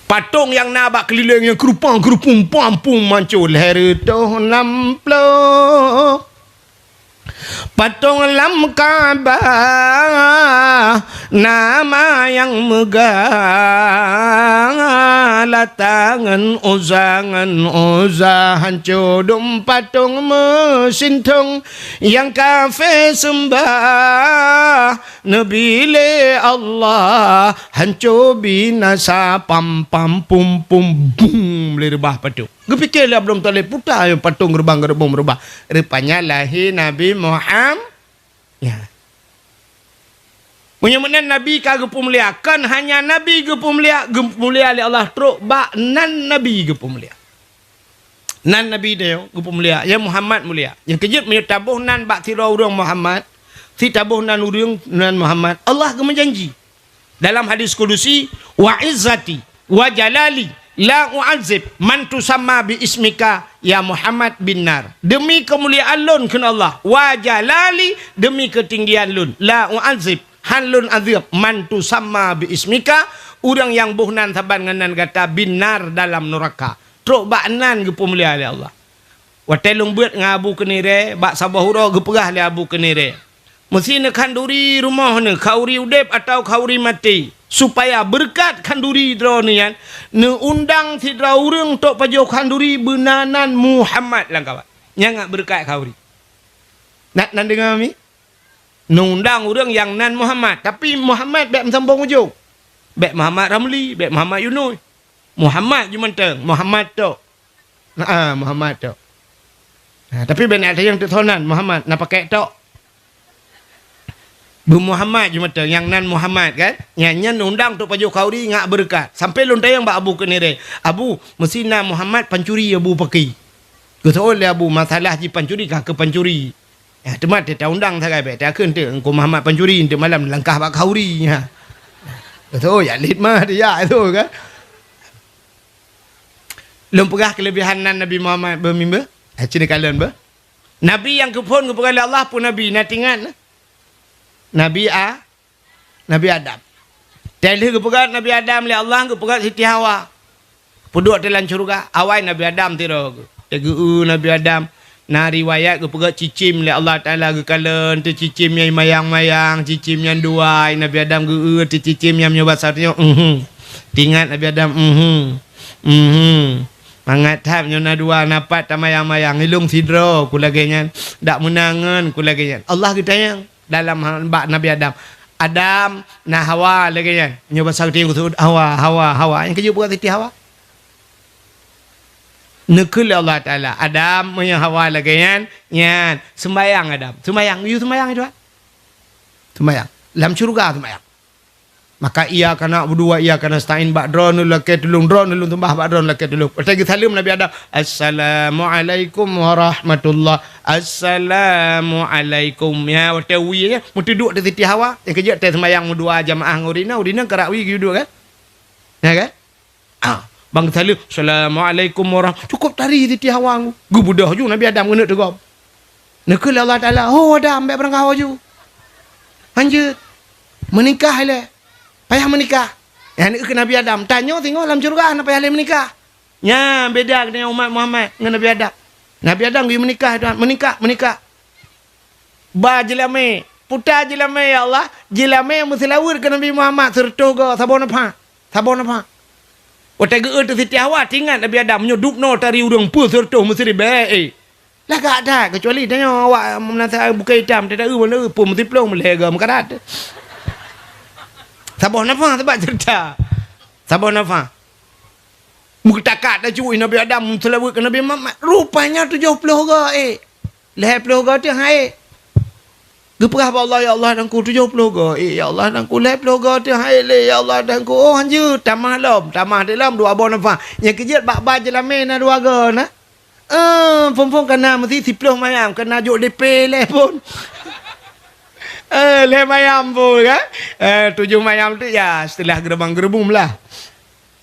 Patong nyang na bak keulileng nyang keurupang-keurupung, pam-pum manco lhèe reutôh nam ploh. Patong lam Ka'bah nama nyang meugah, Lata ngon Uzza, ngon Uzza hanco dum patong meusintong nyang kafé seumbah. Neubi lé Allah hanco binasa, pam, pam, pum, pum, bum, lé reubah patong. Geupike lé Abdul Muthalib, peue ta nyang patong reubah, reubah, reubah. Rupanya lahé Nabi Muham-, ya. Meunyoe meunan Nabi ka geupeumulia, kon hanya Nabi geupeumulia, geupeumulia lé Allah trok bak nan Nabi geupeumulia. Nan Nabi nyoe geupeumulia, ya Muhammad mulia. Nyang keujeuet meunyoe taboh nan bak sidroe ureueng Muhammad, si taboh nan ureueng nan Muhammad, Allah geumeujanji dalam hadis kudusi, "Wa izzati wa jalali la u'adzib man tusamma bi ismika ya Muhammad bin nar." Demi keumuliaan lôn, kheun Allah, "Wa jalali," demi keutinggian lôn, "la u'adzib," han lôn azab, "man tusamma bi ismika," ureueng nyang boh nan saban ngon nan gata, "bin nar," dalam nuraka. Trok bak nan geupeumulia lé Allah. Watèe lôn beuet ngon Abu Keunirée, bak saboh uroe geupeugah lé Abu Keunirée, "Meusi neukhanduri rumoh neuh, khauri udeb atawa khauri maté?" Supaya beureukat khanduri droeneuh nyan, neuundang sidroe ureuëng trok pajoh khanduri beuna nan Muhammad lam kawat. Nyan ngat beureukat khanduri. Na, na deungoe mi? Neuundang ureuëng nyang nan Muhammad, tapi Muhammad bék meusambong ujong. Bék Muhammad Ramli, bék Muhammad Yunus. Muhammad ju mantong, Muhammad tok. Na, ah, Muhammad tok. Ha, tapi bék na tanyong teuk soe nan Muhammad, na pakèk tok. Beu Muhammad ju mantong, nyang nan Muhammad kan? Nyan, nyan undang trok pajoh khanduri ngat beureukat. Sampai lôn tanyong bak Abu Keunirée, "Abu, meusi nan Muhammad pancuri Abu pakri?" Geuseuôt lé Abu, "Masalah jipancuri ka keuh pancuri." Ya, teuma teuta undang sagai bék takheun teuk Teungku Muhammad pancuri, teuk malam langkah bak khanduri. Ha. Beutôi, ya, lit mah dia tu kan. Lôn peugah keulebihan nan Nabi Muhammad beumimba. Ha, cit kalon beu. Nabi nyang geuphon geupeugah lé Allah peue nabi, na tingat na? Nabi A-, Nabi Adam. Teuh lheueh geupeugöt Nabi Adam lé Allah, geupeugöt Siti Hawa. Peuduek teuh lam syeuruga, awai Nabi Adam sidroe geuh. Teugeu-eu Nabi Adam, na riwayat geupeugöt cicém lé Allah Taala geukalon, teuh cicém nyang mayang-mayang, cicém nyang dua, Nabi Adam geu-eu teuh cicém nyang meunyoe basa tanyoe, mhm. Teuingat Nabi Adam, mhm. Mhm. Mangat that nyoe na dua, na pat tamayang-mayang, ilong sidroe ku lagée nyan, dak meunangan ku lagée nyan. Allah geutanyong. Dalam ha-, bak Nabi Adam. Adam, na Hawa lagée nyan. Nyoe basa geutanyoe geuseuôt Hawa, Hawa, Hawa. Nyang keujeuet buet Siti Hawa. Neukheun lé Allah Taala, "Adam, meunyoe Hawa lagée nyan, nyan, seumbayang Adam. Seumbayang, yue seumbayang itu, ha? Seumbayang. Lam syeuruga seumbayang." Maka, "Iyyaka na'budu wa iyyaka nasta'in," bak droeneuh lakée tulông, droeneuh lôn seumbah, bak droeneuh lakée tulông. Watée geusaleuem Nabi Adam, "Assalamualaikum warahmatullah. Assalamualaikum." Ya, watée wie nyan, meuteuduek di Siti Hawa. Nyang keujeuet teuh seumayang meudua jamaah ngon ureueng inong, ureueng inong karap wie geuduek kan? Ya kan? Ah, ban geusaleuem, "Assalamualaikum warahmatullah." Cukup tari Siti Hawa. Geubeudôh ju Nabi Adam keuneuk teugom. Neukheun lé Allah Taala, "Ho Adam, bék beurangkaho ju. Hanjeuet. Meunikah ilée. Payah meunikah." Nyan neukheun Nabi Adam, tanyoe singoh lam syeuruga hana payah lé meunikah. Nyan beda geutanyoe umat Muhammad ngon Nabi Adam. Nabi Adam geuyue meunikah, Tuhan, meunikah, meunikah. Ba jeulamé, puta jeulamé, ya Allah, jeulamé meuseulaweuet keu Nabi Muhammad sireutôh goe, saboh nafah, saboh nafah. Watée geu-eu teuh Siti Hawa, teuingat Nabi Adam, meunyoe dubnoe tari ureueng peue sireutôh meusiribée, eh. Lagak that, keucuali tanyoe awak meunasah bukée itam, teuta eu, meuneu, peue meusiploh, meulhée goe meukarat. Saboh nafah sabab ceurita. Saboh nafah. Meutakat laju Nabi Adam seulaweuet keu Nabi Muhammad. Rupanya tujoh ploh goe, eh. Lhée ploh goe teuh han ék. Geupeugah bak Allah, "Ya Allah, Tuhanku, tujoh ploh goe, eh, ya Allah, Tuhanku, lhée ploh goe teuh han ék lé, ya Allah, Tuhanku." Oh, hanjeuet, tamah lom, tamah di lom dua boh nafah. Nyang keujeuet bak ba jeulamé na dua goe na. Eh, phon-phon kana meusi siploh mayam, kana jok D P lhée phon. Eh, lhée mayam phon, kan? Eh, tujoh mayam tu, ya, setelah geureumbang-geureumbum lah.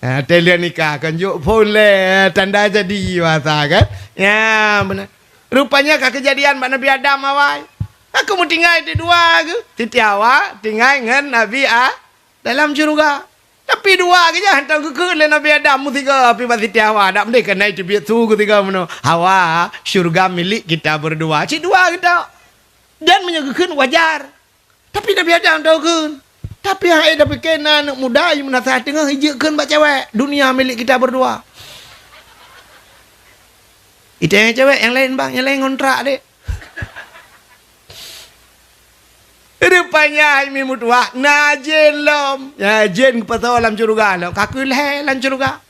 Eh, teuh lheueh nikah, kan jok phon lhée, tanda jadi bahasa, kan? Ya, beuna. Rupanya ka keujadian bak Nabi Adam awai. Aku meutinggai di dua geuh. Siti Hawa tinggai ngon Nabi A-, dalam syeuruga. Tapi dua keujah hantom geukheun lé Nabi Adam meusigoe pih bak Siti Hawa. Dak meudeh keunan teubiet su geusigoe meunoe. Hawa, syeuruga milik kita berdua. Cit dua geutok. Dan meunyoe geukheun wajar. Tapi Nabi Adam tau kheun. Tapi hai dah pike na aneuk muda, i meunasah teungoh ijeuet kheun bak cewek. Dunia milik kita berdua. Itanyong cewek, "Nyang laén bang, nyang laén ngontrak deh." Rupanya hai mi meutuah, na jén lom. Ya, jén geupasoe lam syeuruga lom. Ka keuh lhée lam syeuruga.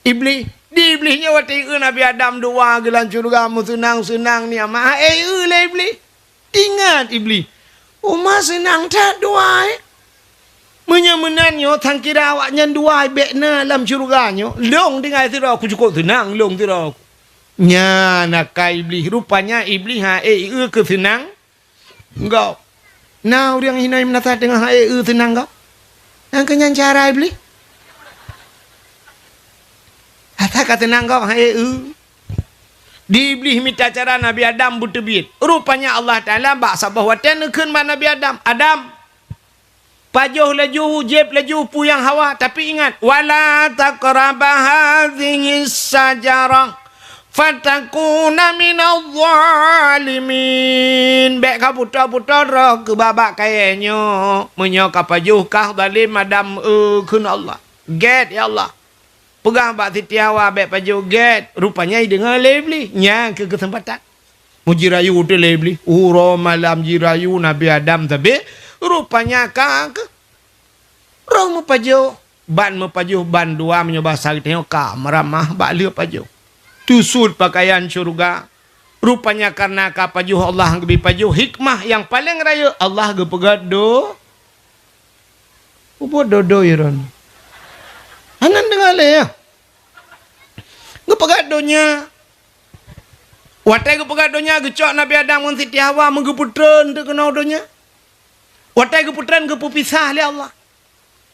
Iblih. Di Iblih nyoe watée eu Nabi Adam dua geuh lam syeuruga meuseunang-seunang nikmat. Hai eu lé Iblih. Ingat Iblih. Uma seunang that dua, eh. Meunyoe meunan nyoe, sangkira awaknyan dua bék na lam syeuruga nyoe, lôn tinggai sidroe, ku cukôp seunang lôn sidroe. Nyan akai Iblih. Rupanya Iblih han ék eu keu seunang gob. Na ureuëng hinoe meunasah teungoh han ék eu seunang gob. Nyan keuh nyan cara Iblih. Asai ka seunang gob han ék eu. Di Iblih mita cara Nabi Adam beuteubiet. Rupanya Allah Taala bak saboh watée neukheun bak Nabi Adam, "Adam, pajoh laju, jieb laju peue nyang hawa, tapi ingat, wala taqraba hadzihis syajarah, Fatakuna minadh dhalimin. Bék ka putôh-putôh droe keu babah kayée nyoe. Meunyoe ka pajoh kah zalim Adam, eu, kheun Allah. Gét, ya Allah. Peugah bak Siti Hawa bék pajoh, gét. Rupanya ideungoe lé Iblih. Nyan keuh keuseumpatan. Meujirayu teuh lé Iblih. Uroe malam jirayu Nabi Adam sabe. Rupanya ka keuh. Roh meupajoh, ban meupajoh bandua meunyoe basa geutanyoe ka meuramah bak lheueh pajoh. Teusut pakaian syeuruga. Rupanya kareuna ka pajoh Allah geubri pajoh, hikmah nyang paleng rayeuk Allah geupeugét do-, peubuet dodo iron. Hana deungoe lé, ya. Geupeugét donya. Watée geupeugét donya, geucok Nabi Adam ngon Siti Hawa meugeupeutrön teuk keunoe donya. Watée geupeutreun geupeupisah lé Allah.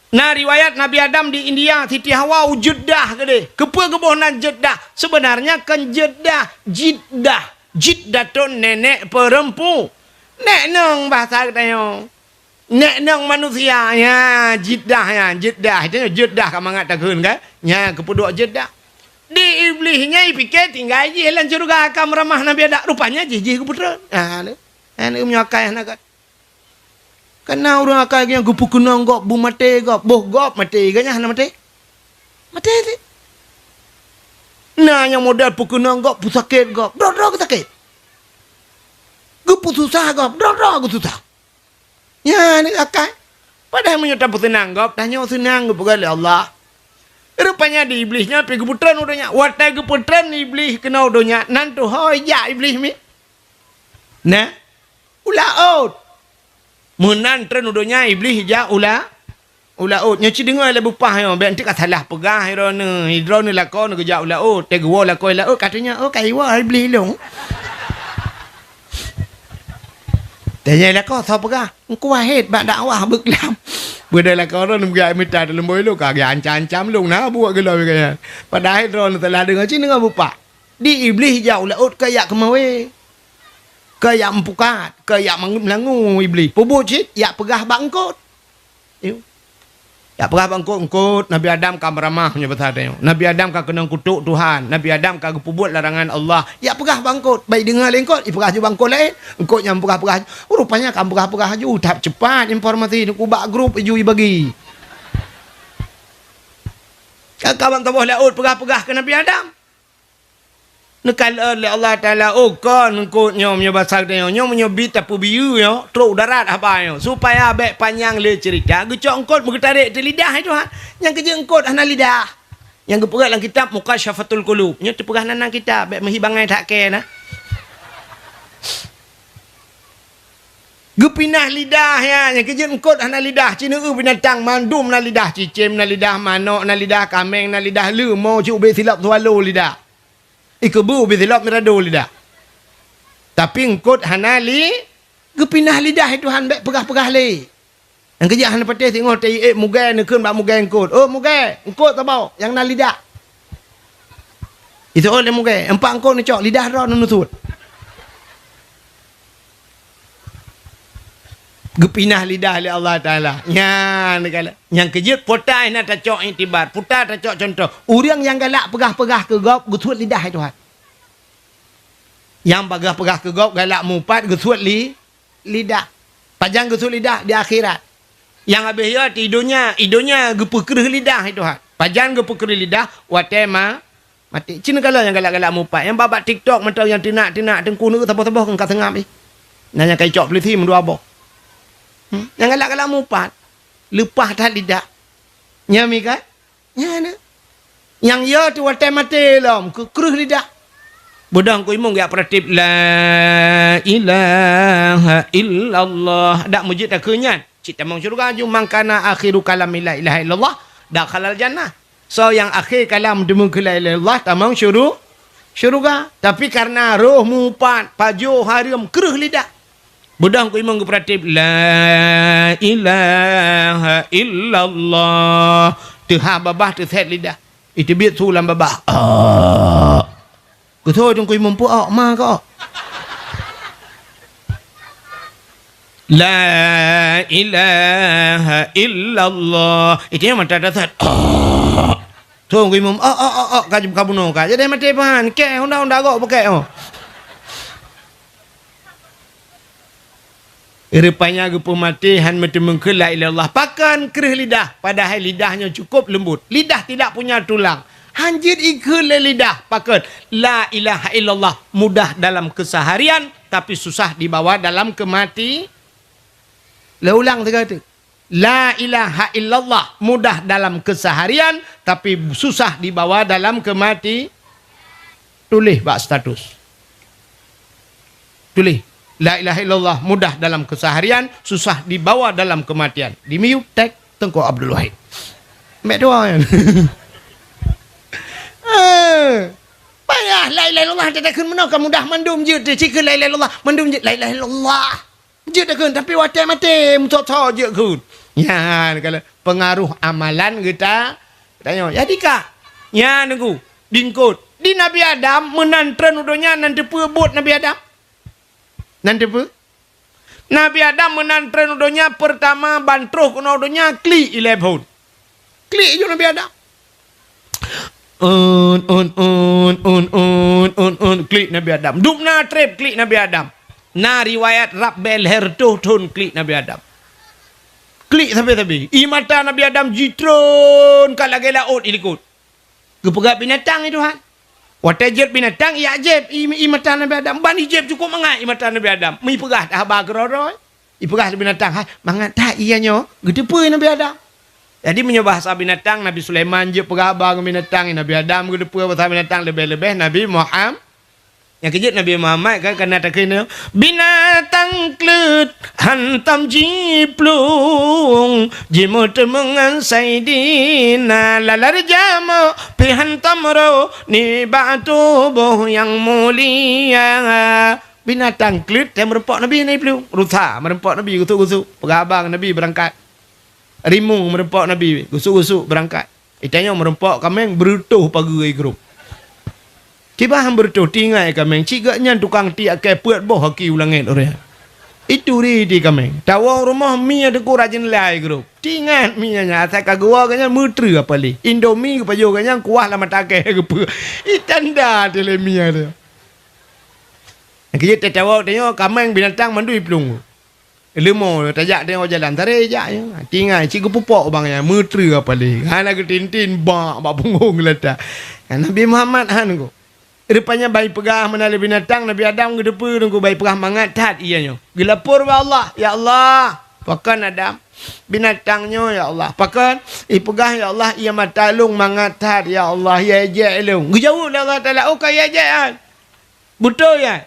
Na riwayat Nabi Adam di India, Siti Hawa u Jeddah keudeh. Keupeue geuboh nan Jeddah? Seubeunarnya kon Jeddah, Jiddah. Jiddatun nenek peurempu. Nek nong bahasa geutanyoe. Nek nong manusia. Ya, Jiddah ya, Jeddah. Itu Jeddah ka mangat takheun kan? Nya keupeuduek Jeddah. Di Iblih nyan ipike tinggai jih lam syeuruga ka meuramah Nabi Adam. Rupanya jih, jih geupeutreun. Ha, tu. Ha, tu meunyoe akai hana kat. Kana ureuëng akai nyang geupeukeunong gob, beumaté gob, boh gob maté, gobnyan hana maté. Maté cit. Na nyang model peukeunong gob, peusakét gob, droe-droe geusakét. Geupeususah gob, droe-droe geususah. Nyan akai. Padahai meunyoe tapeuseunang gob, tanyoe seunang geupeugah lé Allah. Rupanya di Iblih nyan pih geupeutreun u donya. Watée geupeutreun Iblih keunoe u donya, nan tuho ijak Iblih mi. Nah, u laôt. Meunan treun u donya Iblih ijak u la-, u laôt. Nyoe ci deungoe lé bupah nyoe, bék enteuk ka salah peugah droeneuh. Droeneuh lakoe neuh geujak u laôt, teuh geuwoe lakoe laôt, ka tanyong, "Oh, ka iwoe Iblih lôn." Tanyong lakoe soe peugah, "Engku Wahid bak dakwah beuklam." Beudôh lakoe droeneuh geujak mita dalam boh ilong, ka geuancam-ancam lôn, na buet geulôi kaya. Padahai droeneuh salah deungoe, ci deungoe bupah. Di Iblih ijak u laôt keu ijak keumawé, keu ijak meupukat, keu ijak meungeut-, meungeut Iblih. Peubuet cit, ijak peugah bak eungkôt. Ijak peugah bak eungkôt, eungkôt, Nabi Adam ka meuramah nyoe basa tanyoe. Nabi Adam ka keunong kutok Tuhan. Nabi Adam ka geupeubuet larangan Allah. Ijak peugah bak eungkôt. Bak ideungoe lé eungkôt, ipeugah ju bak eungkôt laén. Eungkôt nyang peugah-peugah ju. Rupanya ka peugah-peugah ju. That cepat informasi nyoe bak grup iju ibagi. Ka kawan saboh laôt peugah-peugah keu Nabi Adam. Neukalon lé Allah Taala, "Oh, kon eungkôt nyoe, meunyoe basa geutanyoe, nyoe meunyoe bi tapeubiyeu nyoe, trok u darat haba nyoe, supaya bék panyang lé ceurita, geucok eungkôt meugeutarek teuh lidah, hai Tuhan." Nyang keujeuet eungkôt hana lidah. Nyang geupeugah lam kitab Mukasyafatul Qulub. Nyoe teupeugah nan, nan kitab, bék meuhi bangai that kée na. Geupinah lidah nyan, nyang keujeuet eungkôt hana lidah, ci neu-eu binatang mandum na lidah, cicém na lidah, manok na lidah, kaméng na lidah, leumo cit ubé silop swallow lidah. Ikeubeue ubé silop mirado lidah. Tapi eungkôt hana li-, geupinah lidah Tuhan bék peugah-peugah lé. Nyang keujeuet hana patéh singoh teuiék mugée neukheun bak mugée eungkôt, "Oh mugée, eungkôt saboh nyang na lidah." Iseuôt lé mugée, empat eungkôt neucok, lidah droe neuneusut. Geupinah lidah lé Allah Taala. Nyan, nyang keujeuet puta na tacok iktibar, puta tacok cuntoh. Ureuëng nyang galak peugah-peugah keu gob, geusuet lidah Tuhan. Nyang peugah-peugah keu gob galak mupat, geusuet li-, lidah. Pajan geusuet lidah di akhirat. Nyang habéh nyoe di donya, di donya geupeukreueh lidah Tuhan. Pajan geupeukreueh lidah, watée ma-, maté. Cit neukalon nyang galak-galak mupat. Nyang bak-bak TikTok mantong nyang teunak-teunak teungku neu saboh-saboh keu ka seungab jih. Na nyang ka icok peulisi meudua boh. Hmm? Nyang galak-galak mupat. Leupah that lidah. Nyan mi kan? Nyan na. Nyang yo teuh watée maté lom, keu kreueh lidah. Beudôh keu imum geujak peuratéb, "La ilaha illallah." Dak meujeuet takheun nyan. Cit tamong syeuruga ju, "Man kana akhiru kalami la ilaha illallah, dakhalal jannah." Soe nyang akhé kalam teumeung keu la ilaha illallah, tamong syuru-, syeuruga. Tapi kareuna roh mupat, pajoh hareuem, kreueh lidah. Beudôh keu imum geupeuratéb, "La ilaha illallah." Teuhah babah teusét lidah. Iteubiet su lam babah. Ah. Keusoe teungku imum peuok ma kok. "La ilaha illallah." Itu nyang mata dasar. Ah. Thon keu imum, "Oh, oh, oh, oh," ka, ka bunoe ka. Jadi maté peuhan, kèe, honda-honda gok peuke, oh. Rupanya geupeu maté han meuteumeung kheun la ilaha illallah. Pakon kreueh lidah, padahai lidah nyoe cukup leumbut. Lidah tidak punya tulang. Han jeuet ikheun lé lidah, pakon la ilaha illallah mudah dalam keseharian, tapi susah dibawa dalam kemati-, lé ulang sigoe teuk. La ilaha illallah mudah dalam keseharian, tapi susah dibawa dalam kemati-, tuléh bak status. Tuléh, "La ilaha illallah mudah dalam keseharian, susah dibawa dalam kematian." Di miyueb tag Teungku Abdul Wahid. Mek dua nyan. Eh, payah la ilaha illallah, teutakheun meunoe ka mudah mandum jeuet, teucikheun la ilaha illallah, mandum jeuet la ilaha illallah. Jeuet takheun, tapi watèe maté, meusoe-soe jeuet kheun. Nyan, kalau pengaruh amalan geuta, geutanyoe. Jadi ka, nyan Teungku, dingkot. Di Nabi Adam meunan treun u donya nan teupeue buet Nabi Adam? Nan teupeue? Nabi Adam meunan treun u donya, peurtama ban troh keunoe u donya, klik ilèe phôn. Klik ju Nabi Adam. Un, un, un, klik Nabi Adam. Dubna trép klik Nabi Adam. Na riwayat rab bèe lhèe reutôh thôn klik Nabi Adam. Klik sabe-sabe. Ie mata Nabi Adam jitreun ka lagèe laôt ilikot. Geupeugah binatang, "Hai Tuhan." Watèe jeuet binatang, ijak jieb ie, ie mata Nabi Adam. Ban ijieb cukup mangat ie mata Nabi Adam. Meuipeugah that haba keudroe-droe. Ipeugah lé binatang, "Hai, mangat that ie nyoe geuteupeue Nabi Adam." Jadi, meunyoe bahasa binatang, Nabi Sulaiman jeuet peugah haba ngon binatang, Nabi Adam geuteupeue bahasa binatang, leubeh-leubeh Nabi Muham-, nyang keujeuet Nabi Muhammad kan, ka na takheun nyoe, "Binatang kleuet hantom jiplueng, jimeuteumeung ngon Saidina, lalar jamoe pih hantom rôh nibak tuboh nyang mulia." Binatang kleuet nyang meurumpok Nabi na iplueng. Rusa meurumpok Nabi gusuk-gusuk. Peugah haba ngon Nabi beurangkat. Rimueng meurumpok Nabi gusuk-gusuk beurangkat. Geutanyoe meurumpok kaméng beureutôh pageue i grob. Kiban han beureutôh, tinggai kaméng. Cit geuh nyan tukang tiek kèe peuet boh aki u langèt ureueng. Itu ri di kaméng. Tawoe rumoh mi nyang teungku rajin lai grob. Tingat mi nyan, asai ka geuwoe geuh nyan meutreue apalé. Indomie geupajoh geuh nyan kuah lam mata kèe geupeue. Itanda teuh lé mi nyan. Keujeuet tatawoe tanyoe kaméng binatang mandum iplueng. Leumo tajak tanyoe jalan, taré jak nyoe. Tinggai cit geupupok bang nyan, meutreue apalé. Hana geutintin bak, bak punggong geulata. Nabi Muhammad han ko. Rupanya ban ipeugah meunan lé binatang, Nabi Adam geuteupeue Teungku, ban ipeugah mangat that ie nyoe. Geulapor bak Allah, "Ya Allah, pakon Adam, binatang nyoe ya Allah. Pakon ipeugah ya Allah, ie mata lôn mangat that ya Allah, ie jèk lôn." Geujaweueb lé Allah Taala, "Oh ka ie jèk nyan. Beutôi nyan.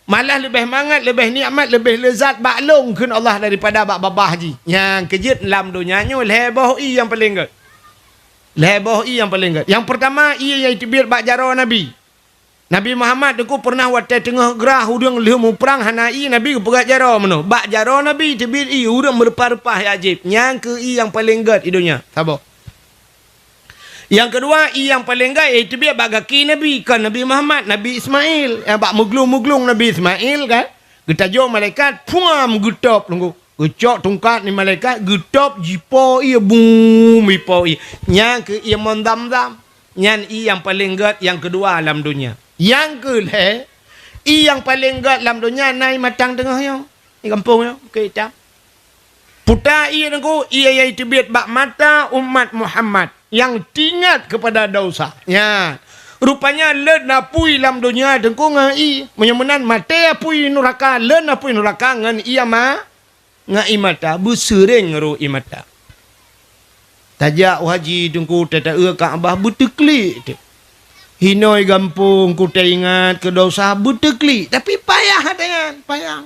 Malah leubeh mangat, leubeh nikmat, leubeh leuzat bak lôn," kheun Allah, "daripada bak babah jih." Nyang keujeuet lam donya nyoe lhèe boh ie nyang paleng gèt. Lhèe boh ie nyang paleng gèt. Nyang peurtama, ie nyang teubiet bak jaroe Nabi. Nabi Muhammad Teungku peureunah watèe teungoh grah ureueng lheueh muprang hana ie, Nabi geupeugèt jaroe meunoe. Bak jaroe Nabi teubiet ie, ureueng meureupah-reupah jak jieb. Nyang keuh ie nyang paleng gèt di donya. Saboh. Nyang keudua, ie nyang paleng gèt, ie teubiet bak gaki Nabi, kon Nabi Muhammad, Nabi Ismail. Nyang bak meuglung-meuglung Nabi Ismail kan. Geutajok malaikat, puam, geutôb Teungku. Geucok tungkat nibak malaikat, geutôb, jipo ie, bum, jipo ie. Nyang keuh ie mon Zamzam. Nyan ie nyang paleng gèt nyang keudua lam donya. Nyang keulhèe, ie nyang paleng gèt lam donya na ie mata teungoh nyoe. Di gampông nyoe, Bukét Itam. Puta ie Teungku, ie nyang teubiet bak mata umat Muhammad nyang teuingat keupada desya. Nyan. Rupanya lôn apui lam donya Teungku ngon ie. Meunyoe meunan maté apui nuraka, lôn apui nuraka ngon ie ma-, ngon ie mata, beuseureng rôh ie mata. Tajak u haji Teungku, tataeu Ka'bah, beuteuklik teuk. Hinoe gampông ku teuingat keu desya, beuteuklik. Tapi payah that nyan, payah.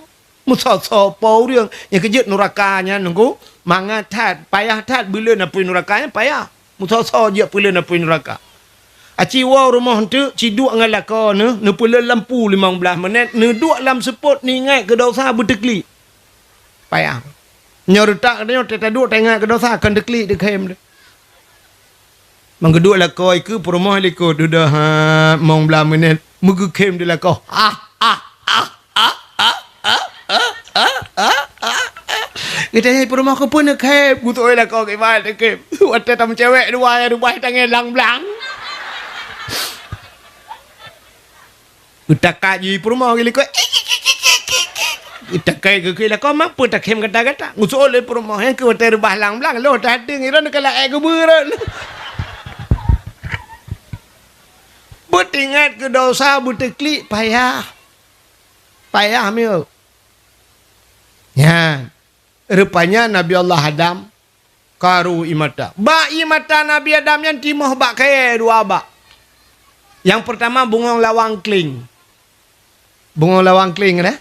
Meusoe-soe po ureueng nyang keujeuet nuraka nyan Teungku, mangat that, payah that, beu lôn apui nuraka nyan payah. Meusoe-soe jeuet peulôn apui nuraka. Aci woe rumoh eunteuk, ci duek ngon lakoe neuh, neupeulôn lampu limong blaih minèt, neuduek lam seupôt, neuingat keu desya, beuteuklik. Payah. Nyoe reutak nyoe teuh taduek taingat keu desya, kon teuklik teukhém deh. Meugeuduek lakoe keu peurumoh likot dudoe, ha, limong blaih minèt, meugeukhem di lakoe. Ah, ah, ah. Geutanyoe peurumoh keupeue neukhem, geutoe lakoe kiban teukhem. Watèe tameucewek dua, ya, rubah tangai lang-blang. Geutakat jih peurumoh geulikot. Geutakat keu keu lakoe mampu takhém gata-gata. Ngusôk lé peurumoh nyang keu watèe reubah lang blang lôn tahateueng iron keu laék geubeurôn. Beutingat keu dosa beuteuklik payah. Payah mieu. Nyan. Rupanya Nabi Allah Adam karu ié mata. Bak ié mata Nabi Adam nyan timoh bak kayèe dua bak. Nyang peurtama bungong lawang kling. Bungong lawang kling, kan?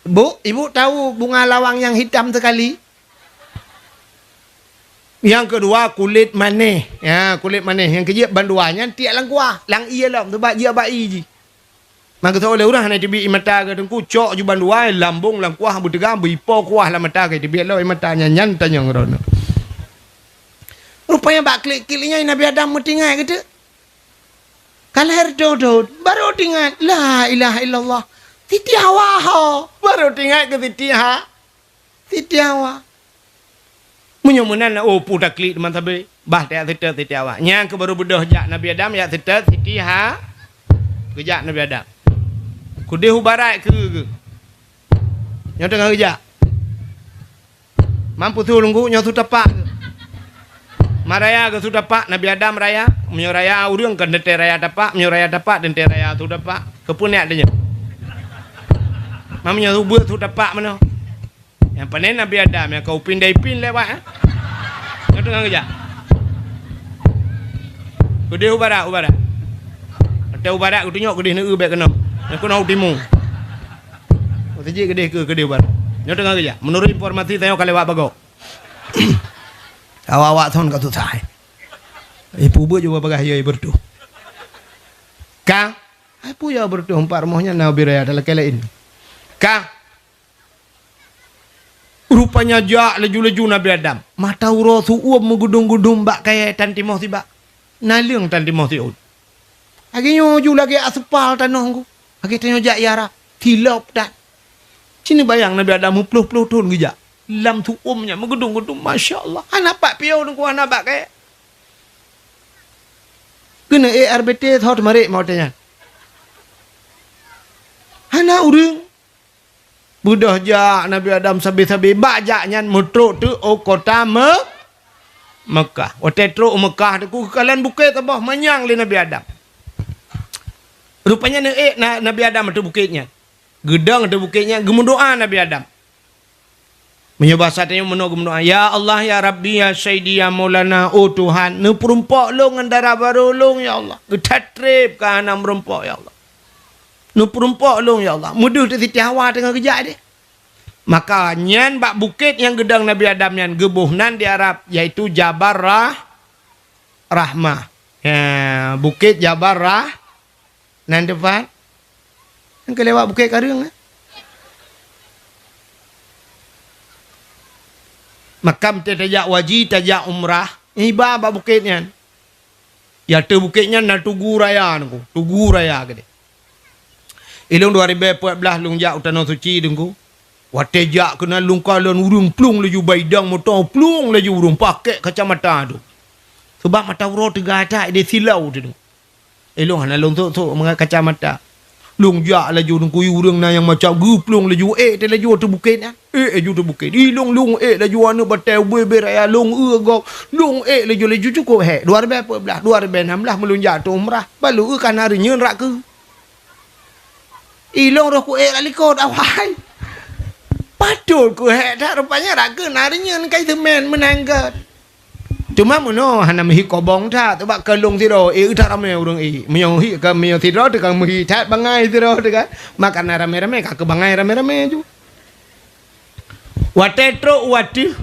Bu, ibu tahu bunga lawang yang hitam sekali? Nyang keudua kulét manéh. Ya, kulét manéh. Nyang keujeuet bandua nyan tiek lam kuah, lam ié lom, teubak jiak bak ié jih. Maka teuoleh ureuëng hana teubiet ié mata geuh teungku, cok ju bandua, lambong lam kuah beuteugang, beuipo kuah lam mata geuh teubiet lom ié mata nyan, nyan tanyong droeneuh. Rupanya bak klik-klik nyan Nabi Adam meutinggai geuteuk. Ka lhèe reutôh thôn, baru teuingat, la ilaha illallah. Siti Hawa ho, baru teuingat keu Siti Ha-, Siti Hawa. Meunyoe meunan, oh, peue taklik teuma sabe. Bah tajak seutôt Siti Hawa. Nyang keuh baru beudôh jak Nabi Adam, jak seutôt Siti Ha-, geujak Nabi Adam. Keudeh u barat keu geuh. Nyoe teungoh geujak. Mampu su lunggu nyoe su tapak. Ma raya geuh su tapak, Nabi Adam raya. Meunyoe raya ureuëng kan teuntèe raya tapak, meunyoe raya tapak teuntèe raya su tapak. Keupeue neujak tanyoe? Ma meunyoe su beuet su tapak meunoe. Nyang pané Nabi Adam nyang ka upin dan ipin lewat, eh? Nyoe teungoh geujak. Keudeh u barat, u barat. Watèe u barat geutunyok keudeh neu bèk keunoe. Nyang keunoe u timu. Watèe jih keudeh keu keudeh u barat. Nyoe teungoh geujak. Meunurot informasi tanyoe ka lewat bagoe. Awak-awak thon ka susah, eh. Ibu beuet juga bagah ya beureutoh. Ka? Ai puya beureutoh empat rumoh nyan na ubé raya talakèe laén. Ka? Rupanya jak laju-laju Nabi Adam. Mata uroe su-uem meugeudong-geudong bak kayèe tan timoh sibak. Naleueng tan timoh siôn. Lagèe nyoe ju lagèe aspal tanoh ngku. Lagèe tanyoe jak ié Arab. Silop that. Ci neubayang Nabi Adam meuploh-ploh thôn geujak. Lam su-uem nyan meugeudong-geudong, masya Allah. Hana pat piôh teungku hana bak kayèe. Keuneuk ék R B T thot marit meuh watèe nyan. Hana ureuëng. Beudôh jak Nabi Adam sabe-sabe, bak jak nyan meutrok teuk u kota Me-, Meukah. Watèe trok u Meukah teungku, geukalon bukét saboh manyang lé Nabi Adam. Rupanya neuék na-, Nabi Adam ateueh bukét nyan. Geudong ateueh bukét nyan, geumeudoá Nabi Adam. Meunyoe basa tanyoe meunoe geumeudoá, "Ya Allah, ya Rabbi, ya Sayyidi, ya Maulana, oh Tuhan, neupeurumpok lôn ngon dara barô lôn, ya Allah. Geuthat treb ka hana meurumpok, ya Allah. Neupeurumpok lôn, ya Allah." Meudeuh teuk Siti Hawa teungoh geujak deh. Maka nyan bak bukét nyang geudong Nabi Adam nyan geuboh nan di Arab, yaitu Jabal Rah-, Rahmah. Ya, Bukét Jabal Rah-, nan teumpat. Nyang keu lewat Bukét Kareueng, eh. Maka meunyoe tajak haji, tajak umrah, iba bak bukét nyan. Di ateueh bukét nyan na tugu raya, teungku. Tugu raya keudeh. Ilôn dua ribèe peuet blah lôn jak u Tanoh Suci, teungku. Watèe jak keunan lôn kalon ureuëng plueng laju bak idang moto, plueng laju ureuëng pakèk kacamata tu. Sabab mata uroe teuga that ideh silau tu. Ilôn hana lôn sôk-sôk mangat kacamata. Lôn jak laju teungku, ureuëng na nyang macam geuplueng laju, ék teuh laju ateueh bukét nyan. Ék laju ateueh bukét. Ilôn lôn ék laju aneuk batèe ubé-bé raya lôn eu gob. Lôn ék laju, laju cukôp hék. Dua ribèe peuet blah, dua ribèe nam blah meulôn jak ateueh umrah. Bak lôn eu ka na reunyeun rak keu. Ilôn roh ku ék rak likot awai. Patôt ku hék that rupanya rak keu na reunyeun kai seumén meunan gèt. Teuma meunoe hana meuhi kobong that, teuma keu lôn sidroe, eh, that ramé ureuëng, eh. Meunyoe hi ka meunyoe sidroe teuka meuhi that bangai sidroe teuka. Maka na ramé-ramé ka keu bangai ramé-ramé ju. Watèe trok u ateueh.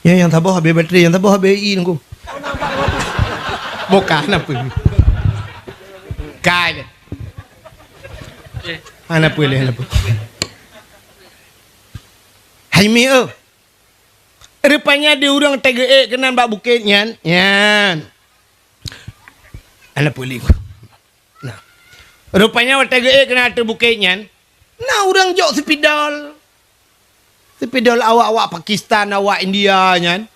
Ya, nyang saboh habéh bateri, nyang saboh habéh i nunggu. Bukan apa. Kai deh. Hana apa leh, hana apa. Hai mi, oh. Rupanya di ureuëng teugeue keunan bak bukét nyan. Nyan. Hana peue lé. Nah. Rupanya watèe geuék keunan ateueh bukét nyan, na ureueng jok sipidol. Sipidol awak-awak Pakistan, awak India nyan.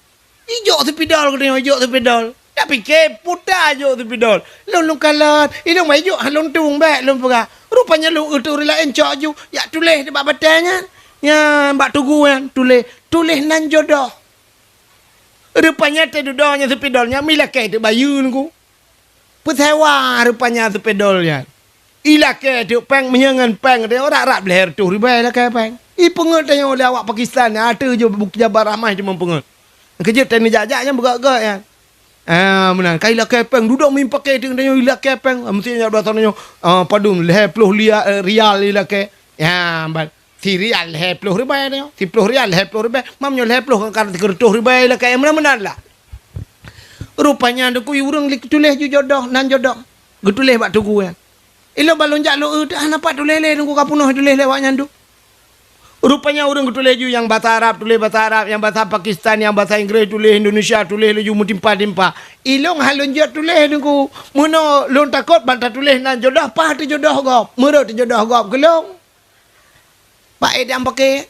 Ijok sipidol geutanyoe, ijok sipidol. Tapike peue ta jok sipidol. Lôn, lôn kalon, ilôn bah ijok, ha lôn tueng bèk lôn peugah. Rupanya lôn eu ureueng laén cok ju, jak tuléh bak batèe nyan. Nyan bak tugu nyan, tuléh, tuléh nan jodoh. Rupanya teududoe nyan sipidol nyan meulakèe teuk bayeue Teungku. Peusewa rupanya sipidol nyan. Ilakèe teuk pèng, meunyoe ngon pèng teuh rab-rab lhèe reutôh ribèe ilakèe pèng. Ipeungeuet tanyoe lé awak Pakistan nyan, ateueh ju bukét Jabal Rahmah teuma peungeuet. Keujeuet tanyoe jak-jak nyan beugèt-gèt nyan. Ah, meunan. Ka ilakèe pèng, dudoe meuimpakè teuk tanyoe ilakèe pèng. Meusti nyan bahasa tanyoe, ah, padum, lhèe ploh lia-, eh, rial ilakèe. Ya, ban. Sirial lhèe ploh ribèe nyoe, siploh rial lhèe ploh ribèe, mam nyoe lhèe ploh ka reutôh ribèe ilakèe meunan-meunan lah. Rupanya Teungku ureueng lé tuléh ju jodoh, nan jodoh. Geutuléh bak tugu nyan. Ilôn bah lôn jak lôn eu, hana pat tuléh lé Teungku ka peunoh tuléh lé awak nyan tu. Rupanya ureueng geutuléh ju nyang basa Arab, tuléh basa Arab, nyang basa Pakistan, nyang basa Inggréh, tuléh Indonesia, tuléh laju meutimpa-timpa. Ilôn han lôn jeuet tuléh Teungku. Meunoe lôn takot ban tatuléh nan jodoh, paih teujodoh gob, meurot teujodoh gob keu lôn. Bak édang paké.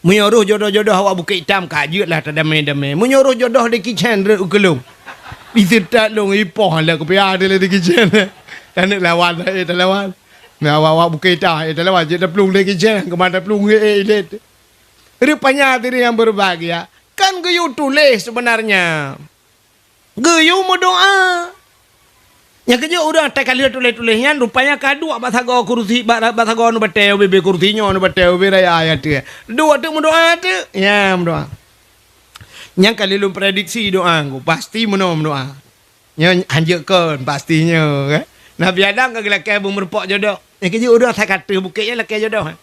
Meunyoe roh jodoh-jodoh awak Bukét Itam ka jeuet lah tadamé-damé. Meunyoe roh jodoh di kicén rot u keulông. Diseutôt lông ipoh lé kupiah di, di kicén. Taneuk lawan, eh, talawan. Nah, awak-awak Bukét Itam, eh, talawan. Jeuet taplueng di kicén, keumah taplueng, eh, eh, ilét. Rupanya hadirin yang berbahagia, kan geuyue tuléh sebenarnya. Geuyue meudoá. Nyang keujeuet ureueng teuka lheueh tuléh-tuléh nyan rupanya ka duek bak sagoe kurusi, bak, bak sagoe anu batèe ubé-bé kurusi nyoe, anu batèe ubé raya ayat tu. Duek teuk meudoá teuk. Ya, meudoá. Nyang ka lheueh lôn prediksi doá Teungku, pasti meunoe meudoá. Nyoe hanjeuet kon, pasti nyoe, kan? Nabi Adam ka geulakèe beumeurumpok jodoh. Nyang keujeuet ureueng teuka ateueh bukét nyan lakèe jodoh, eh.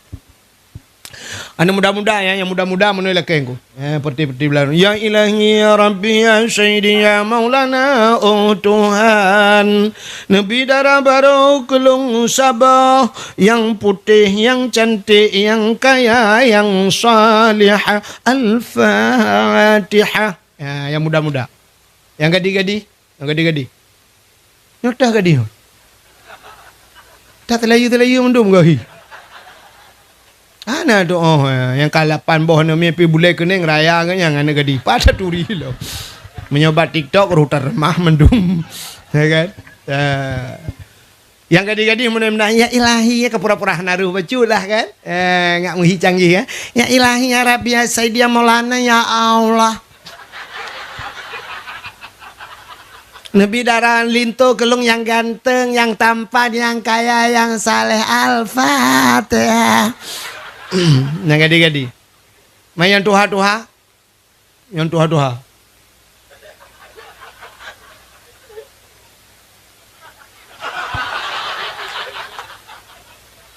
Aneuk muda-muda, ya, nyang muda-muda meunoe lakèe Teungku. Eh, peuti-peuti beularang. Ya Ilahi, ya Rabbi, ya Sayyidi, ya Maulana, oh Tuhan. Neubi dara barô keu lôn saboh, nyang putéh, nyang cantik, nyang kaya, nyang salihah. Al-Fatihah. Ya, nyang muda-muda. Nyang gadih-gadih. Nyang gadih-gadih. Nyoe teuh gadih. Teuh teulayu-teulayu mandum geuhi. Hana tu'oh, eh, nyang ka lapan boh nyoe mie pih bulèe keuneng raya ngon nyang aneuk gadih. Pat taturi lom. Meunyoe bak TikTok roh tareumpah mandum. Ya kan? Eh. Nyang gadih-gadih meunan-meunan, "Ya Ilahi," ya, ka pura-pura hana rôh bacut lah kan. Eh, ngat meuhi canggih, ya. "Ya Ilahi, ya Rabbi, ya Sayyidi, ya Maulana, ya Allah. Neubi dara linto keu lôn nyang ganteng, nyang tampan, nyang kaya, nyang saleh." Al-Fatihah. Nyang gadih-gadih. Manyang tuha-tuha. Nyang tuha-tuha.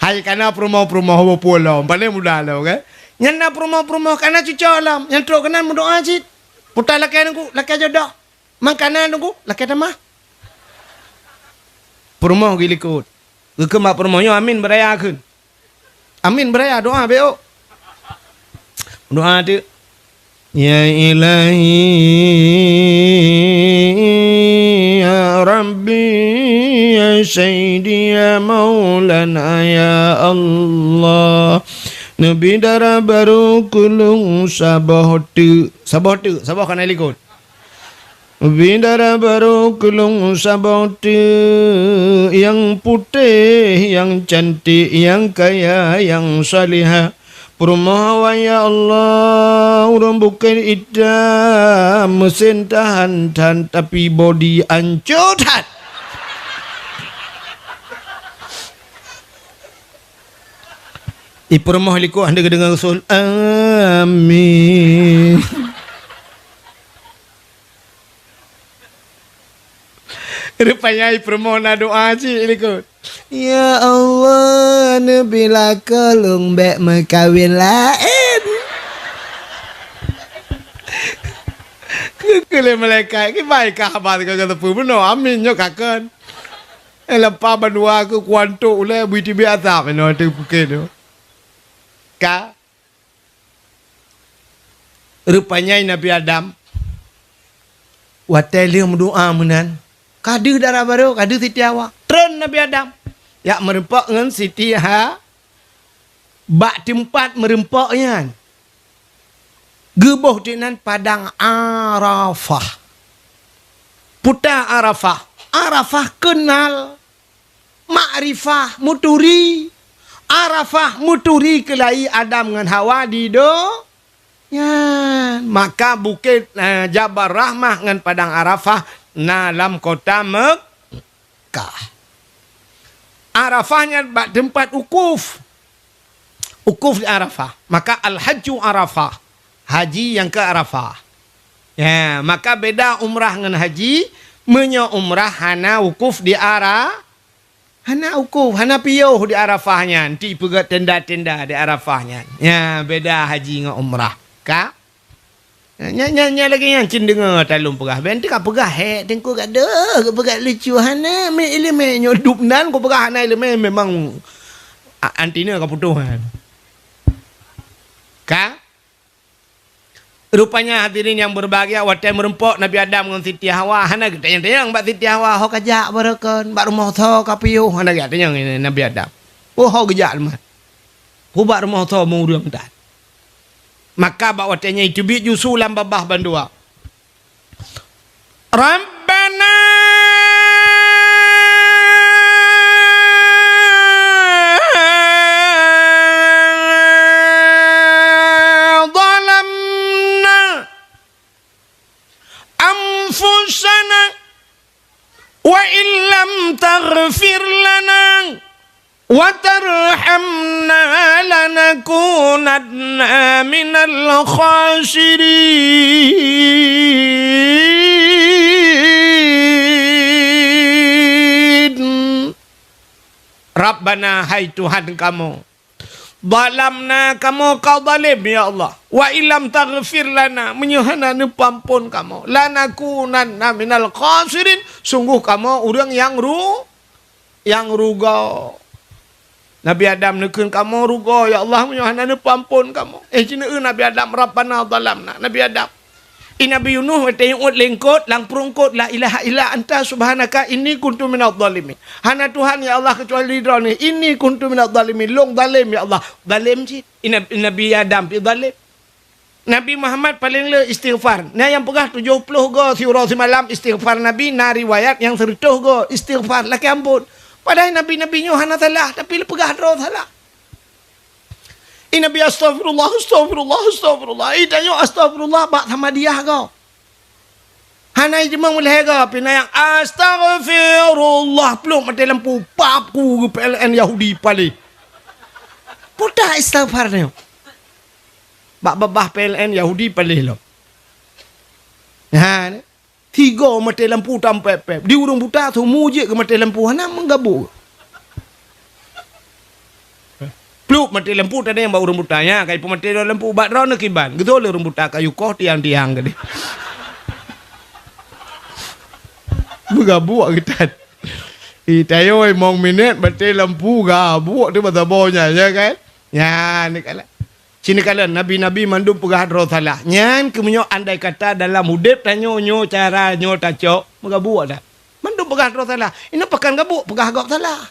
Hai kana peurumoh-peurumoh beupulo, paléng muda lo, kan? Nyan na peurumoh-peurumoh kana cuco lom, nyang trok keunan meudoa cit. Puta lakèe Teungku, lakèe jodoh. Mangkana Teungku, lakèe tamah. Peurumoh geulikot. Geukheun bak peurumoh nyoe amin beuraya kheun. Amin beuraya, doa beuh. Doa teuk. Ya Ilahi, ya Rabbi, ya Sayyidi, ya Maulana, ya Allah. Neubi dara barô keu lôn saboh teuk. Saboh teuk, saboh kana likot. Bidara barô keu lôn saboh teuk, nyang putéh, nyang cantik, nyang kaya, nyang salihah. Peurumoh awai, ya Allah, ureueng bukét itam, meusén tahan-tahan, tapi bodi ancô that. Ipeurumoh likot hana geudeungoe usul. Amin. Rupanya ipeurumoh na doa cit likot. Ya Allah, neubi lakoe lôn bèk meukawen laén. Keu lé malaikat, kiban ka haba ka teupeu bunoe, amin nyoe ka kon. Eh, lampa bandua keu kuantok ulèe bui teubiet asap inoe teuh pukén tu. Ka. Rupanya Nabi Adam, watèe lheueh meudoa meunan, Ka deuh dara barô, ka deuh Siti Hawa. Treun Nabi Adam. Jak meureumpok ngon Siti Ha-, bak teumpat meureumpok nyan. Geuboh teuk nan padang Arafah. Peue ta Arafah? Arafah keunal. Makrifah, meuturi. Arafah, meuturi keulayi Adam ngon Hawa di do-, nyan. Maka bukét, eh, Jabal Rahmah ngon Padang Arafah na lam kota Mekkah. Arafah nyan bak teumpat wukuf. Wukuf di Arafah. Maka Al-Hajju Arafah. Haji nyang keu Arafah. Ya, maka beda umrah ngon haji. Meunyoe umrah hana wukuf di Ara-, hana wukuf, hana piôh di Arafah nyan, ti peugöt tenda-tenda di Arafah nyan. Ya, beda haji ngon umrah. Ka? Nya, nya, nya lagèe nyan cit deungö talôn peugah. Bèk teuka peugah, "Hék, Teungku gadoh, geupeugah lucu hana, mé ileumèe nyoe dub nan kupeugah hana ileumèe memang a-, anteuna ka putôh nyan." Ka? Rupanya hadirin yang berbahagia, watèe meureumpok Nabi Adam ngon Siti Hawa, hana geutanyong-tanyong bak Siti Hawa, "Ho kajak baroe kon, bak rumoh soe kapiôh?" Hana geutanyong Nabi Adam. "Oh, ho geujak leumah. Ho bak rumoh soe meu ureueng tan." Maka bak watèe nyan teubiet ju su lam babah bandua. Rabbana zalamna anfusana wa illam taghfir lana wa tarhamna lanakunanna minal khasirin. Rabbana, hai Tuhan kamoe, zalamna, kamoe ka zalém, ya Allah. Wa illam taghfir lana, meunyoe hana neupeuamphon kamoe, lanakunanna minal khasirin, sungguh kamoe ureueng nyang ru-, nyang rugoe. Nabi Adam neukheun, "Kamoe rugoe, ya Allah, meunyoe hana neupeuamphon kamoe." Eh, jineuk Nabi Adam, "Rabbana zalamna." Nabi Adam. I Nabi Yunus watèe nyoe uet lengkot, lam peurungkot, "La ilaha illa anta subhanaka inni kuntu minadh dhalimin." "Hana Tuhan, ya Allah, keucuali Droeneuh. Inni kuntu minadh dhalimin." Lôn zalém, ya Allah. Zalém cit. I Nab-, Nabi Adam pi zalém. Nabi Muhammad paleng le istighfar. Na nyang peugah tujoh ploh go siuroe simalam istighfar Nabi, na riwayat nyang seureutôh go istighfar lakèe amphon. Padahai nabi-nabi nyoe hana salah, tapi le peugah droe salah. I Nabi, "Astaghfirullah, astaghfirullah, astaghfirullah." I tanyoe astaghfirullah bak samadiyah go. Hana jimeueng meulhèe go, pih na nyang, "Astaghfirullah," pluek maté lampu, pap, ku geu P L N Yahudi paléh. Peue ta istighfar nyoe? Bak babah P L N Yahudi paléh lom. Ha, ni. Tiga maté lampu tampép-pép. Di ureueng buta, seumu jeuet geumaté lampu, hana meugabuk. Plup maté lampu tadi nyang bak ureueng buta nyan, ka jipeumaté lampu bak droeneuh kiban. Geutôi lé ureueng buta kayu koh tiang-tiang tadi. Meugabuk geutan. Ih, tayôi mong minét maté lampu gabuk tu basa boh nyan, ya kan? Nyan, ni kalak. Ci neukalon, nabi-nabi mandum peugah droe salah. Nyan keuh meunyoe andai kata dalam udép tanyoe nyoe cara nyoe tacok, meugabuk that. Mandum peugah droe salah. Inoe pakon gabuk, peugah gob salah.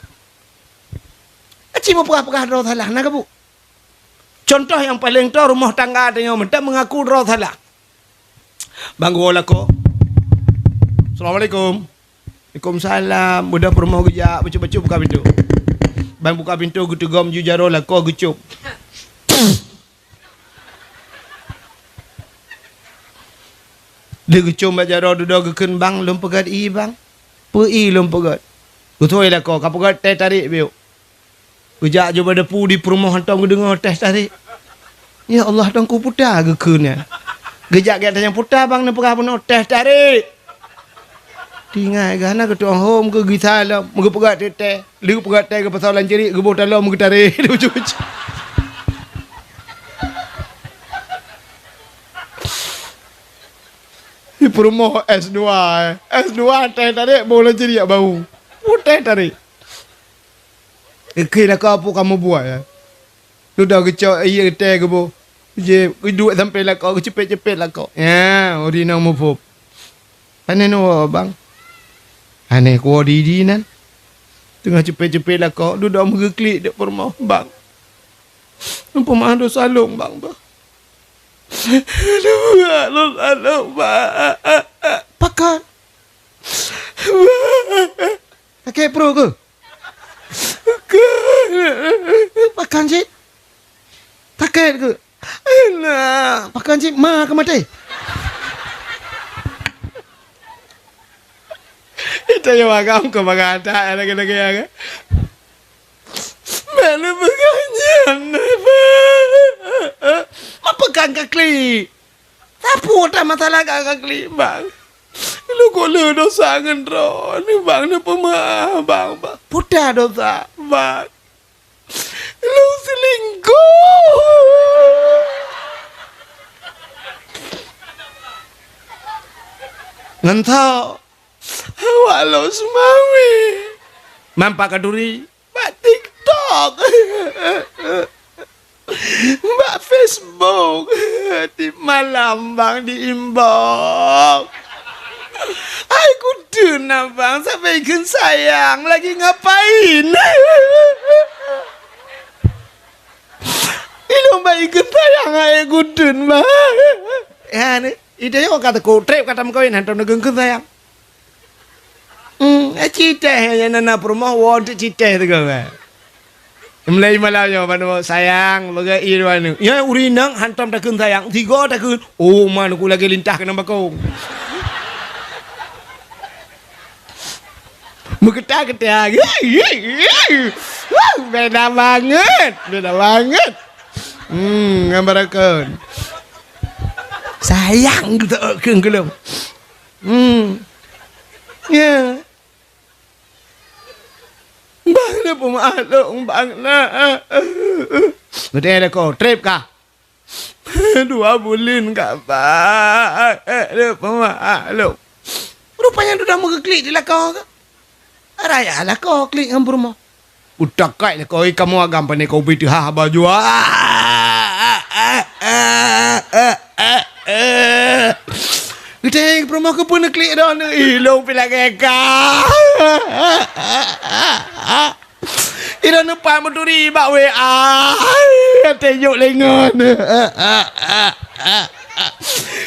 Aci meupeugah-peugah droe salah, na gabuk. Contoh nyang paleng toe rumoh tangga tanyoe mantong meungaku droe salah. Bang geuwoe lakoe. "Assalamualaikum." "Waalaikumsalam." Beudôh peurumoh geujak, bacut-bacut buka pintoe. Ban buka pintoe geuteugom ju jaroe lakoe geucop. Lheueh geucop bak jaroe dudoe geukheun, "Bang, lôn peugöt ie, Bang." "Peue ie lôn peugöt?" "Geuthôi lakoe, ka peugöt teh tarék biôk." Geujak jubah depu di peurumoh hantom geudeungoe teh tarék. "Ya Allah, Teungku, peue ta geukheun nyan?" Geujak geutanyoe, "Peue ta bang neupeugah bunoe teh tarék?" Teuingat geuh hana geutueng hom keu gisa lom, meugeupeugah teh, lheueh geupeugah teh geupasoe lam ceurik, geuboh taloe meugeutarek. Di peurumoh S dua, eh. S dua teh tarék boh lam ceurik bau. Boh teh tarék. Ikheun lakoe peue kamoe buet, ya. Sudah geucok ie teh geuboh. Jeuet geuduek sampoe lakoe, geuceupet-ceupet lakoe. Ya, ureueng inong muphom. Pane neuwoe, Bang? Aneh kuwoe di-di nan. Teungoh ceupet-ceupet lakoe, dudoe meugeuklik di peurumoh, "Bang, neupeumaah dosa lôn, Bang, bah. Neupeumaah dosa lôn, Bang." Pakon? Sakét pruet keuh? Pakon cit? Sakét keuh? Nah, pakon cit ma ka maté? Ita ya magang ke magang tak lagi-lagi ya kan? Malu pegang nyan. Apa kan ka klik? Sapu tak masalah ka, ka klik, Bang. Lu kok le dosa ngon droe ni, Bang, ni peumaah, Bang, Bang. Puta dosa, Bang. Lôn selingkuh. Ngon tho. Awak lôn seumawi. Mampa ka duri. Bak TikTok. Bak Facebook. Tiep malam bang di inbox. Hai kudun abang, sabe ikheun sayang, lagi ngapain? Ilong bak ikheun sayang, hai kudun bang. Ya ni, ide yo kata ku trip kata meukawen hantom neukheun sayang. Hmm, eh, citeh nyang na, na peurumoh woe untuk citeh tu kan. Mulai malam nyoe, "Bang, sayang, bagaih ié dua aneuk." Ya, ureueng inong hantom takheun sayang, sigo takheun, "Oh, man, ku lagèe lintah keunong bakong." Meukeutah-keutah. Wah, beda banget, beda banget. Hmm, ngon barakon. Sayang gitu, kheun geulom. Hmm. Ya. Bang, na peumaklum, Bang, na. Beutôi dah kau, trip kah? Dua buleuen kah, Bang? Na peumaklum. Rupanya dudoe meugeuklik di lakoe kah? Raya lakoe klik ngon peurumoh. Utak kai lakoe, kamoe agam pane kau bit ha baju. Geutanyoe peurumoh keupeue neuklik droeneuh, ilong pih lagèe ka. Ilong neupat meuturi bak W A. Até jok lengon.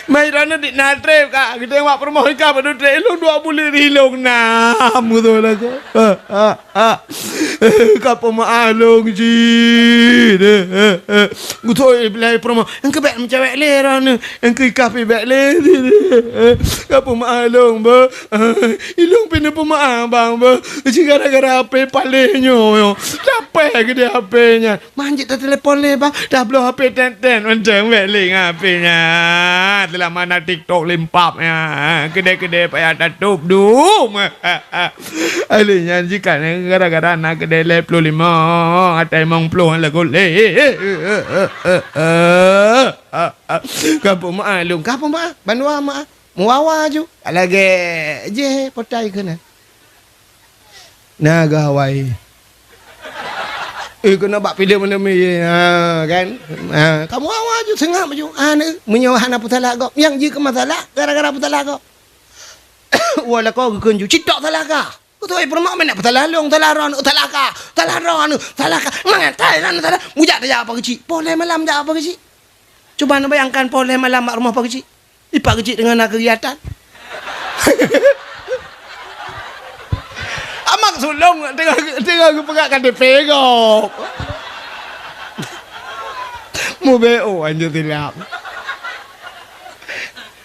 Mai droeneuh dik na trép ka, geutanyoe bak peurumoh ka padub trép, ilong dua buleuen ilong na. Musoh laju. Ah, ka peumaklum cit. Geutanyoe iblih peurumoh, engkeu bèk meucewek lé droeneuh, engkeu ikah pih bèk lé. Ka peumaklum, beuh. Ilong pih neupeumaklum, beuh. Cit gara-gara H P paléh nyoe, nyoe. Lapèh keudéh H P nyan. Manjeuet tatelepon lé, bang. Tabloe H P tén-tén. Mantong bèk lé ngon H P nyan. Teuma na TikTok limpap nyan. Keudéh-keudéh payah tatôp dum. Alèh nyan jih kan gara-gara na keudéh lhèe plôh limong, atai limong plôh lagoe lé. Ka peumaklum, ka peumaklum. Bandua maklum. Meuwawa ju. Lagèe jih potai keunan. Na gawai. Eh, keunoe bak filem-filem ye, ha, kan? Ha, kamoe awai ju seungab ju. Ha, ni, meunyoe hana peusalah gob, nyang jeuet keu masalah gara-gara peusalah gob. Wah, lakoe geukheun ju, "Cit tok salah kah?" Beutôi, peurumoh meunan peusalah lôn, salah droeneuh, salah kah, salah droeneuh, salah kah. Mangat thai droeneuh salah. Mujak tajak Pak Keuchik. Poh lhèe malam jak Pak Keuchik. Cuba neubayangkan poh lhèe malam bak rumoh Pak Keuchik. Di Pak Keuchik teungoh na keugiatan. Amak sulong teungoh, teungoh geupeugah K T P gob. Mubeo anjeuet silap.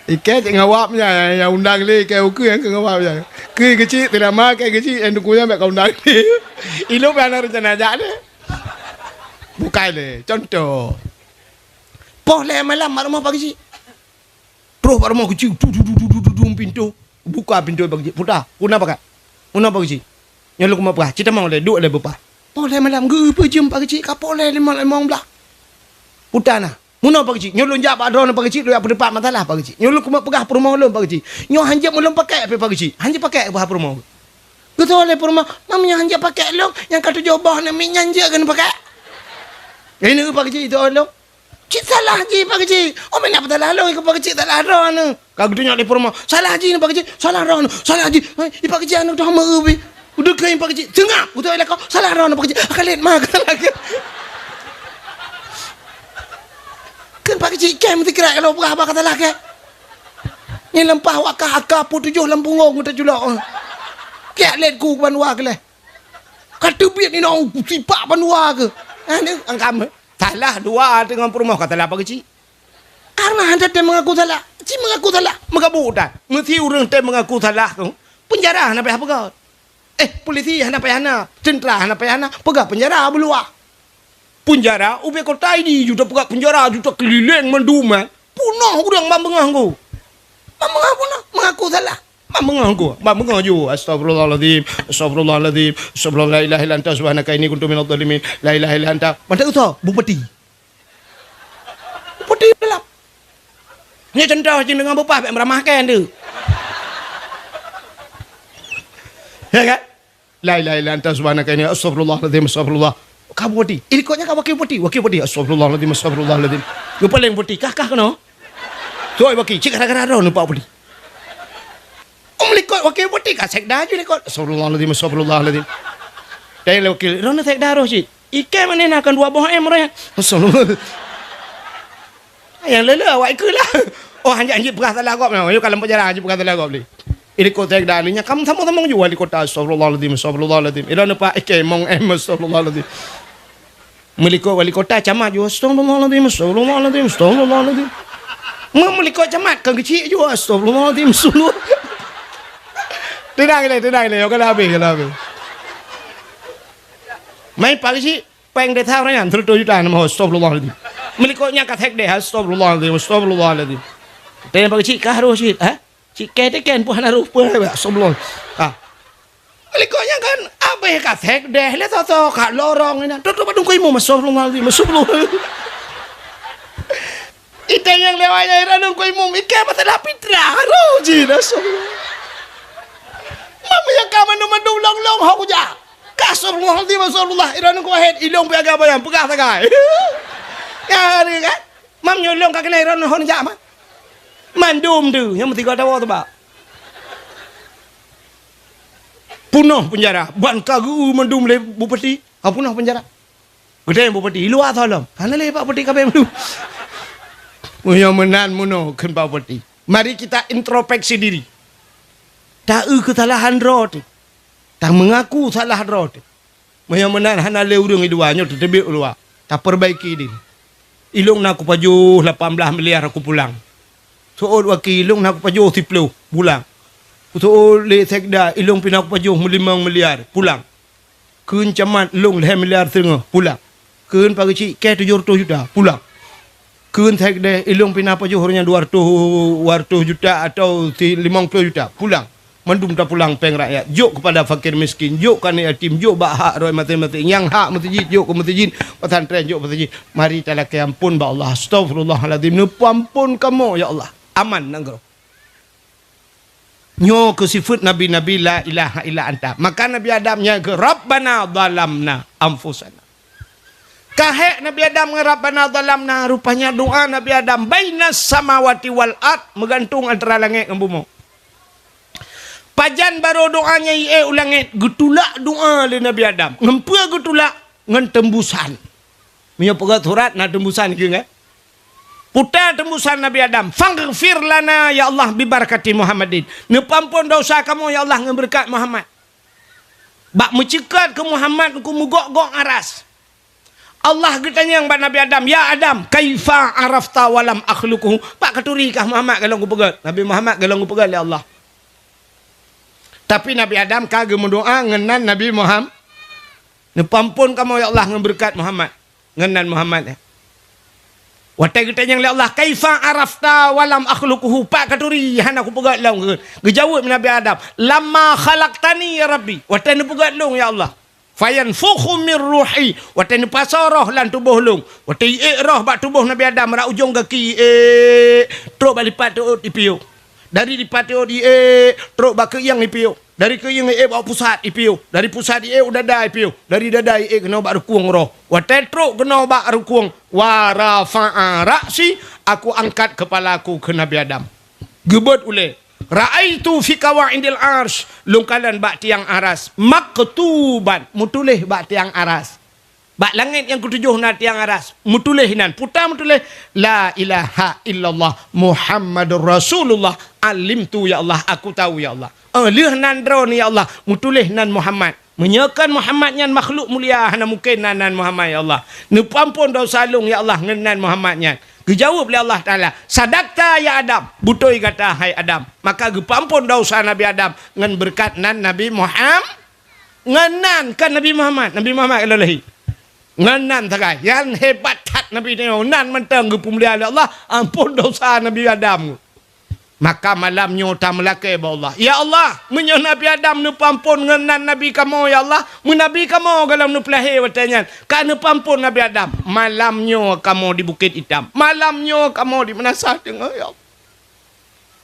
Ikei cit ngawab nyan, nyang undang lé ikei ukeue nyang keu ngawab nyan. Keu Keuchik, teulama keu Keuchik, nyang dukung nyan bèk ka undang lé. Ilong pih hana reuncana jak lé. Bukai lé, contoh. Poh lhèe malam bak rumoh Pak Keuchik. Troh bak rumoh Keuchik, du, du, du, pintoe. Buka pintoe Pak Keuchik. "Puta, ku na pakat. Ku na Pak Keuchik. Nyoe lôn keumeung peugah, cit tamong lé, duek lé beupaih." Poh lhèe malam, geupeujeuem Pak Keuchik, ka poh lhèe limong, limong blah. "Puta na. Meunoe Pak Keuchik, nyoe lôn jak bak droeneuh Pak Keuchik, lôn jak peuteupat masalah Pak Keuchik. Nyoe lôn keumeung peugah peurumoh lôn Pak Keuchik. Nyoe hanjeuet meulôn pakèk pih Pak Keuchik. Hanjeuet pakèk beuha peurumoh." Geutôi lé peurumoh, "Meunyoe hanjeuet pakèk lôn, nyang ka tujoh boh namiet nyan jeuet keuneuk pakèk?" Keuneuk Pak Keuchik, geutôi lôn. "Cit salah jih, Pak Keuchik. Oh, meunan salah lôn, Pak Keuchik, salah droeneuh." Ka geutanyoe lé peurumoh, "Salah jih nyoe, Pak Keuchik, salah droeneuh, salah jih." Hai, Pak Keuchik, aneuk droeneuh meu bi. Udah keuh, Pak Keuchik, "Seungap." Udah lakoe, "Salah droeneuh, Pak Keuchik." Ka lét ma ka salah keuh. Kheun Pak Keuchik, "Kèe meusikira kalau peugah haba ka salah keuh." Nyan leumpah wak kah aka peuet tujoh lam punggong geutanyoe culok. Kiak lét ku bandua keuh lé. Ka teubiet inoe sipak bandua keuh. Ah, ni angkam. Salah dua teungoh peurumoh ka salah Pak Keuchik. Karena hana tém mengaku salah. Cit mengaku salah, meugabuk that. Meusi ureueng tém mengaku salah tu, peunjara hana payah peugöt. Eh, polisi hana payah na, teuntra hana payah na, peugah peunjara beuluwah. Peunjara ubé kota ini ju tapeugah peunjara ju takeulileng mandum, eh. Peunoh ureueng ban beungoh nggu. Ban beungoh peunoh mengaku salah. Ban beungoh nggu, ban beungoh ju, "Astagfirullahalazim, astagfirullahalazim, astagfirullah, la ilaha illa anta subhanaka inni kuntu minadh dhalimin, la ilaha illa anta." Mantong usoe, bupati. Bupati dalam. Nyoe contoh cit deungon bupah bèk meuramah kèe tu. Ya kan? "La ilaha illa anta subhanaka inni astagfirullahalazim, astagfirullah." Ka bupati. Eh, likot nyan ka wakil bupati. Wakil bupati, "Astagfirullahalazim, astagfirullahalazim." Geupaleng bupati, "Kah, kah keunoe?" "Soe wakil?" "Cit gara-gara droeneuh Pak Bupati." Oh, meulikot wakil bupati ka sekda ju likot. "Astagfirullahalazim, astagfirullahalazim." Tanya lé wakil, "Droeneuh sekda roh cit?" "Ikèe meunan na kan dua boh M roh nyan." "Astagfirullah." Nyang le-le awak ikheun lah. Oh, hanjeuet-hanjeuet peugah salah gob nyoe. Nyoe ka lam penjara hanjeuet peugah salah gob lé. Ilikot sekda lé nyan, ka meusamong-samong ju wali kota, "Astagfirullahalazim, astagfirullahalazim." "Eh, droeneuh Pak, ikèe mong M, astagfirullahalazim." Meulikot wali kota, camat ju, "Astagfirullahalazim, astagfirullahalazim, astagfirullahalazim." Meu-, meulikot camat, ka geuchik ju, "Astagfirullahalazim, astagfirullah." Teunang lé, teunang lé, ka habéh, ka habéh. Main Pak Geuchik, Péng desa ureueng nyan, seratus juta nama, astagfirullahalazim. Meulikot nyan ka sekda, astagfirullahalazim, astagfirullahalazim. Tanya Pak Geuchik, "Kah roh cit, ha? Cit kèe teuken, peue hana roh, peue hana roh, astagfirullah." Ha. Meulikot nyan kan, abéh ka sekda, lé soe-soe ka lorong inan. Trok-trok bak teungku imum, astagfirullahalazim, astagfirullah. Itanyong lé awak nyan, "Droeneuh teungku imum, ikèe masalah fitrah, roh cit, astagfirullah." Mam nyang ka mandum-mandum long-long hok ujak. Ka astagfirullahalazim, astagfirullah. Iran ku wahed, ilong pih agak bayang, peugah sagai. Ya, ni kan? Mam nyoe ilong ka keunan iran hon jak, man. Mandum tu, nyang meusigoe tawa tu, bak. Peunoh penjara, ban ka geu mandum lé bupati. Ha, peunoh penjara. Geutanyoe bupati, luwa tholom. Hana lé Pak Bupati kabeh mandum. Meunyoe meunan meunoe kheun Pak Bupati. Mari kita introspeksi diri. Ta-eu keusalahan droe teuh. Tameungaku salah droe teuh. Meunyoe meunan hana lé ureuëng i luwa nyoe teuteubiet u luwa, tapeurbaiki diri. Ilong na kupajoh lapan blaih miliar kupulang. Seuôt waki ilong na kupajoh siplôh, pulang. Seuôt lé sekda ilong pih na kupajoh meulimong miliar, pulang. Kheun camat ilong lhée miliar sireungoh, pulang. Kheun Pak Geuchik kèe tujoh reutôh juta, pulang. Kheun sekda ilong pih na pajoh ureuëng nyan dua reutôh, dua reutôh juta atawa si limong ploh juta, pulang. Mandum tapulang péng rakyat, jok keupada fakir miskin, jok keu aneuk yatim, jok bak hak droe maséng-maséng. Nyang hak meuseujid, jok keu meuseujid, pesantren, jok pesantren. Mari talakée amphon bak Allah. Astagfirullahalazim, neupeuamphon kamoe, ya Allah. Aman nanggroe. Nyoe keuh sifeuet nabi-nabi la ilaha illa anta. Maka Nabi Adam nyan keuh, "Rabbana zalamna anfusana." Ka hék Nabi Adam ngon "Rabbana zalamna", rupanya doa Nabi Adam, "Bainas samawati wal ard", meugantung antara langét ngon bumoe. Pajan barô doa nyan jiék u langét, geutulak doa lé Nabi Adam. Ngon peue geutulak? Ngon teumbusan. Meunyoe peugah surat na teumbusan keu ngai. Puta teumbusan Nabi Adam, "Faghfir lana ya Allah bi barakati Muhammadin." Neupeuamphon dosa kamoe ya Allah ngon beureukat Muhammad. Bak meuceukat keu Muhammad keu meugok-gok aras. Allah geutanyong bak Nabi Adam, "Ya Adam, kaifa arafta wa lam akhluquhu?" Pat katuri kah Muhammad golom kupeugét? Nabi Muhammad golom kupeugét lé Allah. Tapi Nabi Adam ka geumeudoa ngon nan Nabi Muhammad. Neupeuamphon kamoe ya Allah ngon beureukat Muhammad. Ngon nan Muhammad, eh. Watée geutanyong lé Allah, "Kaifa arafta wa lam akhluquhu?" Pat katuri hana kupeugét lom. Geujaweueb Nabi Adam, "Lamma khalaqtani ya Rabbi." Watée neupeugét lôn ya Allah. "Fayanfukhu mir ruhi." Watée neupasoe roh lam tuboh lôn. Watée jiék roh bak tuboh Nabi Adam, rot ujong gaki jiék, trok bak lipat teuôt jipiôh. Dari lipat teuôt jiék, trok bak keuieng jipiôh. Dari keuieng ié bak pusat ipiôh, dari pusat ié u dada ipiôh, dari dada ié keunoe bak rukueng roh. Watée trok keunoe bak rukueng, wa rafa'a ra'si, aku angkat kepala aku keu Nabi Adam. Geubeuet ulée. Ra'aitu fi qawaidil arsy, lôn kalon bak tiang aras, maktuban, meutuléh bak tiang aras. Bak langét nyang keutujôh na tiang aras, meutuléh nan, puta meutuléh, "La ilaha illallah Muhammadur Rasulullah, alimtu ya Allah, aku tahu ya Allah." Eh, lheueh nan droeneuh ya Allah, meutuléh nan Muhammad. Meunyoe kon Muhammad nyan makhluk mulia, hana mungken nan, nan Muhammad ya Allah. Neupeuamphon desya lôn ya Allah ngon nan Muhammad nyan. Geujaweueb lé Allah Taala, "Sadakta ya Adam, beutôi gata hai Adam." Maka geupeuamphon desya Nabi Adam ngon beureukat nan Nabi Muhammad. Ngon nan kan Nabi Muhammad, Nabi Muhammad ka lheueh lahé. Ngon nan sagai, nyan hebat that Nabi nyoe, nan mantong geupeumulia lé Allah, amphon desya Nabi Adam. Maka malam nyoe tameulakée bak Allah, "Ya Allah, meunyoe Nabi Adam neupeuamphon ngon nan Nabi kamoe, ya Allah, meunabi kamoe gohlom neupeulahé watée nyan, ka neupeuamphon Nabi Adam, malam nyoe kamoe di Bukét Itam, malam nyoe kamoe di Meunasah Teungoh, ya Allah."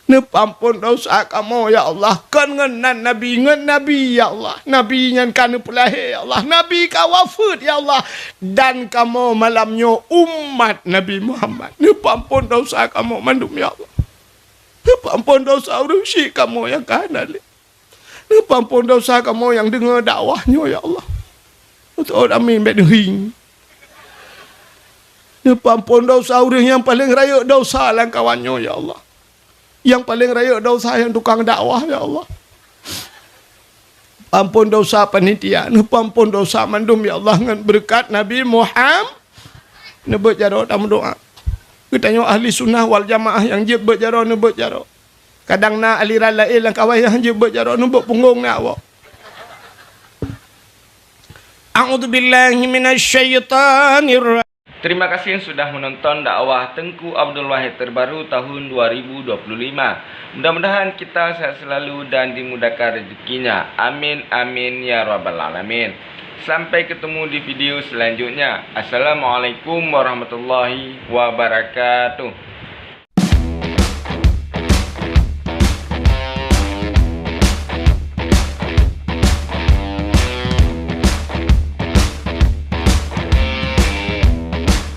Neupeuamphon desya kamoe, ya Allah. Kon ngon nan Nabi, ngon Nabi, ya Allah. Nabi nyan ka neupeulahé, ya Allah. Nabi ka wafeuet, ya Allah. Dan kamoe malam nyoe umat Nabi Muhammad. Neupeuamphon desya kamoe mandum, ya Allah. Neupeuamphon desya ureuëng syik kamoe nyang ka hana lé. Neupeuamphon desya kamoe nyang deungoe dakwah nyoe, ya Allah. Beutôi amin bék neuhieng. Neupeuamphon desya ureuëng nyang paleng rayeuk desya lam kawan nyoe, ya Allah. Nyang paleng rayeuk desya nyang tukang dakwah, ya Allah. Amphon desya panitia, neupeuamphon desya mandum, ya Allah, ngon beureukat Nabi Muhammad. Neubeuet jaroe tameudoá. Geutanyoe ahli sunnah wal jamaah nyang jeuet beuet jaroe, neubeuet jaroe. Kadang na aliran laén lam kawan nyang jeuet beuet jaroe, neubeuet punggong na awak. A'udzubillahi minasyaitonir. Terima kasih sudah menonton dakwah Teungku Abdul Wahid terbaru tahun dua ribu dua puluh lima. Mudah-mudahan kita sehat selalu dan dimudahkan rezekinya. Amin, amin, ya rabbal alamin. Sampai ketemu di video selanjutnya. Assalamualaikum warahmatullahi wabarakatuh.